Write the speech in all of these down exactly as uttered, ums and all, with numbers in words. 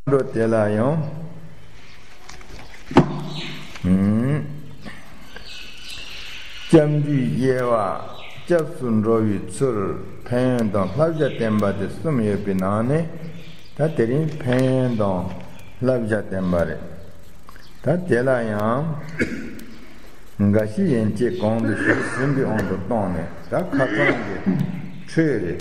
འགྲོ་དེ་ལ་ཡང་། ཨུམ། སྐྱབས་འཇུག་དབྱེ་བ། སྐྱབས་སུ་འགྲོ་བའི་ཚུལ། ཕན་ཡོན་དང་བསླབ་བྱ་བསྟན་པ་དེ་གསུམ་ཡོད་པའི་ནང་ནས། ད་དེ་རིང་ཕན་ཡོན་དང་བསླབ་བྱ་བསྟན་པ་རེད། ད་དེ་ལ་ཡང་། འགའ་ཞིག་ཡན་ཆད་གོང་དུ་ཞུས་ཟིན་པའི་དབང་དུ་བཏང་ནས། ད་ཁ་སང་གི་འཕྲོས་རེད།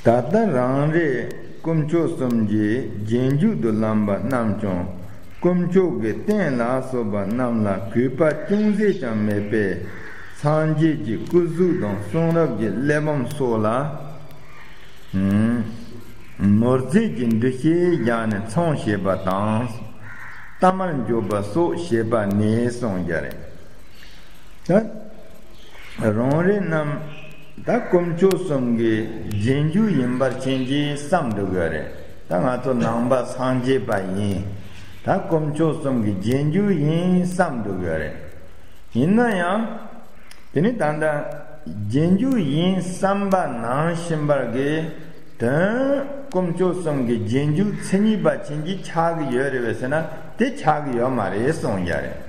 ད་ལྟ་རང་རེས་དཀོན་མཆོག་གསུམ་གྱི་རྗེས་འཇུག་ཏུ་ལམ་པ་རྣམས་ཀྱང་། དཀོན་མཆོག་གི་རྟེན་ལ་སོགས་པ་རྣམས་ལ་གུས་པ་ཅུང་ཟད་ཀྱང་མེད་པས། སངས་རྒྱས་ཀྱི་སྐུ་གཟུགས་དང་གསུང་རབ་ཀྱི་གླེགས་བམ་སོགས་ལ། ཨུམ། ནོར་རྫས་ཀྱི་འདུ་ཤེས་བཞག་ནས་ཚོང་བྱེད་པ་དང་། གཏའ་མར་འཇོག་པ་སོགས་བྱེད་པ་ནས་གསུངས་ཀྱི་རེད། ད་རང་རེ་རྣམས་ད་དཀོན་མཆོག་གསུམ་གྱི་རྗེས་འཇུག་ཡིན་པར་ཕྱིན་ཅི་བསམ་འདུག་གི་རེད། ད་ང་ཚོ་ནང་པ་སངས་རྒྱས་པ་ཡིན། ད་དཀོན་མཆོག་གསུམ་གྱི་རྗེས་འཇུག་ཡིན་བསམ་འདུག་གི་རེད། ཡིན་ན་ཡང་། དེ་ནི་ད་ལྟ་རྗེས་འཇུག་ཡིན་བསམ་པ་ནང་བཞིན་པར་གྱི་དོན་དཀོན་མཆོག་གསུམ་གྱི་རྗེས་འཇུག་མཚན་ཉིད་པ་ཕྱིན་ཅི་ཆགས་ཀྱི་ཡོད་རེད་པས་ཟེར་ན། དེ་ཆགས་ཀྱི་ཡོད་མ་རེད་གསུངས་ཡ་རེད།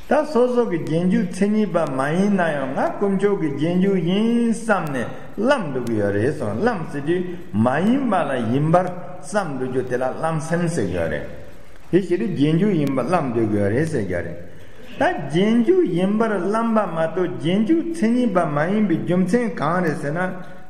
ད་སོ་སོ་གི་རྗེས་འཇུག་མཚན་ཉིད་པ་མ་ཡིན་ན་ཡང་། ང་དཀོན་མཆོག་གི་རྗེས་འཇུག་ཡིན་བསམ་ནས་བླངས་འགྲོ་གི་ཡོད་རེད་གསུངས། བླངས་ཟེར་དུས་མ་ཡིན་པ་ལ་ཡིན་པར་བསམ་འགྲོ་རྒྱུ་དེ་ལ་བླངས་སེམས་ཟེར་གྱི་ཡོད་རེད། དེ་ཕྱིར་རྗེས་འཇུག་ཡིན་པ་བླངས་འདོད་དགོས་རེད་ཟེར་རྒྱུ་རེད། ད་རྗེས་འཇུག་ཡིན་པར་བླངས་པ་མ་གཏོགས་རྗེས་འཇུག་མཚན་ཉིད་པ་མ་ཡིན་པའི་རྒྱུ་མཚན་གང་རེད་ཟེར་ན།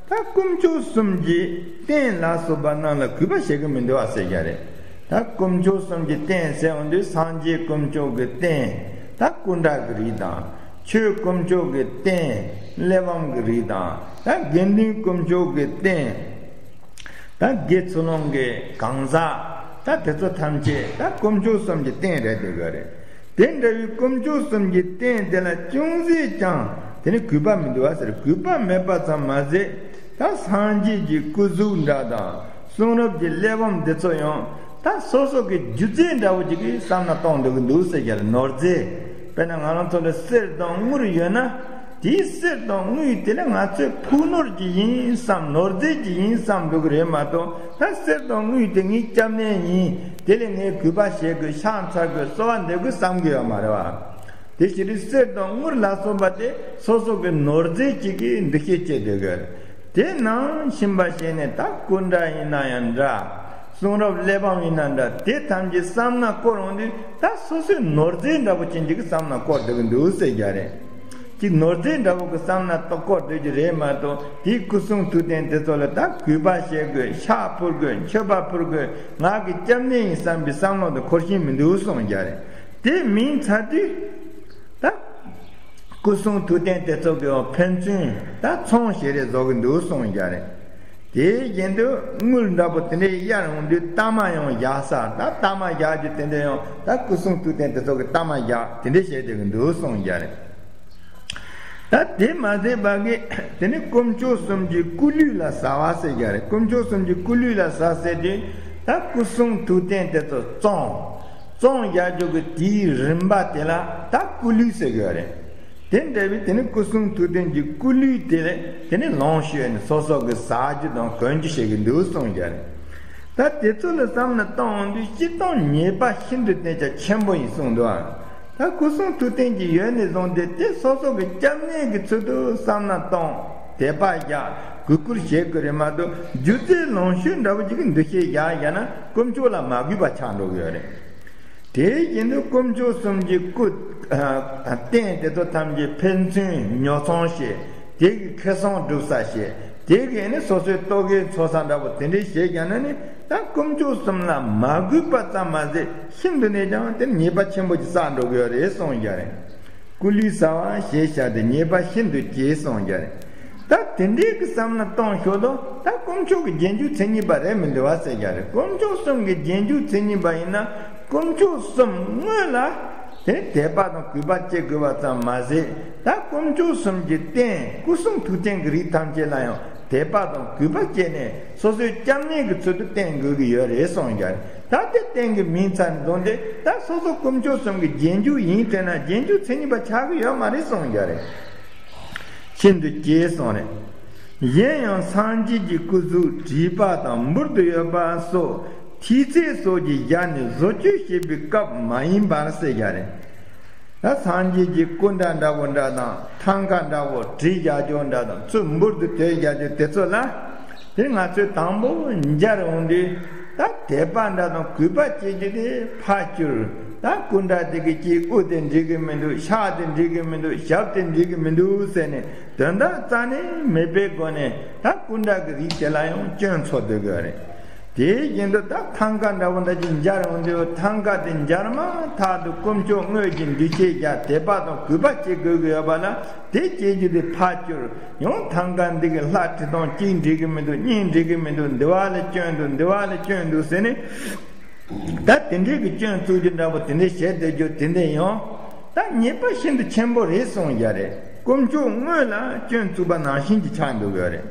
ད་དཀོན་མཆོག་གསུམ་གྱི་རྟེན་ལ་སོགས་པ་རྣམས་ལ་གུས་པ་བྱེད་ཀྱི་མི་འདུག་བ་ཟེར་རྒྱུ་རེད། ད་དཀོན་མཆོག་གསུམ་གྱི་རྟེན་ཟེར་འོང་དུས་སངས་རྒྱས་དཀོན་མཆོག་གི་རྟེན། ད་སྐུ་འདྲ་གི་རིགས་དང་། ཆོས་དཀོན་མཆོག་གི་རྟེན། གླེགས་བམ་གྱི་རིགས་དང་། ད་དགེ་འདུན་དཀོན་མཆོག་གི་རྟེན། ད་དགེ་ཚུལ་སློང་གི་གང་ཟག་ད་དེ་ཚོ་ཐམས་ཅད་ད་དཀོན་མཆོག་གསུམ་གྱི་རྟེན་རེད་འདོད་ཀྱི་རེད། དེ་འདྲ་བའི་དཀོན་མཆོག་གསུམ་གྱི་རྟེན་དེ་ལ་ཅུང་ཟད་ཀྱང་དེ་ནི་གུས་པ་མི་འདུག་བ་ཟེར། གུས་པ་མེད་པ་ཙམ་མ་ཟད། ད་སངས་རྒྱས་ཀྱི་སྐུ་གཟུགས་འདྲ་དང་། གསུང་རབ་ཀྱི་གླེགས་བམ་འདི་ཚོ་ཡང་ད་སོ་སོ་གི་སྒྱུ་རྩལ་འདྲ་བོ་ཅིག་གི་བསམ་ན་གཏོང་འདོད་ཀྱི་འདུག་ཟེར་རྒྱུ་རེད། ནོར་རྫས། དཔེར་ན་ང་རང་ཚོ་ལ་གསེར་དང་དངུལ་ཡོད་ན། དེའི་གསེར་དང་དངུལ་དེ་ལ་ང་ཚོས་ཕུག་ནོར་གྱི་ཡིན་བསམ། ནོར་རྫས་ཀྱི་ཡིན་བསམ་འགྲོ་གི་རེད་མ་གཏོགས། ད་གསེར་དང་དངུལ་དེ་ངའི་སྐྱབས་གནས་ཡིན། དེ་ལ་ངས་གུས་པ་བྱེད་དགོས། ཕྱག་འཚལ་དགོས། གསོལ་བ་འདེབས་དགོས་བསམ་གི་ཡོད་མ་རེད་བ། དེ་ཕྱིར་གསེར་དང་དངུལ་ལ་སོགས་པ་དེ་སོ་སོ་གི་ནོར་རྫས་ཅིག་གི་འདུ་ཤེས་བསྐྱེད་སྡོད་དགོས། དེ་ནང་བཞིན་པ་བྱས་ནས་ད་སྐུ་འདྲ་ཡིན་ན་ཡང་འདྲ། གསུང་རབ་གླེགས་བམ་ཡིན་ན་འདྲ། དེ་ཐམས་ཅད་བསམ་ན་བསྐོར་འོང་དུས་ད་སོ་སོའི་ནོར་རྫས་འདྲ་པོ་ཅན་ཅིག་གི་བསམ་ན་བསྐོར་སྡོད་ཀྱི་འདུག་ཟེར་རྒྱུ་རེད། ཅིག་ནོར་རྫས་འདྲ་པོ་གི་བསམ་ན་བསྐོར་སྡོད་ཀྱི་རེད་མ་གཏོགས། དེའི་སྐུ་གསུང་ཐུགས་རྟེན་དེ་ཚོ་ལ་ད་གུས་པ་བྱེད་དགོས། ཕྱག་ཕུལ་དགོས། མཆོད་པ་ཕུལ་དགོས། ང་གི་སྐྱབས་གནས་ཡིན་བསམ་པའི་བསམ་བློ་དེ་འཁོར་གྱིན་མི་འདུག་གསུངས་རྒྱུ་རེད། དེ་མིན་ཚར་དུས་ད། སྐུ་གསུང་ཐུགས་རྟེན་དེ་ཚོ་གི་ཕན་ཚུན་ད་ཚོང་ཞེ་རེ་བཟོ་གི་འདུག་གསུངས་རྒྱུ་རེད། དེ་བཞིན་དུ་དངུལ་འདྲ་པོ་དེ་འདྲའི་གཡར་འོང་དུས་གཏའ་མ་ཡང་བཞག་ས། ད་གཏའ་མ་བཞག་རྒྱུ་དེ་འདྲ་ཡང་ད་སྐུ་གསུང་ཐུགས་རྟེན་དེ་ཚོ་གི་གཏའ་མ་བཞག་དེ་འདྲ་བྱས་བསྡད་གི་འདུག་གསུངས་རྒྱུ་རེད། ད་དེ་མ་ཟད་པ་གི་དེ་ནི་དཀོན་མཆོག་གསུམ་གྱི་སྐུ་ལུས་ལ་ཟ་བ་ཟེར་རྒྱུ་རེད། དཀོན་མཆོག་གསུམ་གྱི་སྐུ་ལུས་ལ་ཟ་ཟེར་དུས་ད་སྐུ་གསུང་ཐུགས་རྟེན་དེ་ཚོ་བཙོང་། བཙོང་རྒྱག་རྒྱུ་གི་དེའི་རིམ་པ་དེ་ལ་ད་སྐུ་ལུས་ཟེར་གི་ཡོད་རེད། དེ་འདྲ་བའི་དེ་ནི་སྐུ་གསུང་ཐུགས་རྟེན་གྱི་སྐུ་ལུས་དེ་ལ་དེ་ནི་ལོངས་སྤྱོད་ནས་སོ་སོ་གི་ཟ་རྒྱུ་དང་གོན་རྒྱུ་བྱེད་ཀྱི་འདུག་གསུངས་ཀྱང་། ད་དེ་ཚོ་ལ་བསམ་ན་གཏོང་འོང་དུས་སྤྱིར་བཏང་ཉེས་པ་ཤིན་ཏུ་ནས་ཀྱང་ཆེན་པོ་ཡིན་གསུངས་འདུག་ཨ། ད་སྐུ་གསུང་ཐུགས་རྟེན་གྱི་ཡོན་ནས་བཟུང་སྟེ་དེ་སོ་སོ་གི་སྐྱབས་གནས་ཀྱི་ཚུལ་དུ་བསམ་ན་གཏོང་། དད་པ་རྒྱག། གུས་བཀུར་བྱེད་དགོས་རེད་མ་གཏོགས། སྒྱུ་རྩལ་ལོངས་སྤྱོད་འདྲ་བོ་ཅིག་གི་འདུ་ཤེས་བཞག་བཞག་ན་དཀོན་མཆོག་ལ་མ་གུས་པ་ཆགས་འགྲོ་གི་ཡོད་རེད། དེ་བཞིན་དུ་དཀོན་མཆོག་གསུམ་གྱི་སྐུ་རྟེན་དེ་ཚོ་ཐམས་ཅད་ཕན་ཚུན་ཉོ་ཚོང་བྱེད། དེ་གི་ཁེ་བཟང་སྒྲུབ་ས་བྱེད། དེ་གི་ནི་སོ་སོའི་ལྟོ་གོས་འཚོ་ས་འདྲ་པོ་དེ་འདྲའི་བྱེད་ཀྱང་ན་ནི་ད་དཀོན་མཆོག་གསུམ་ལ་མ་གུས་པ་ཙམ་མ་ཟད་ཤིན་ཏུ་ནས་ཀྱང་དེ་ཉེས་པ་ཆེན་པོ་ཅིག་བསགས་འགྲོ་གི་ཡོད་རེད་གསུངས་ཀྱང་རེད། སྐུ་ལུས་ཟ་བ་ཞེས་བྱ་སྟེ་ཉེས་པ་ཤིན་ཏུ་སྐྱེ་གསུངས་ཀྱང་རེད། ད་དེ་འདྲའི་གི་བསམ་ན་གཏོང་ཞོར་དུ་ད་དཀོན་མཆོག་གི་རྗེས་འཇུག་མཚན་ཉིད་པ་རེད་མི་འདུག་བ་ཟེར་ཀྱང་རེད། དཀོན་མཆོག་གསུམ་གྱི་རྗེས་འཇུག་མཚན་ཉིད་པ་ཡིན་ན་དཀོན་མཆོག་གསུམ་དངོས་ལ་དེ་དད་པ་དང་གུས་པ་བསྐྱེད་དགོས་པ་ཙམ་མ་ཟད། ད་དཀོན་མཆོག་གསུམ་གྱི་རྟེན་སྐུ་གསུང་ཐུགས་རྟེན་གྱི་རིགས་ཐམས་ཅད་ལ་ཡང་དད་པ་དང་གུས་པ་བསྐྱེད་ནས་སོ་སོའི་སྐྱབས་གནས་ཀྱི་ཚུལ་དུ་བསྟེན་དགོས་ཀྱི་ཡོད་རེད་གསུངས་ཀྱང་། ད་དེ་བསྟེན་གྱི་མིན་ཚར་འདུག་སྟེ། ད་སོ་སོ་དཀོན་མཆོག་གསུམ་གྱི་རྗེས་འཇུག་ཡིན་དྲན་ན་རྗེས་འཇུག་མཚན་ཉིད་པ་ཆགས་ཀྱི་ཡོད་མ་རེད་གསུངས་ཀྱང་རེད། ཤིན་ཏུ་སྐྱེ་གསུངས་རེད། གཞན་ཡང་སངས་རྒྱས་ཀྱི་སྐུ་གཟུགས་བྲིས་པ་དང་འབུར་དུ་ཡོད་པ་སོགས་ཐིག་ཚད་སོགས་ཀྱི་ཞལ་ནས་བཟོ་བཅོས་བྱེད་པའི་སྐབས་མ་ཡིན་པར་ཟེར་བཞག་རེད། ད་སངས་རྒྱས་ཀྱི་སྐུ་འདྲ་འདྲ་བོ་འདྲ་དང་ཐང་ཀ་འདྲ་བོ་བྲིས་བཞག་རྒྱུ་འདྲ་དང་ཚུར་འབུར་དུ་དེད་བཞག་རྒྱུ་དེ་ཚོ་ལ། དེ་ང་ཚོས་དང་པོ་མཇལ་འོང་དུས་ད་དད་པ་འདྲ་དང་གུས་པ་བྱེད་རྒྱུ་དེ་ཕར་གྱུར། ད་སྐུ་འདྲ་དེ་གི་གཅིག་དབུ་དེ་འགྲིག་གི་མི་འདུག་ཕྱག་དེ་འགྲིག་གི་མི་འདུག་ཞབས་དེ་འགྲིག་གི་མི་འདུག་ཟེར་ནས་དོན་དག་རྩ་ནས་མེད་པའི་སྒོ་ནས་ད་སྐུ་འདྲ་གི་རིགས་དེ་ལ་ཡང་སྐྱོན་འཚོལ་སྡོད་དགོས་རེད། དེ་བཞིན་དུ་ད་ཐང་ཀ་འདྲ་བོ་འདྲ་ཅིག་མཇལ་འོང་དུས་ཐང་ཀ་དེ་མཇལ་མ་ཐག་ཏུ་དཀོན་མཆོག་དངོས་ཀྱི་འདུ་ཤེས་ཀྱང་དད་པ་དང་གུས་པ་བྱེད་དགོས་ཀྱི་ཡོད་པ་ལ། དེ་བྱེད་རྒྱུ་དེ་ཕར་གྱུར། ཡང་ཐང་ཀ་འདི་གི་ལྷ་ཁྲི་སྟོང་གཅིག་འགྲིག་གི་མི་འདུག་གཉིས་འགྲིག་གི་མི་འདུག་འདི་བ་ལ་སྐྱོན་འདུག་འདི་བ་ལ་སྐྱོན་འདུག་ཟེར་ནས། ད་དེ་འདྲའི་གི་སྐྱོན་བཙུགས་རྒྱུ་འདྲ་པོ་དེ་འདྲའི་བྱེད་སྡོད་རྒྱུ་དེ་འདྲ་ཡང་ད་ཉེས་པ་ཤིན་ཏུ་ཆེན་པོ་རེད་གསུངས་ཡ་རེད། དཀོན་མཆོག་དངོས་ལ་སྐྱོན་བཙུགས་པ་ནང་བཞིན་གྱི་ཆགས་འདུག་ཡོད་རེད།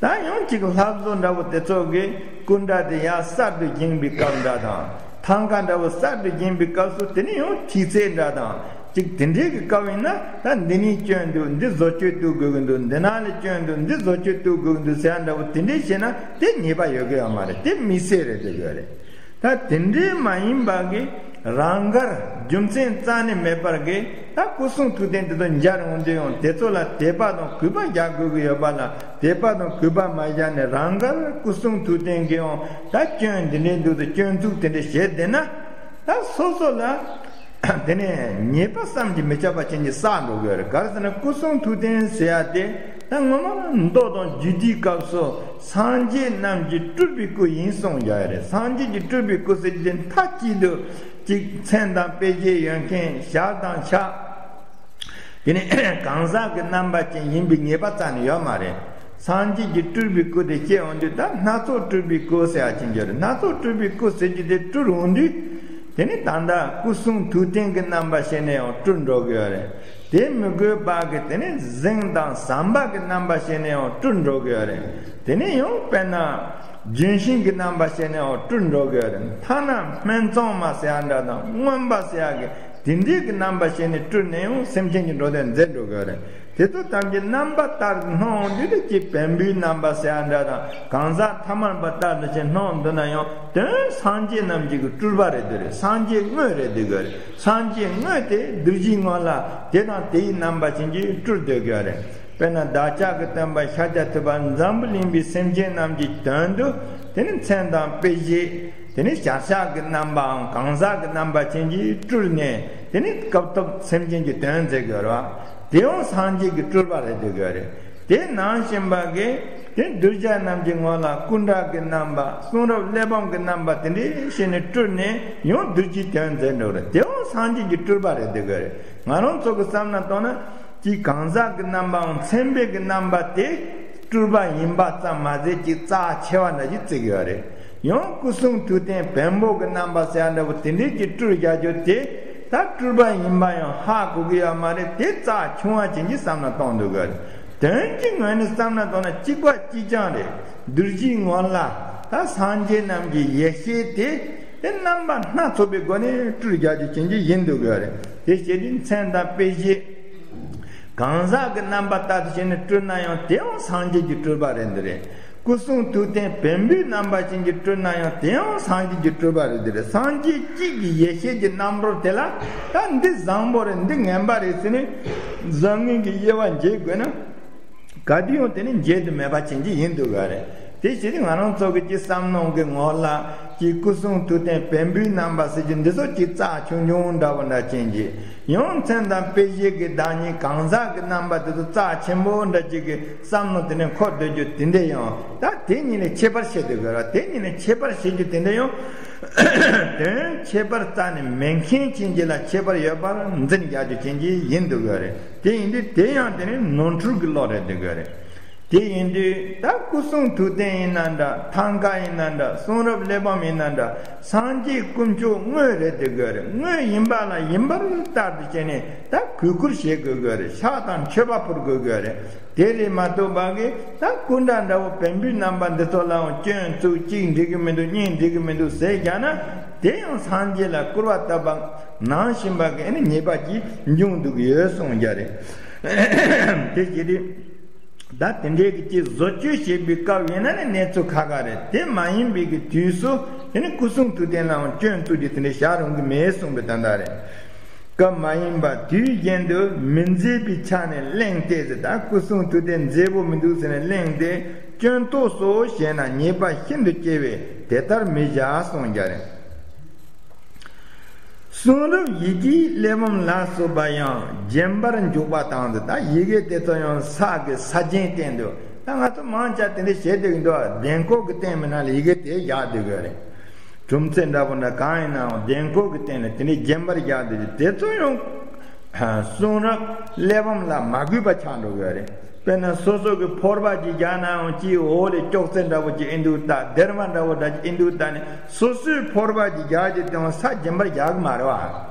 ད་ཡང་གཅིག་ལྷ་བཟོ་འདྲ་པོ་དེ་ཚོ་གི་སྐུ་འདྲ་དེ་ཡར་གསར་དུ་བཞེངས་པའི་སྐབས་འདྲ་དང་ཐང་ཀ་འདྲ་པོ་གསར་དུ་བཞེངས་པའི་སྐབས་སུ་དེ་ནི་ཡང་ཐིག་ཚད་འདྲ་དང་གཅིག་དེ་འདྲའི་གི་སྐབས་ཡིན་ན། ད་འདི་ནི་སྐྱོན་འདུག་འདི་བཟོ་བཅོས་གཏོང་དགོས་ཀྱི་འདུག་འདི་ནང་ལ་སྐྱོན་འདུག་འདི་བཟོ་བཅོས་གཏོང་དགོས་ཀྱི་འདུག་ཟེར་ཡ་འདྲ་པོ་དེ་འདྲའི་བྱས་ན་དེ་ཉེས་པ་ཡོད་ཀྱི་ཡོད་མ་རེད། དེ་དམིགས་བསལ་རེད་དེ་དགོས་རེད། ད་དེ་འདྲའི་མ་ཡིན་པ་གི་རང་དགར་རྒྱུ་མཚན་རྩ་ནས་མེད་པར་གི་ད་སྐུ་གསུང་ཐུགས་རྟེན་དེ་ཚོ་མཇལ་འོང་དུས་ཡང་དེ་ཚོ་ལ་དད་པ་དང་གུས་པ་རྒྱག་དགོས་ཀྱི་ཡོད་པ་ལ། དད་པ་དང་གུས་པ་མ་བཞག་ནས་རང་དགར་སྐུ་གསུང་ཐུགས་རྟེན་གི་ཡང་ད་སྐྱོན་འདི་འདྲའི་འདུག་ཟེར་སྐྱོན་འཛུགས་དེ་འདྲ་བྱས་བསྡད་ན། ད་སོ་སོ་ལ་དེ་ནས་ཉེས་པ་བསམ་གྱིས་མི་ཁྱབ་པ་ཅན་གྱི་བསགས་འགྲོ་གི་ཡོད་རེད། ག་རེ་ཟེར་ན་སྐུ་གསུང་ཐུགས་རྟེན་ཟེར་ཡ་དེ་ད་ངོ་མ་མདོ་དང་རྒྱུད་སྡེའི་སྐབས་སུ་སངས་རྒྱས་རྣམས་ཀྱིས་སྤྲུལ་པའི་སྐུ་ཡིན་གསུངས་ཡོད་རེད། སངས་རྒྱས་ཀྱིས་སྤྲུལ་པའི་སྐུ་ཟེར་རྒྱུ་དེ་མཐའ་གཅིག་ཏུ་གཅིག་མཚན་དང་དཔེ་བྱད་ཡོད་མཁན་ཞལ་དང་ཕྱག་དེ་ནི་གང་ཟག་གི་རྣམ་པ་ཅན་ཡིན་པའི་ངེས་པ་རྩ་ནས་ཡོད་མ་རེད། སངས་རྒྱས་ཀྱིས་སྤྲུལ་པའི་སྐུ་དེ་སྐྱེ་འོང་དུས་ད་སྣ་ཚོགས་སྤྲུལ་པའི་སྐུ་ཟེར་ཡ་ཅིག་ཡོད་རེད། སྣ་ཚོགས་སྤྲུལ་པའི་སྐུ་ཟེར་རྒྱུ་དེ་སྤྲུལ་འོང་དུས། དེ་ནི་ད་ལྟ་སྐུ་གསུང་ཐུགས་རྟེན་གྱི་རྣམ་པ་བྱས་ནས་ཡང་སྤྲུལ་འགྲོ་གི་ཡོད་རེད། དེ་མི་དགོས་པ་གི་དེ་ནི་གཟིངས་དང་ཟམ་པ་གི་རྣམ་པ་བྱས་ནས་ཡང་སྤྲུལ་འགྲོ་གི་ཡོད་རེད། དེ་ནི་ཡང་དཔེར་ན་ལྗོན་ཤིང་གི་རྣམ་པ་བྱས་ནས་ཡང་སྤྲུལ་འགྲོ་གི་ཡོད་རེད། ཐ་ན་སྨན་གཙང་མ་ཟེར་ཡ་འདྲ་དང་མངོན་པ་ཟེར་ཡ་གི་དེ་འདྲའི་གི་རྣམ་པ་བྱས་ནས་སྤྲུལ་ནས་ཡང་སེམས་ཅན་གྱི་འགྲོ་དོན་མཛད་འགྲོ་གི་ཡོད་རེད། དེ་ཚོ་ཐམས་ཅད་རྣམ་པ་ལྟར་སྣང་འོང་དུས་དེ་ཀྱི་བེམ་པོའི་རྣམ་པ་ཟེར་ཡ་འདྲ་དང་གང་ཟག་ཐ་མལ་པ་ལྟར་དུ་ཞིག་སྣང་འདུག་ན་ཡང་དོན་སངས་རྒྱས་རྣམས་ཀྱི་གི་སྤྲུལ་པ་རེད་འདུག་རེད། སངས་རྒྱས་དངོས་རེད་འདུག་གི་རེད། སངས་རྒྱས་དངོས་དེ་རྡོ་རྗེའི་ངོ་ལ་དེ་དང་དེའི་རྣམ་པ་ཅན་གྱིས་སྤྲུལ་སྡོད་ཀྱི་རེད། དཔེར་ན་བདག་ཅག་གི་སྟོན་པ་ཤཱཀྱ་ཐུབ་པ་འཛམ་བུ་གླིང་པའི་སེམས་ཅན་རྣམས་ཀྱི་དོན་དུ་དེ་ནི་མཚན་དང་དཔེ་བྱད། དེ་ནི་བྱ་ཤ་གི་རྣམ་པའམ་གང་ཟག་གི་རྣམ་པ་ཅན་གྱིས་སྤྲུལ་ནས་དེ་ནི་སྐབས་ཐོབ་སེམས་ཅན་གྱི་དོན་མཛད་དགོས་རེད་བ། དེའང་སངས་རྒྱས་ཀྱི་སྤྲུལ་པ་རེད་འདོད་དགོས་རེད། དེ་ནང་བཞིན་པ་གི་དེ་གདུལ་བྱ་རྣམས་ཀྱི་ངོ་ལ་སྐུ་འདྲ་གི་རྣམ་པ་གསུང་རབ་གླེགས་བམ་གྱི་རྣམ་པ་དེ་འདྲའི་བྱས་ནས་སྤྲུལ་ནས་ཡང་གདུལ་བྱའི་དོན་མཛད་འགྲོ་རེད། དེའང་སངས་རྒྱས་ཀྱི་སྤྲུལ་པ་རེད་འདོད་དགོས་རེད། ང་རང་ཚོ་གི་བསམ་ན་གཏོང་ན། ཀྱི་གང་ཟག་གི་རྣམ་པའམ་མཚན་དཔེ་གི་རྣམ་པ་དེ་སྤྲུལ་པ་ཡིན་པ་ཙམ་མ་ཟད་ཀྱི་རྩ་ཆེ་བ་འདྲ་ཞིག་བརྩི་གི་ཡོད་རེད། ཡང་སྐུ་གསུང་ཐུགས་རྟེན་བེམ་པོ་གི་རྣམ་པ་ཟེར་ཡ་འདྲ་པོ་དེ་འདྲས་ཀྱི་སྤྲུལ་བཞག་རྒྱུ་དེ་ད་སྤྲུལ་པ་ཡིན་པ་ཡང་ཧ་གོ་གི་ཡོད་མ་རེད། དེ་རྩ་ཆུང་བ་ཅན་གྱི་བསམ་ན་གཏོང་འདོད་གི་ཡོད་རེད། དོན་གྱི་ངོས་ནས་བསམ་ན་གཏོང་ན་གཅིག་པ་གཅིག་རྐྱང་རེད། རྡོ་རྗེའི་ངོ་ལ་ད་སངས་རྒྱས་རྣམས་ཀྱི་ཡེ་ཤེས་དེ་དེ་རྣམ་པ་སྣ་ཚོགས་པའི་སྒོ་ནས་སྤྲུལ་བཞག་རྒྱུ་ཅན་གྱི་ཡིན་འདོད་གི་ཡོད་རེད། དེ་བྱེད་དུས་མཚན་དང་དཔེ་བྱད། གང་ཟག་གི་རྣམ་པ་ལྟར་དུ་བྱས་ནས་སྤྲུལ་ན་ཡང་དེའང་སངས་རྒྱས་ཀྱི་སྤྲུལ་པ་རེད་འདི་རེད། སྐུ་གསུང་ཐུགས་རྟེན་བེམ་པོའི་རྣམ་པ་ཅན་གྱིས་སྤྲུལ་ན་ཡང་དེའང་སངས་རྒྱས་ཀྱི་སྤྲུལ་པ་རེད་འདི་རེད། སངས་རྒྱས་གཅིག་གི་ཡེ་ཤེས་ཀྱི་རྣམ་རོལ་དེ་ལ་ད་འདི་བཟང་པོ་རེད་འདི་ངན་པ་རེད་ཟེར་ནས་བཟང་ངན་གྱི་དབྱེ་བ་འབྱེད་དགོས་ན། ག་དུས་ཡང་དེ་ནི་འབྱེད་དུ་མེད་པ་ཅན་གྱི་ཡིན་འདུག་ག་རེད། དེ་བྱས་ཏེ་ང་རང་ཚོ་གི་ཅི་བསམ་མནོ་གི་ངོ་ལ་ཅི་སྐུ་གསུང་ཐུགས་རྟེན་བེམ་པོའི་རྣམ་པ་ཟེར་གྱི་འདི་ཚོ་ཅི་རྩ་ཆུང་ཆུང་འདྲ་བོ་འདྲ་ཅན་གྱི་ཡང་མཚན་དང་དཔེ་བྱད་ཀྱི་བདག་ཉིད་གང་ཟག་གི་རྣམ་པ་དེ་ཚོ་རྩ་ཆེན་པོ་འདྲ་ཅིག་གི་བསམ་མནོ་དེ་ནས་འཁོར་སྡོད་རྒྱུ་དེ་འདྲ་ཡང་ད་དེ་གཉིས་ལས་ཁྱད་པར་བྱེད་འདུག་ག་རེད། དེ་གཉིས་ལས་ཁྱད་པར་བྱེད་རྒྱུ་དེ་འདྲ་ཡང་དོན་ཁྱད་པར་རྩ་ནས་མེད་མཁན་ཅན་གྱི་ལ་ཁྱད་པར་ཡོད་པར་འཛིན་རྒྱག་རྒྱུ་ཅན་གྱི་ཡིན་འདུག་ག་རེད། དེ་ཡིན་དུས་དེ་ཡང་དེ་ནི་ནོར་འཁྲུལ་གྱི་བློ་རེད་འདུག་ག་རེད། དེ་ཡིན་དུས་ད་སྐུ་གསུང་ཐུགས་རྟེན་ཡིན་ན་འདྲ་ཐང་ཀ་ཡིན་ན་འདྲ་གསུང་རབ་གླེགས་བམ་ཡིན་ན་འདྲ་སངས་རྒྱས་དཀོན་མཆོག་དངོས་རེད་འདུག་ག་རེད། དངོས་ཡིན་པ་ལ་ཡིན་པར་ལྟར་དུ་བྱས་ནས་ད་གུས་བཀུར་བྱེད་དགོས་གི་རེད། ཕྱག་དང་མཆོད་པ་ཕུལ་དགོས་གི་རེད། དེ་རེད་མ་གཏོགས་པ་གི་ད་སྐུ་འདྲ་འདྲ་བོ་བེམ་པོའི་རྣམ་པ་འདི་ཚོ་ལའང་སྐྱོན་བཙུགས་གཅིག་འགྲིག་གི་མི་འདུག་གཉིས་འགྲིག་གི་མི་འདུག་ཟེར་བཞག་ན་དེ་ཡང་སངས་རྒྱས་ལ་སྐུར་བ་བཏབ་པ་ནང་བཞིན་པ་གི་ཨ་ནི་ཉེས་པ་ཅིག་འབྱུང་འདུག་ཡོད་གསུངས་རྒྱུ་རེད། དེ་བྱས་ཏེ་ ད་དེ་འདྲའི་གི་ཅིག་བཟོ་བཅོས་བྱེད་པའི་སྐབས་ཡིན་ན་ནི་གནས་ཚུལ་ཁག་ཁག་རེད། དེ་མ་ཡིན་པའི་གི་དུས་སུ་དེ་ནི་སྐུ་གསུང་ཐུགས་རྟེན་ལའང་སྐྱོན་བཙུགས་ཏེ་དེ་འདྲའི་བཞག་རུང་གི་མེད་གསུངས་པའི་དོན་དག་རེད། སྐབས་མ་ཡིན་པ་དུས་གཞན་དུ་མི་མཛེས་པའི་ཆ་ནས་གླེང་སྟེ་ཟེར། ད་སྐུ་གསུང་ཐུགས་རྟེན་མཛེས་པོ་མི་འདུག་ཟེར་ནས་གླེང་སྟེ་སྐྱོན་རྟོག་སོགས་བྱས་ན་ཉེས་པ་ཤིན་ཏུ་སྐྱེ་བས་དེ་ལྟར་མི་བྱ་གསུངས་ཀྱང་རེད། གསུང་རབ་ཡི་གེའི་གླེགས་བམ་ལ་སོགས་པ་ཡང་སྦྱིན་པར་འཇུག་པ་དང་ཟེར། ད་ཡི་གེ་དེ་ཚོ་ཡང་ས་གི་ས་སྦྱིན་སྟེང་དུ། ད་ང་ཚོ་མང་ཆེ་དེ་འདྲ་བྱེད་བསྡད་ཀྱི་འདུག་བདེ་འཁོག་གི་སྟེང་མི་ནང་ལ་ཡི་གེ་དེ་བཞག་བསྡད་དགོས་རེད། གྲུམ་ཚེ་འདྲ་པོ་འདྲ་གང་ཡིན་ནའང་བདེ་འཁོག་གི་སྟེང་ལ་དེ་འདྲའི་སྦྱིན་པར་བཞག་བསྡད་ཀྱི་དེ་ཚོ་ཡང་གསུང་རབ་གླེགས་བམ་ལ་མ་གུས་པ་ཆགས་འགྲོ་གི་རེད། དཔེར་ན་སོ་སོ་གི་ཕོར་པ་ཅིག་བཞག་ནའང་ཅིག་འོག་ལ་ཅོག་ཙེ་འདྲ་པོ་ཅིག་ཨེ་འདུག་ལྟ། སྡེར་མ་འདྲ་པོ་འདྲ་ཅིག་ཨེ་འདུག་ལྟ་ནས་སོ་སོའི་ཕོར་པ་ཅིག་བཞག་རྒྱུ་དེའང་ས་སྦྱིན་པར་བཞག་གི་མ་རེད་བ།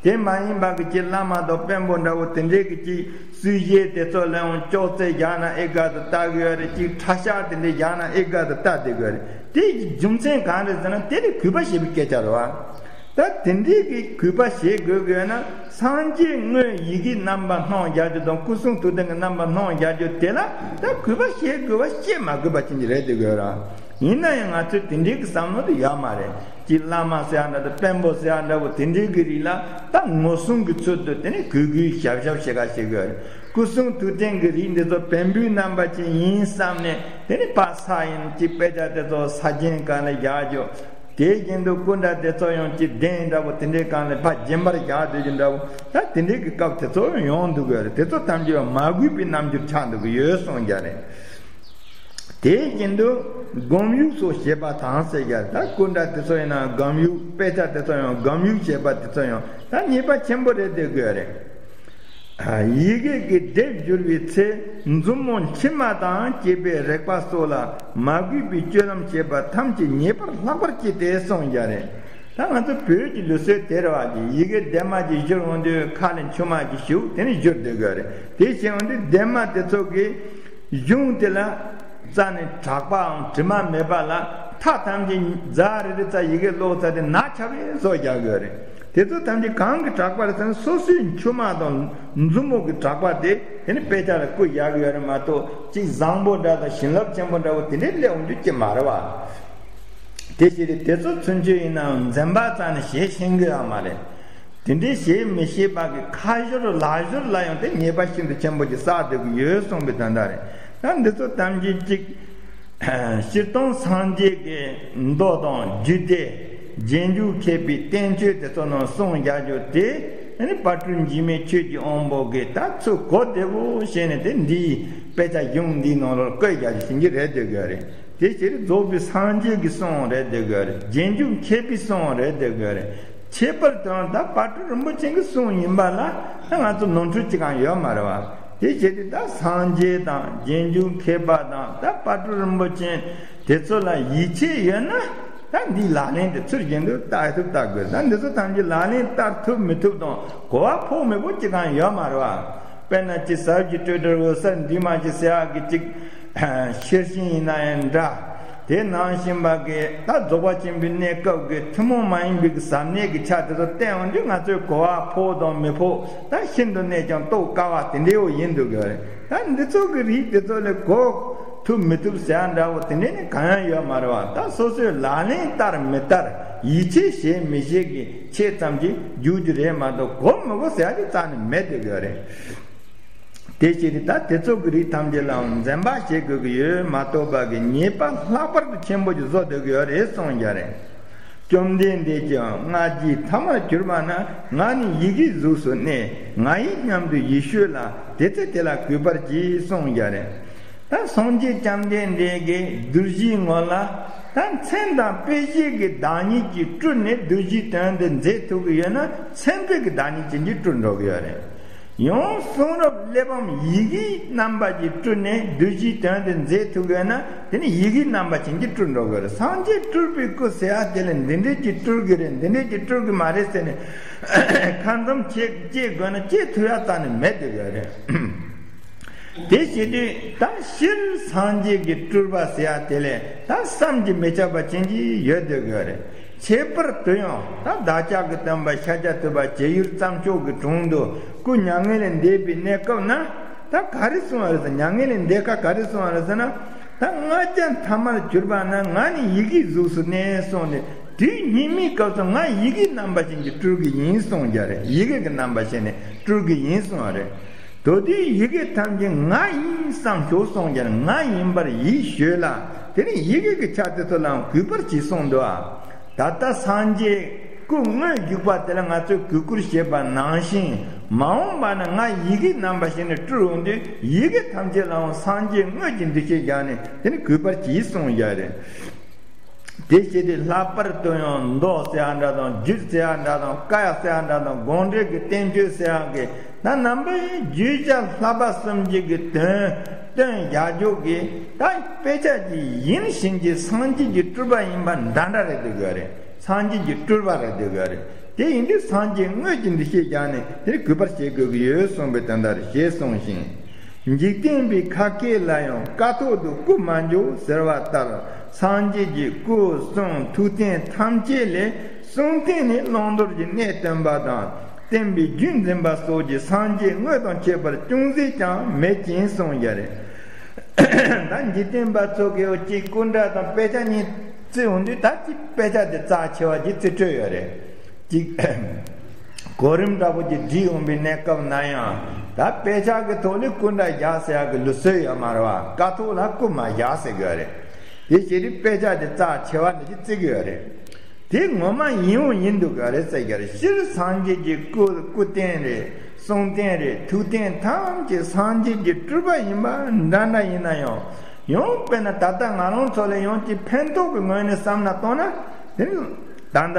དེ་མ་ཡིན་པ་གི་ཅིག་བླ་མ་དང་དཔོན་པོ་འདྲ་པོ་དེ་འདྲའི་གི་ཅིག་གསོལ་ཞལ་དེ་ཚོ་ལའང་ཅོག་ཙེ་བཞག་ན་ཨེ་དགའ་དུ་ལྟ་གི་ཡོད་རེད། ཅིག་གྲྭ་ཤག་དེ་འདྲའི་བཞག་ན་ཨེ་དགའ་དུ་ལྟ་བསྡད་གི་ཡོད་རེད། དེ་གི་རྒྱུ་མཚན་གང་རེད་ཟེར་ན་དེ་ནི་གུས་པ་བྱེད་པའི་སྐད་ཆ་རེད་བ། ད་དེ་འདྲའི་གི་གུས་པ་བྱེད་དགོས་ཀྱི་ཡོད་ན་སངས་རྒྱས་དངོས་ཡི་གེའི་རྣམ་པ་སྣང་རྒྱག་རྒྱུ་དང་སྐུ་གསུང་ཐུགས་རྟེན་གྱི་རྣམ་པ་སྣང་རྒྱག་རྒྱུ་དེ་ལ་ད་གུས་པ་བྱེད་དགོས་པ་བྱེད་མ་དགོས་པ་ཅན་གྱི་རེད་དེ་དགོས་ར། ཡིན་ན་ཡང་ང་ཚོས་དེ་འདྲའི་གི་བསམ་བློ་དེ་ཡོད་མ་རེད། ཅིག་བླ་མ་ཟེར་ཡ་འདྲ་དང་དཔོན་པོ་ཟེར་ཡ་འདྲ་བོ་དེ་འདྲའི་གི་རིགས་ལ་ད་ངོ་སྲུང་གི་ཚུལ་དུ་དེ་ནི་གུས་གུས་ཞབས་ཞབས་བྱེད་ག་བྱེད་དགོས་རེད། སྐུ་གསུང་ཐུགས་རྟེན་གྱི་རིགས་འདི་ཚོ་བེམ་པོའི་རྣམ་པ་ཅན་ཡིན་བསམ་ནས་དེ་ནི་ཕར་ས་ཡིན་ཅིག་དཔེ་ཆ་དེ་ཚོ་ས་སྦྱིན་སྒང་ལ་བཞག་རྒྱུ། དེ་བཞིན་དུ་སྐུ་འདྲ་དེ་ཚོ་ཡང་ཅིག་གདན་འདྲ་བོ་དེ་འདྲའི་སྒང་ལ་ཕར་སྦྱིན་པར་བཞག་སྡོད་རྒྱུ་འདྲ་བོ། ད་དེ་འདྲའི་གི་སྐབས་དེ་ཚོ་ཡང་ཡོང་འདུག་གི་རེད། དེ་ཚོ་ཐམས་ཅད་མ་གུས་པའི་རྣམ་འགྱུར་ཆགས་འདུག་གི་ཡོད་གསུངས་ཀྱང་རེད། དེ་བཞིན་དུ་སྒོམ་ཡུག་སོགས་བྱེད་པ་དང་ཟེར་ཀྱང་རེད། ད་སྐུ་འདྲ་དེ་ཚོ་ཡིན་ན་སྒོམ་ཡུག་དཔེ་ཆ་དེ་ཚོ་ཡང་སྒོམ་ཡུག་བྱེད་པ་དེ་ཚོ་ཡང་ད་ཉེས་པ་ཆེན་པོ་རེད་བསྡད་དགོས་རེད། ཡི་གེ་གི་སྡེབ་བསྒྱུར་བའི་ཚེ་མཛུབ་མོ་མཆི་མ་དང་བཅས་པའི་རེག་པ་སོགས་ལ་མ་གུས་པའི་སྤྱོད་ལམ་བྱེད་པ་ཐམས་ཅད་ཉེས་པར་ལྷག་པར་སྐྱེ་སྟེ་གསུངས་ཀྱང་རེད། ད་ང་ཚོ་བོད་ཀྱི་ལུགས་སྲོལ་དེ་རེད་བ། ཀྱི་ཡི་གེ་ལྡེབ་མ་ཅིག་བསྒྱུར་འོང་དུས་ཁ་ལ་མཆི་མ་ཅིག་ཞུགས་དེ་ནས་བསྒྱུར་སྡོད་དགོས་རེད། དེ་བྱས་འོང་དུས་ལྡེབ་མ་དེ་ཚོ་གི་གཞུང་དེ་ལ་རྩ་ནས་དྲེག་པའམ་དྲི་མ་མེད་པ་ལ་མཐའ་ཐམས་ཅད་རྫ་རེ་རེ་ཙམ་ཡི་གེ་ཀློག་ཚར་དུས་ན་ཆགས་པའི་བཟོ་རྒྱག་གི་ཡོད་རེད། དེ་ཚོ་ཐམས་ཅད་གང་གི་དྲེག་པ་རེད་ཟེར་ན་སོ་སོའི་མཆི་མ་དང་མཛུབ་མོ་གི་དྲེག་པ་དེ་དེ་ནི་དཔེ་ཆ་ལ་བརྐོས་བཞག་གི་ཡོད་རེད་མ་གཏོགས་ཅིག་བཟང་པོ་འདྲ་དང་བྱིན་རླབས་ཆེན་པོ་འདྲ་བོ་དེ་འདྲའི་སླེབས་འོང་རྒྱུ་ཅིག་མ་རེད་བ། དེ་བྱས་ཏེ་དེ་ཚོ་ཚུན་ཆད་ཡིན་ནའང་འཛེམ་པ་རྩ་ནས་བྱེད་ཤེས་ཀྱི་ཡོད་མ་རེད། དེ་འདྲའི་བྱེད་མི་ཤེས་པ་གི་ཁ་ཞོར་ལག་ཞོར་ལ་ཡང་དེ་ཉེས་པ་ཤིན་ཏུ་ཆེན་པོ་ཅིག་བསགས་སྡོད་ཀྱི་ཡོད་གསུངས་པའི་དོན་དག་རེད། ད་འདི་ཚོ་ཐམས་ཅད་ཅིག་སྤྱིར་བཏང་སངས་རྒྱས་ཀྱི་མདོ་དང་རྒྱུད་སྡེ་རྗེས་འཇུག་མཁས་པའི་བསྟན་བཅོས་དེ་ཚོ་ནང་གསུངས་རྒྱག་རྒྱུ་དེ་ནི་དཔལ་སྤྲུལ་འཇིགས་མེད་ཆོས་ཀྱི་དབང་པོ་གིས་ད་ཚུར་གོ་བདེ་པོ་བྱས་ནས་དེ་འདིའི་དཔེ་ཆ་གཞུང་འདིའི་ནང་ལ་བཀོད་རྒྱག་རྒྱུ་ཞིག་རེད་འདོད་ཀྱི་རེད། དེ་ཕྱིར་རྫོགས་པའི་སངས་རྒྱས་ཀྱི་གསུང་རེད་འདོད་ཀྱི་རེད། རྗེས་འཇུག་མཁས་པའི་གསུང་རེད་འདོད་ཀྱི་རེད། ཁྱད་པར་དུའང་ད་དཔལ་སྤྲུལ་རིན་པོ་ཆེ་གི་གསུང་ཡིན་པ་ལ་ད་ང་ཚོ་ནོར་འཁྲུལ་ཅི་གང་ཡོད་མ་རེད་བ། དེ་བྱས་ཏེ་ད་སངས་རྒྱས་དང་རྗེས་འཇུག་མཁས་པ་དང་ད་དཔལ་སྤྲུལ་རིན་པོ་ཆེ་དེ་ཚོ་ལ་ཡིད་ཆེས་ཡོད་ན་ད་འདིའི་ལག་ལེན་དེ་ཚུལ་བཞིན་དུ་བསྟར་ཐུབ་བསྟར་དགོས། ད་འདི་ཚོ་ཐམས་ཅད་ལག་ལེན་བསྟར་ཐུབ་མི་ཐུབ་དང་གོ་བ་ཕོག་མི་ཕོག་ཅི་གང་ཡོད་མ་རེད་བ། དཔེར་ན་ཅིག་ཟབ་ཀྱི་སྤྲོས་བྲལ་འོད་གསལ་འདུས་མ་བྱས་ཟེར་ཡག་གི་ཅིག་ཤེར་ཕྱིན་ཡིན་ན་ཡང་འདྲ། དེ་ནང་བཞིན་པ་གི་ད་རྫོགས་པ་ཆེན་པོའི་གནས་སྐབས་ཀྱི་ཐུན་མོང་མ་ཡིན་པའི་གི་ཟབ་གནད་ཀྱི་ཆ་དེ་ཚོ་བསྟན་འོང་དུས་ང་ཚོས་གོ་བ་ཕོག་དང་མི་ཕོག་ད་ཤིན་ཏུ་ནས་ཀྱང་རྟོགས་དཀའ་བ་དེ་འདྲའི་བོ་ཡིན་འདུག་གི་རེད། ད་འདི་ཚོ་གི་རིགས་དེ་ཚོ་ལས་གོ་ཐུབ་མི་ཐུབ་ཟེར་ཡག་འདྲ་བོ་དེ་འདྲས་ནི་གང་ཡང་ཡོད་མ་རེད་བ། ད་སོ་སོས་ལག་ལེན་བསྟར་མི་བསྟར་ཡིད་ཆེས་བྱེད་མི་བྱེད་ཀྱི་ཆེད་ཙམ་གྱིས་རྒྱུག་རྒྱུ་རེད་མ་གཏོགས་གོ་མི་གོ་ཟེར་ཡག་དེ་རྩ་ནས་མེད་འདུག་གི་རེད། དེ་ཕྱིར་ད་དེ་ཚོ་གི་རིགས་ཐམས་ཅད་ལའང་འཛེམ་པ་བྱེད་དགོས་ཀྱི་ཡོད་མ་གཏོགས་པ་གི་ཉེས་པ་ལྷག་པར་དུ་ཆེན་པོ་ཞིག་བཟོ་སྡོད་ཀྱི་ཡོད་རེད་གསུངས་ཀྱང་རེད། བཅོམ་ལྡན་འདས་ཀྱིས་སྔར་གྱི་ཐ་མར་གྱུར་པ་ན་ང་ནི་ཡི་གེའི་གཟུགས་སུ་གནས། ང་ཡི་སྙམ་དུ་ཡིད་དཔྱོད་ལ། དེ་ཚེ་དེ་ལ་གུས་པར་གྱིས་གསུངས་ཀྱང་རེད། ད་སངས་རྒྱས་བཅོམ་ལྡན་འདས་ཀྱིས་གདུལ་བྱའི་ངོ་ལ་ད་མཚན་དང་དཔེ་བྱད་ཀྱི་བདག་ཉིད་ཀྱིས་སྤྲུལ་ནས་གདུལ་བྱའི་དོན་དེ་མཛད་ཐུབ་ཀྱི་ཡོད་ན་མཚན་དཔེ་གི་བདག་ཉིད་ཅན་གྱིས་སྤྲུལ་འགྲོ་གི་ཡོད་རེད། ཡང་གསུང་རབ་གླེགས་བམ་ཡི་གེའི་རྣམ་པ་ཅིག་སྤྲུལ་ནས་གདུལ་བྱའི་དོན་དེ་མཛད་ཐུབ་ཀྱི་ཡོད་ན་དེ་ནི་ཡི་གེའི་རྣམ་པ་ཅན་གྱིས་སྤྲུལ་འགྲོ་གི་ཡོད་རེད། སངས་རྒྱས་སྤྲུལ་པའི་སྐུ་ཟེར་ཡག་དེ་ལ་འདི་འདྲས་ཀྱིས་སྤྲུལ་གི་རེད། འདི་འདྲས་ཀྱིས་སྤྲུལ་གི་མ་རེད་ཟེར་ནས་ཁ་འཛོམས་བྱེད་བྱེད་དགོས་ན་བྱེད་ཐུབ་ཡག་རྩ་ནས་མེད་འདུག་གི་རེད། དེ་བྱེད་དུས་ད་སྤྱིར་སངས་རྒྱས་ཀྱི་སྤྲུལ་པ་ཟེར་ཡག་དེ་ལས་ད་བསམ་གྱིས་མི་ཁྱབ་པ་ཅན་གྱི་ཡོད་སྡོད་དགོས་རེད། ཁྱད་པར་དུ་ཡང་ད་བདག་ཅག་གི་སྟོན་པ་ཤཱཀྱ་ཐུབ་པ་བྱེས་ཡུལ་རྩྭ་མཆོག་གི་དྲུང་དུ་སྐུ་མྱ་ངན་ལས་འདས་པའི་གནས་སྐབས་ན་ ད་ག་རེ་གསུངས་པ་རེད་ཟེར། མྱ་ངན་ལས་འདས་ཁ་ག་རེ་གསུངས་པ་རེད་ཟེར་ན། ད་ལྔ་བརྒྱ་ཐ་མར་གྱུར་པ་ན་ང་ནི་ཡི་གེའི་གཟུགས་སུ་གནས་གསུངས་ནས། དུས་སྙིགས་མའི་སྐབས་སུ་ང་ཡི་གེ་རྣམ་པ་ཅན་གྱིས་སྤྲུལ་གྱི་ཡིན་གསུངས་ཀྱང་རེད། ཡི་གེ་གི་རྣམ་པ་ཅན་ནས་སྤྲུལ་གྱི་ཡིན་གསུངས་པ་རེད། དེ་དུས་ཡི་གེ་ཐམས་ཅད་ང་ཡིན་བསམ་ཤོག་གསུངས་ཀྱང་རེད། ང་ཡིན་པར་ཡིད་ཆེས་ལ། དེ་ནས་ཡི་གེ་གི་ཆ་དེ་ཚོ་ལའང་གུས་པར་གྱིས་གསུངས་འདུག་ཨ། ད་ལྟ་སངས་རྒྱས་སྐུ་དངོས་བཞུགས་པ་དེ་ལ་ང་ཚོས་གུས་བཀུར་བྱེད་པ་ནང་བཞིན། མ་འོངས་པ་ན་ང་ཡི་གེའི་རྣམ་པ་ཞིག་ནས་སྤྲུལ་འོང་དུས། ཡི་གེ་ཐམས་ཅད་ལའང་སངས་རྒྱས་དངོས་ཀྱི་འདུ་ཤེས་བཞག་ནས། དེ་ནི་གུས་པར་གྱིས་གསུངས་བཞག་རེད། དེ་བྱས་ཏེ་ལྷག་པར་དུ་ཡང་མདོ་ཟེར་བ་འདྲ་དང་། རྒྱུད་ཟེར་བ་འདྲ་དང་། བཀའ་ཡང་ཟེར་བ་འདྲ་དང་། དགོངས་འགྲེལ་གྱི་བསྟན་བཅོས་ཟེར་བ་གི། ད་རྣམ་པ་བཞི་བརྗོད་བྱ་བསླབ་པ་གསུམ་གྱི་གི་དོན་སྟོན་བཞག་རྒྱུ་གི། ད་དཔེ་ཆ་གི་ཡིན་བཞིན་གྱི་སངས་རྒྱས་ཀྱི་སྤྲུལ་པ་ཡིན་པ་འདྲ་འདྲ་རེད་འདུག་གི་རེད། སངས་རྒྱས་ཀྱི་སྤྲུལ་པ་རེད་འདུག་གི་རེད། དེ་ཡིན་དུས་སངས་རྒྱས་དངོས་ཀྱི་འདུ་ཤེས་བཞག་ནས་དེར་གུས་པར་བྱེད་དགོས་ཀྱི་ཡོད་གསུངས་པའི་དོན་དག་རེད། ཞེས་གསུངས་ཤིང་། འཇིག་རྟེན་པའི་ཁ་སྐད་ལ་ཡང་ཀཿཐོག་ཏུ་སྐུ་མ་འགྱུར་ཟེར་བ་ལྟར། སངས་རྒྱས་ཀྱི་སྐུ་གསུང་ཐུགས་རྟེན་ཐམས་ཅད་ལས། གསུང་རྟེན་ནི་བླང་དོར་གྱི་གནས་སྟོན་པ་དང་། བསྟན་པའི་རྒྱུད་འཛིན་པ་སོགས་ཀྱི་སངས་རྒྱས་དངོས་དང་ཁྱད་པར་ཅུང་ཟད་ཀྱང་མེད་ཅིང་གསུངས་ཡ་རེད། ད་འཇིག་རྟེན་པ་ཚོ་གིས་ཅིག་སྐུ་འདྲ་དང་དཔེ་ཆ་གཉིས་བརྩི་ཡོང་དུས། ད་ཅིག་དཔེ་ཆ་དེ་རྩ་ཆེ་བ་ཅིག་བརྩི་སྲོལ་ཡོད་རེད། ཅིག་གོ་རིམ་འདྲ་པོ་ཅིག་བསྒྲིགས་ཡོང་པའི་གནས་སྐབས་ན་ཡང་། ད་དཔེ་ཆ་གི་ཐོག་ལ་སྐུ་འདྲ་བཞག་ཟེར་ཡག་གི་ལུགས་སྲོལ་ཡོད་མ་རེད་བ། ཀཿཐོག་ལ་སྐུ་མ་བཞག་ཟེར་གི་ཡོད་རེད། དེ་བྱས་དུས་དཔེ་ཆ་དེ་རྩ་ཆེ་བ་འདྲ་ཅིག་བརྩི་གི་ཡོད་རེད། དེ་ངོ་མ་ཡིན་འོང་ཡིན་འདུག་ག་རེད་ཟེར་གྱི་རེད། སྤྱིར་སངས་རྒྱས་ཀྱི་སྐུ། སྐུ་རྟེན་རེད། གསུང་རྟེན་རེད། ཐུགས་རྟེན་ཐམས་ཅད་སངས་རྒྱས་ཀྱི་སྤྲུལ་པ་ཡིན་པ་འདྲ་འདྲ་ཡིན་ན་ཡང་། ཡང་དཔེར་ན་ད་ལྟ་ང་རང་ཚོ་ལ་ཡང་ཅིག་ཕན་ཐོགས་ཀྱི་ངོས་ནས་བསམ་ན་གཏོང་ན། དེ་ནི་ད་ལྟ་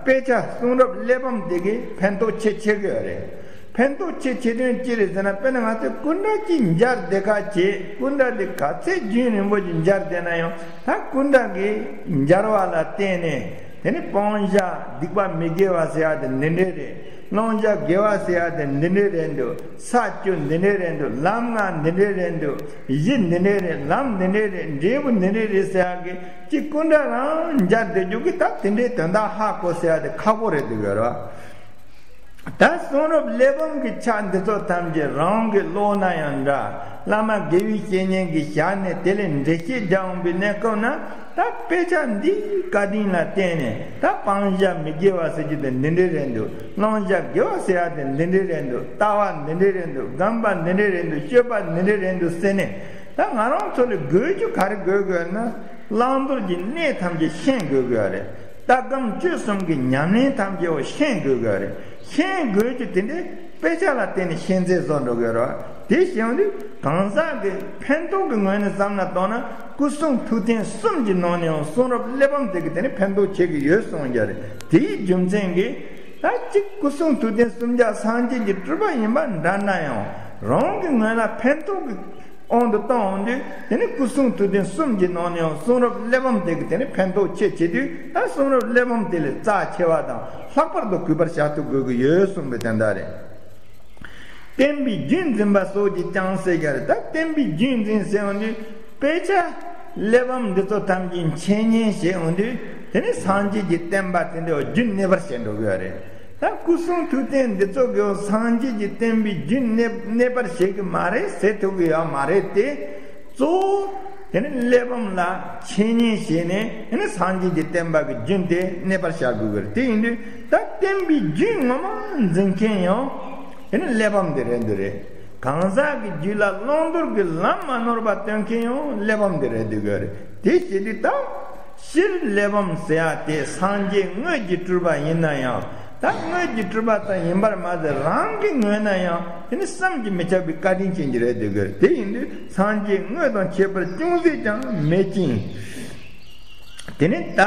དཔེ་ཆ་གསུང་རབ་གླེགས་བམ་དེ་གིས་ཕན་ཐོགས་ཆེ་ཆེ་གི་ཡོད་རེད། ཕན་ཐོགས་ཆེ་ཆེ་དོན་ཅི་རེད་ཟེར་ན། དཔེར་ན་ང་ཚོས་སྐུ་འདྲ་གཅིག་མཇལ་བསྡད་ཁ་བྱས། སྐུ་འདྲ་དེ་ག་ཚད་རྒྱུན་རིང་པོ་ཅིག་མཇལ་བསྡད་ན་ཡང་། ད་སྐུ་འདྲ་གི་མཇལ་བ་ལ་བརྟེན་ནས། དེ་ནི་སྤང་བྱ་སྡིག་པ་མི་དགེ་བ་ཟེར་ཡ་དེ་འདི་འདྲས་རེད། བླང་བྱ་དགེ་བ་ཟེར་ཡ་དེ་འདི་འདྲས་རེད་འདུག་ས་བཅུ་འདི་འདྲས་རེད་འདུག་ལམ་ལྔ་འདི་འདྲས་རེད་འདུག་གཞི་འདི་འདྲས་རེད། ལམ་འདི་འདྲས་རེད། འབྲས་བུ་འདི་འདྲས་རེད་ཟེར་ཡ་གི་ཅིག་སྐུ་འདྲ་རང་མཇལ་བསྡད་རྒྱུ་གི། ད་དེ་འདྲའི་དོན་དག་ཧ་གོ་ཟེར་ཡ་དེ་ཁག་པོ་རེད་འདུག་ག་རེད། ད་གསུང་རབ་གླེགས་བམ་གྱི་ཆ་འདི་ཚོ་ཐམས་ཅད་རང་གི་ཀློག་ན་ཡང་འདྲ། བླ་མ་དགེ་བའི་བཤེས་གཉེན་གྱི་ཞལ་ནས་དེ་ལས་འགྲེལ་བཤད་རྒྱག་འོང་པའི་གནས་སྐབས་ན། ད་དཔེ་ཆ་འདིའི་བཀའ་དྲིན་ལ་བརྟེན་ནས། ད་སྤང་བྱ་མི་དགེ་བ་ཟེར་རྒྱུ་དེ་འདི་འདྲས་རེད་འདུག་བླང་བྱ་དགེ་བ་ཟེར་ཡ་དེ་འདི་འདྲས་རེད་འདུག་ལྟ་བ་འདི་འདྲས་རེད་འདུག་སྒོམ་པ་འདི་འདྲས་རེད་འདུག་སྤྱོད་པ་འདི་འདྲས་རེད་འདུག་ཟེར་ནས། ད་ང་རང་ཚོ་ལ་དགོས་རྒྱུ་ག་རེ་དགོས་དགོས་ན། བླང་དོར་གྱི་གནས་ཐམས་ཅད་ཤེས་དགོས་དགོས་རེད། ལྟ་སྒོམ་སྤྱོད་གསུམ་གྱི་ཉམས་ལེན་ཐམས་ཅད་པོ་ཤེས་དགོས་དགོས་རེད། ཤེས་དགོས་རྒྱུ་དེ་འདྲའི་དཔེ་ཆ་ལ་བརྟེན་ནས་ཤེས་ཚད་བཟོ་འགྲོ་དགོས་རེད། དེ་བྱུང་དུས་གང་ཟག་གི་ཕན་ཐོགས་ཀྱི་ངོས་ནས་བསམ་ན་གཏོང་ན། སྐུ་གསུང་ཐུགས་རྟེན་གསུམ་གྱི་ནང་ནས་ཡང་གསུང་རབ་གླེགས་བམ་དེ་གིས་དེ་ནི་ཕན་ཐོགས་ཆེ་གི་ཡོད་གསུངས་ཀྱི་རེད། དེའི་རྒྱུ་མཚན་གྱིས། ད་གཅིག་སྐུ་གསུང་ཐུགས་རྟེན་གསུམ་ཆར་སངས་རྒྱས་ཀྱི་སྤྲུལ་པ་ཡིན་པ་འདྲ་ན་ཡང་། རང་གི་ངོས་ལ་ཕན་ཐོགས་ཀྱི་དབང་དུ་བཏང་འོང་དུས། དེ་ནི་སྐུ་གསུང་ཐུགས་རྟེན་གསུམ་གྱི་ནང་ནས་ཡང་གསུང་རབ་གླེགས་བམ་དེ་གིས་དེ་ནི་ཕན་ཐོགས་ཆེ་ཆེ་དུས། ད་གསུང་རབ་གླེགས་བམ་དེ་ལས་རྩ་ཆེ་བ་དང་ལྷག་པར་དུ་གུས་པར་བྱ་ཐུབ་དགོས་ཀྱི་ཡོད་གསུངས་པའི་དོན་དག་རེད། བསྟན་པའི་རྒྱུད་འཛིན་པ་སོགས་ཀྱིས་ཀྱང་ཟེར་གྱི་རེད། ད་བསྟན་པའི་རྒྱུད་འཛིན་ཟེར་འོང་དུས། དཔེ་ཆ་གླེགས་བམ་འདི་ཚོ་ཐམས་ཅད་འཆད་ཉན་བྱེད་འོང་དུས། དེ་ནི་སངས་རྒྱས་ཀྱི་བསྟན་པ་དེ་འདྲའི་རྒྱུན་གནས་པར་བྱེད་འགྲོ་གི་ཡོད་རེད། ད་སྐུ་གསུང་ཐུགས་རྟེན་འདི་ཚོ་གིས་སངས་རྒྱས་ཀྱི་བསྟན་པའི་རྒྱུན་གནས་གནས་པར་བྱེད་ཀྱི་མ་རེད་ཟེར་ཐུབ་ཀྱི་ཡོད་མ་རེད་དེ། གཙོ་བོ་དེ་ནི་གླེགས་བམ་ལ་འཆད་ཉན་བྱས་ནས། དེ་ནི་སངས་རྒྱས་ཀྱི་བསྟན་པ་གི་རྒྱུན་དེ་གནས་པར་བྱ་དགོས་ཀྱི་རེད། དེ་ཡིན་དུས་ད་བསྟན་པའི་རྒྱུན་ངོ་མ་འཛིན་མཁན་ཡང་དེ་ནི་གླེགས་བམ་དེ་རེད་འདུག་རེད། གང་ཟག་གི་རྒྱུད་ལ་བླང་དོར་གྱི་ལམ་མ་ནོར་བ་སྟོན་མཁན་ཡང་གླེགས་བམ་དེ་རེད་འདུག་གི་རེད། དེ་བྱེད་དུས་ད་སྤྱིར་གླེགས་བམ་ཟེར་ཡ་དེ་སངས་རྒྱས་དངོས་ཀྱི་སྤྲུལ་པ་ཡིན་ན་ཡང་། ད་དངོས་ཀྱི་སྤྲུལ་པ་ཙམ་ཡིན་པར་མ་ཟད། རང་གི་ངོས་ན་ཡང་དེ་ནི་བསམ་གྱིས་མི་ཁྱབ་པའི་བཀའ་དྲིན་ཅན་གྱི་རེད་འདུག་གི་རེད། དེ་ཡིན་དུས་སངས་རྒྱས་དངོས་དང་ཁྱད་པར་ཅུང་ཟད་ཀྱང་མེད་ཅིང་། དེ་ནི་ད་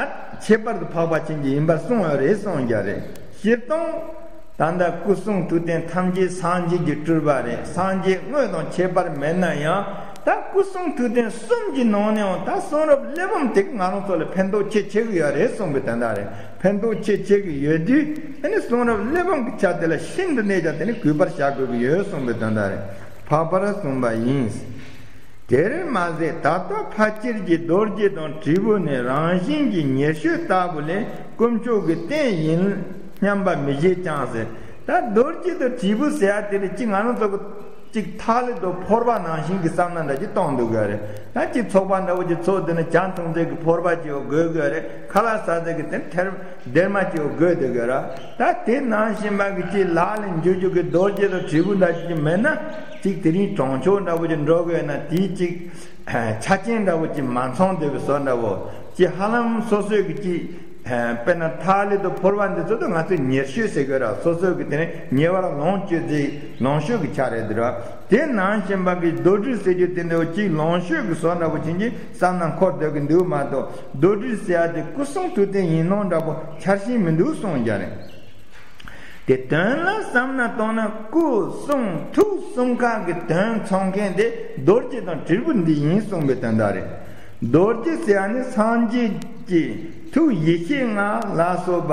ཁྱད་པར་དུ་འཕགས་པ་ཅན་གྱི་ཡིན་པར་གསུངས་ཡོད་རེད་གསུངས་ཀྱི་རེད། སྤྱིར་བཏང་ད་ལྟ་སྐུ་གསུང་ཐུགས་རྟེན་ཐམས་ཅད་སངས་རྒྱས་ཀྱི་སྤྲུལ་པ་རེད། སངས་རྒྱས་དངོས་དང་ཁྱད་པར་མེད་ན་ཡང་། ད་སྐུ་གསུང་ཐུགས་རྟེན་གསུམ་གྱི་ནང་ནས་ཡང་ད་གསུང་རབ་གླེགས་བམ་དེ་གིས་ང་རང་ཚོ་ལ་ཕན་ཐོགས་ཆེ་ཆེ་གི་ཡོད་རེད་གསུངས་པའི་དོན་དག་རེད། ཕན་ཐོགས་ཆེ་ཆེ་གི་ཡོད་དུས། དེ་ནི་གསུང་རབ་གླེགས་བམ་གྱི་ཆ་དེ་ལ་ཤིན་ཏུ་གནས་ཀྱང་དེ་ནི་གུས་པར་བྱ་དགོས་ཀྱི་ཡོད་གསུངས་པའི་དོན་དག་རེད། འཕགས་པར་གསུངས་པ་ཡིན། དེར་མ་ཟད་ད་ལྟ་ཕལ་ཆེར་གྱི་རྡོ་རྗེ་དང་དྲིལ་བུ་ནི་རང་བཞིན་གྱི་ཉེར་སྤྱོད་ལྟ་བུ་ལས་དཀོན་མཆོག་གི་རྟེན་ཡིན་སྙམ་པ་མི་བྱེད་ཀྱང་ཟེར། ད་རྡོ་རྗེ་དང་དྲིལ་བུ་ཟེར་ཡ་དེ་ནི་ཅིག་ང་རང་ཚོ་གི་ གཅིག་ཐག་ལེ་དང་ཕོར་པ་ནང་བཞིན་གྱི་བསམ་ན་འདྲ་ཅིག་གཏོང་འདུག་གི་རེད། ད་གཅིག་ཚོགས་པ་འདྲ་བོ་ཅིག་ཚོགས་དེ་ནི་ཇ་འཐུང་ཚད་ཀྱི་ཕོར་པ་ཅིག་དགོས་གི་རེད། ཁ་ལག་ཟ་ཚད་ཀྱི་དེ་ཐེར་སྡེར་མ་ཅིག་དགོས་འདུག་གི་ར། ད་དེ་ནང་བཞིན་པ་གི་གཅིག་ལག་ལ་འཇུ་རྒྱུ་གི་རྡོ་རྗེ་དང་དྲིལ་བུ་འདྲ་ཅིག་མེད་ན། གཅིག་དེ་རིང་གྲོང་ཆོག་འདྲ་བོ་ཅིག་འགྲོ་དགོས་ན་དེའི་གཅིག་ཆ་རྐྱེན་འདྲ་བོ་ཅིག་མ་ཚང་འདུག་གི་བཟོ་འདྲ་བོ་ཅིག་ཧ་ལམ་སོ་སོའི་གི་གཅིག་དཔེར་ན་ཐག་ལེ་དང་ཕོར་པ་འདི་ཚོ་དང་ང་ཚོས་ཉེར་སྤྱོད་ཟེར་དགོས་ར། སོ་སོའི་གི་དེ་ནི་ཉེ་བར་ལོངས་སྤྱོད་རྫས་ལོངས་སྤྱོད་ཀྱི་ཆ་རེད་འདི་ར། དེ་ནང་བཞིན་པ་གི་རྡོར་དྲིལ་ཟེར་རྒྱུ་དེ་འདྲ་བོ་གཅིག་ལོངས་སྤྱོད་ཀྱི་བཟོ་འདྲ་བོ་བྱིན་གྱིས་བསམ་ན་འཁོར་སྡོད་ཀྱི་འདུག་མ་གཏོགས། རྡོར་དྲིལ་ཟེར་ཡ་དེ་སྐུ་གསུང་ཐུགས་རྟེན་ཡིན་ནོ་འདྲ་པོ་འཆར་བཞིན་མི་འདུག་གསུངས་ཀྱང་རེད། དེ་དོན་ལ་བསམ་ན་གཏོང་ན་སྐུ་གསུང་ཐུགས་གསུམ་ཀ་གི་དོན་ཚང་མཁན་དེ་རྡོ་རྗེ་དང་དྲིལ་བུ་འདི་ཡིན་གསུངས་པའི་དོན་དག་རེད། རྡོ་རྗེ་ཟེར་ཡ་ནི་སངས་རྒྱས་ཀྱི་ཐུགས་ཡེ་ཤེས་ལྔ་ལ་སོགས་པ་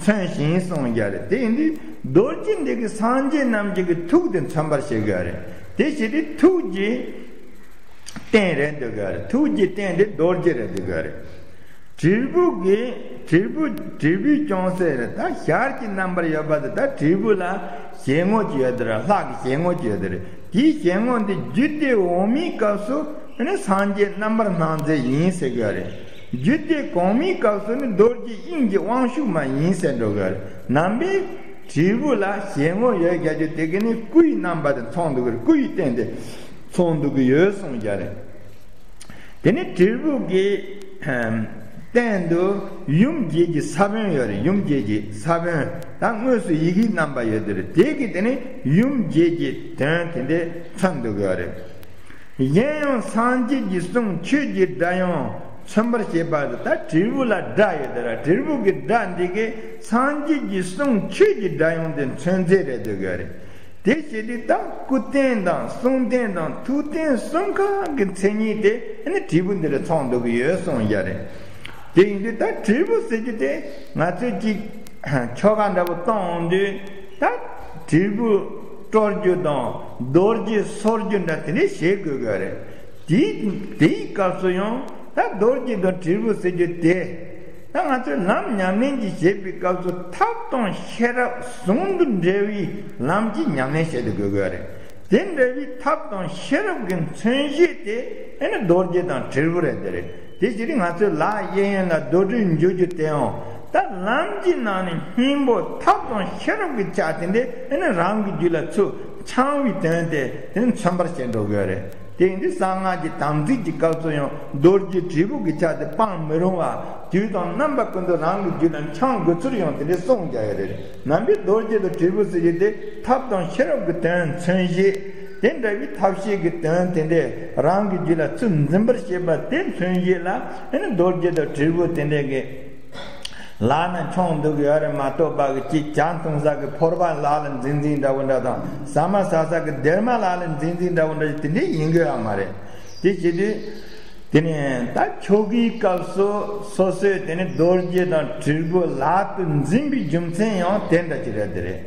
མཚོན་ཞིང་གསུངས་ཀྱང་རེད། དེ་ཡིན་དུས་རྡོ་རྗེ་འདི་གི་སངས་རྒྱས་རྣམས་ཀྱི་གི་ཐུགས་དེ་མཚོན་པར་བྱེད་ཀྱི་རེད། དེ་བྱེད་དུས་ཐུགས་ཀྱི་རྟེན་རེད་འདུག་ག་རེད། ཐུགས་ཀྱི་རྟེན་དེ་རྡོ་རྗེ་རེད་འདུག་ག་རེད། དྲིལ་བུ་གི་དྲིལ་བུ་དྲིལ་བུས་སྐྱོང་སའི་རེད། ད་ཞལ་གྱི་རྣམ་པར་ཡོད་པ་དེ་ད་དྲིལ་བུ་ལ་ཞལ་ངོ་ཅིག་ཡོད་དེ་རེད། ལྷ་གི་ཞལ་ངོ་ཅིག་ཡོད་དེ་རེད། དེའི་ཞལ་ངོ་འདི་རྒྱུད་སྡེ་འོག་མའི་སྐབས་སུ་ནི་སངས་རྒྱས་རྣམ་པར་སྣང་མཛད་ཡིན་ཟེར་གི་རེད། རྒྱུད་སྡེ་གོང་མའི་སྐབས་སུ་ནི་རྡོ་རྗེ་དབྱིངས་ཀྱི་དབང་ཕྱུག་མ་ཡིན་ཟེར་འགྲོ་གི་རེད། ནང་པའི་དྲིལ་བུ་ལ་ཞལ་ངོ་ཡོད་རྒྱ་རྒྱུ་དེ་གི་ནི་སྐུའི་རྣམ་པ་དེ་མཚོན་འདུག་གི་རེད། སྐུའི་རྟེན་དེ་མཚོན་འདུག་གི་ཡོད་གསུངས་རྒྱ་རེད། དེ་ནས་དྲིལ་བུ་གི་སྟེང་དུ་ཡུམ་བརྒྱད་ཀྱི་ས་བོན་ཡོད་རེད། ཡུམ་བརྒྱད་ཀྱི་ས་བོན་ད་དངོས་སུ་ཡི་གེའི་རྣམ་པ་ཡོད་དེ་རེད། དེ་གི་དེ་ནས་ཡུམ་བརྒྱད་ཀྱི་དོན་དེ་འདྲ་མཚོན་འདུག་གི་ཡོད་རེད། གཞན་ཡང་སངས་རྒྱས་ཀྱི་གསུང་ཆོས་ཀྱི་སྒྲ་དབྱངས་མཚོན་པར་བྱེད་པ་དེ་ད་དྲིལ་བུ་ལ་སྒྲ་ཡོད་དེ་ར། དྲིལ་བུ་གི་སྒྲ་འདི་གིས་སངས་རྒྱས་ཀྱི་གསུང་ཆོས་ཀྱི་སྒྲ་དབྱངས་དེ་མཚོན་བྱེད་རེད་འདུག་གི་ཡོད་རེད། དེ་བྱེད་དུས་ད་སྐུ་རྟེན་དང་གསུང་རྟེན་དང་ཐུགས་རྟེན་གསུམ་ཀ་གི་མཚན་ཉིད་དེ་ཨ་ནི་དྲིལ་བུ་འདི་ལ་མཚོན་འདུག་གི་ཡོད་གསུངས་ཡ་རེད། དེ་ཡིན་དུས་ད་དྲིལ་བུ་ཟེར་རྒྱུ་དེ་ང་ཚོས་ཅིག་ཆོ་ག་འདྲ་པོ་གཏོང་འོང་དུས་ད་དྲིལ་བུ་དཀྲོལ་རྒྱུ་དང་རྡོ་རྗེ་གསོར་རྒྱུ་འདྲ་དེ་འདྲ་བྱེད་དགོས་གི་རེད། དེའི་དེའི་སྐབས་སུ་ཡང་ད་རྡོ་རྗེ་དང་དྲིལ་བུ་ཟེར་རྒྱུ་དེ། ད་ང་ཚོས་ལམ་ཉམས་ལེན་གྱི་བྱེད་པའི་སྐབས་སུ་ཐབས་དང་ཤེས་རབ་ཟུང་དུ་འབྲེལ་བའི་ལམ་གྱི་ཉམས་ལེན་བྱེད་དུ་དགོས་དགོས་རེད། དེ་འདྲ་བའི་ཐབས་དང་ཤེས་རབ་ཀྱི་མཚོན་བྱེད་དེ་ཨེ་ནི་རྡོ་རྗེ་དང་དྲིལ་བུ་རེད་དེ་རེད། དེ་ཕྱིར་ང་ཚོས་ལག་གཡས་གཡོན་ལ་རྡོར་དྲིལ་འཇུ་རྒྱུ་དེའང་ད་ལམ་གྱི་ནང་ནས་སྙིང་པོ་ཐབས་དང་ཤེས་རབ་ཀྱི་ཆ་དེ་འདྲ་ཨེ་ནི་རང་གི་རྒྱུད་ལ་ཚུར་འཆང་བའི་དོན་དེ་དེ་མཚོན་པར་བྱེད་འགྲོ་དགོས་རེད། དེ་ཡིན་དུས་གསང་སྔགས་ཀྱི་དམ་ཚིག་གི་སྐབས་སུ་ཡང་རྡོ་རྗེ་དྲིལ་བུ་གི་ཆ་དེ་སྤང་མི་རུང་བ། དུས་དང་རྣམ་པ་ཀུན་ཏུ་རང་གི་རྒྱུད་ལ་འཆང་དགོས་ཚུལ་ཡང་དེ་འདྲའི་གསུངས་ཀྱང་ཡོད་རེད། ནང་པའི་རྡོ་རྗེ་དང་དྲིལ་བུ་ཟེར་རྒྱུ་དེ་ཐབས་དང་ཤེས་རབ་ཀྱི་དོན་མཚོན་བྱེད། དེ་འདྲ་བའི་ཐབས་ཤེས་ཀྱི་དོན་དེ་འདྲས་རང་གི་རྒྱུད་ལ་ཚུར་འཛིན་པར་བྱེད་པ་དེ་མཚོན་བྱེད་ལ་ཨེ་ནི་རྡོ་རྗེ་དང་དྲིལ་བུ་དེ་འདྲས་ཀྱི་ལག་ན་འཆང་འདུག་ཡོད་རེད་མ་གཏོགས་པ་གི་ཅིག་ཇ་འཐུང་ས་གི་ཕོར་པ་ལག་ལ་འཛིན་འཛིན་འདྲ་བོ་འདྲ་དང་ཟ་མ་ཟ་ས་གི་སྡེར་མ་ལག་ལ་འཛིན་འཛིན་འདྲ་བོ་འདྲ་ཞིག་དེ་འདྲས་ཡིན་དགོས་ཡ་མ་རེད། དེ་བྱེད་དུས་དེ་ནས་ད་ཆོ་གའི་སྐབས་སུ་སོ་སོས་དེ་ནས་རྡོ་རྗེ་དང་དྲིལ་བུ་ལག་ཏུ་འཛིན་པའི་རྒྱུ་མཚན་ཡང་དེ་འདྲ་ཅིག་རེད་དེ་རེད།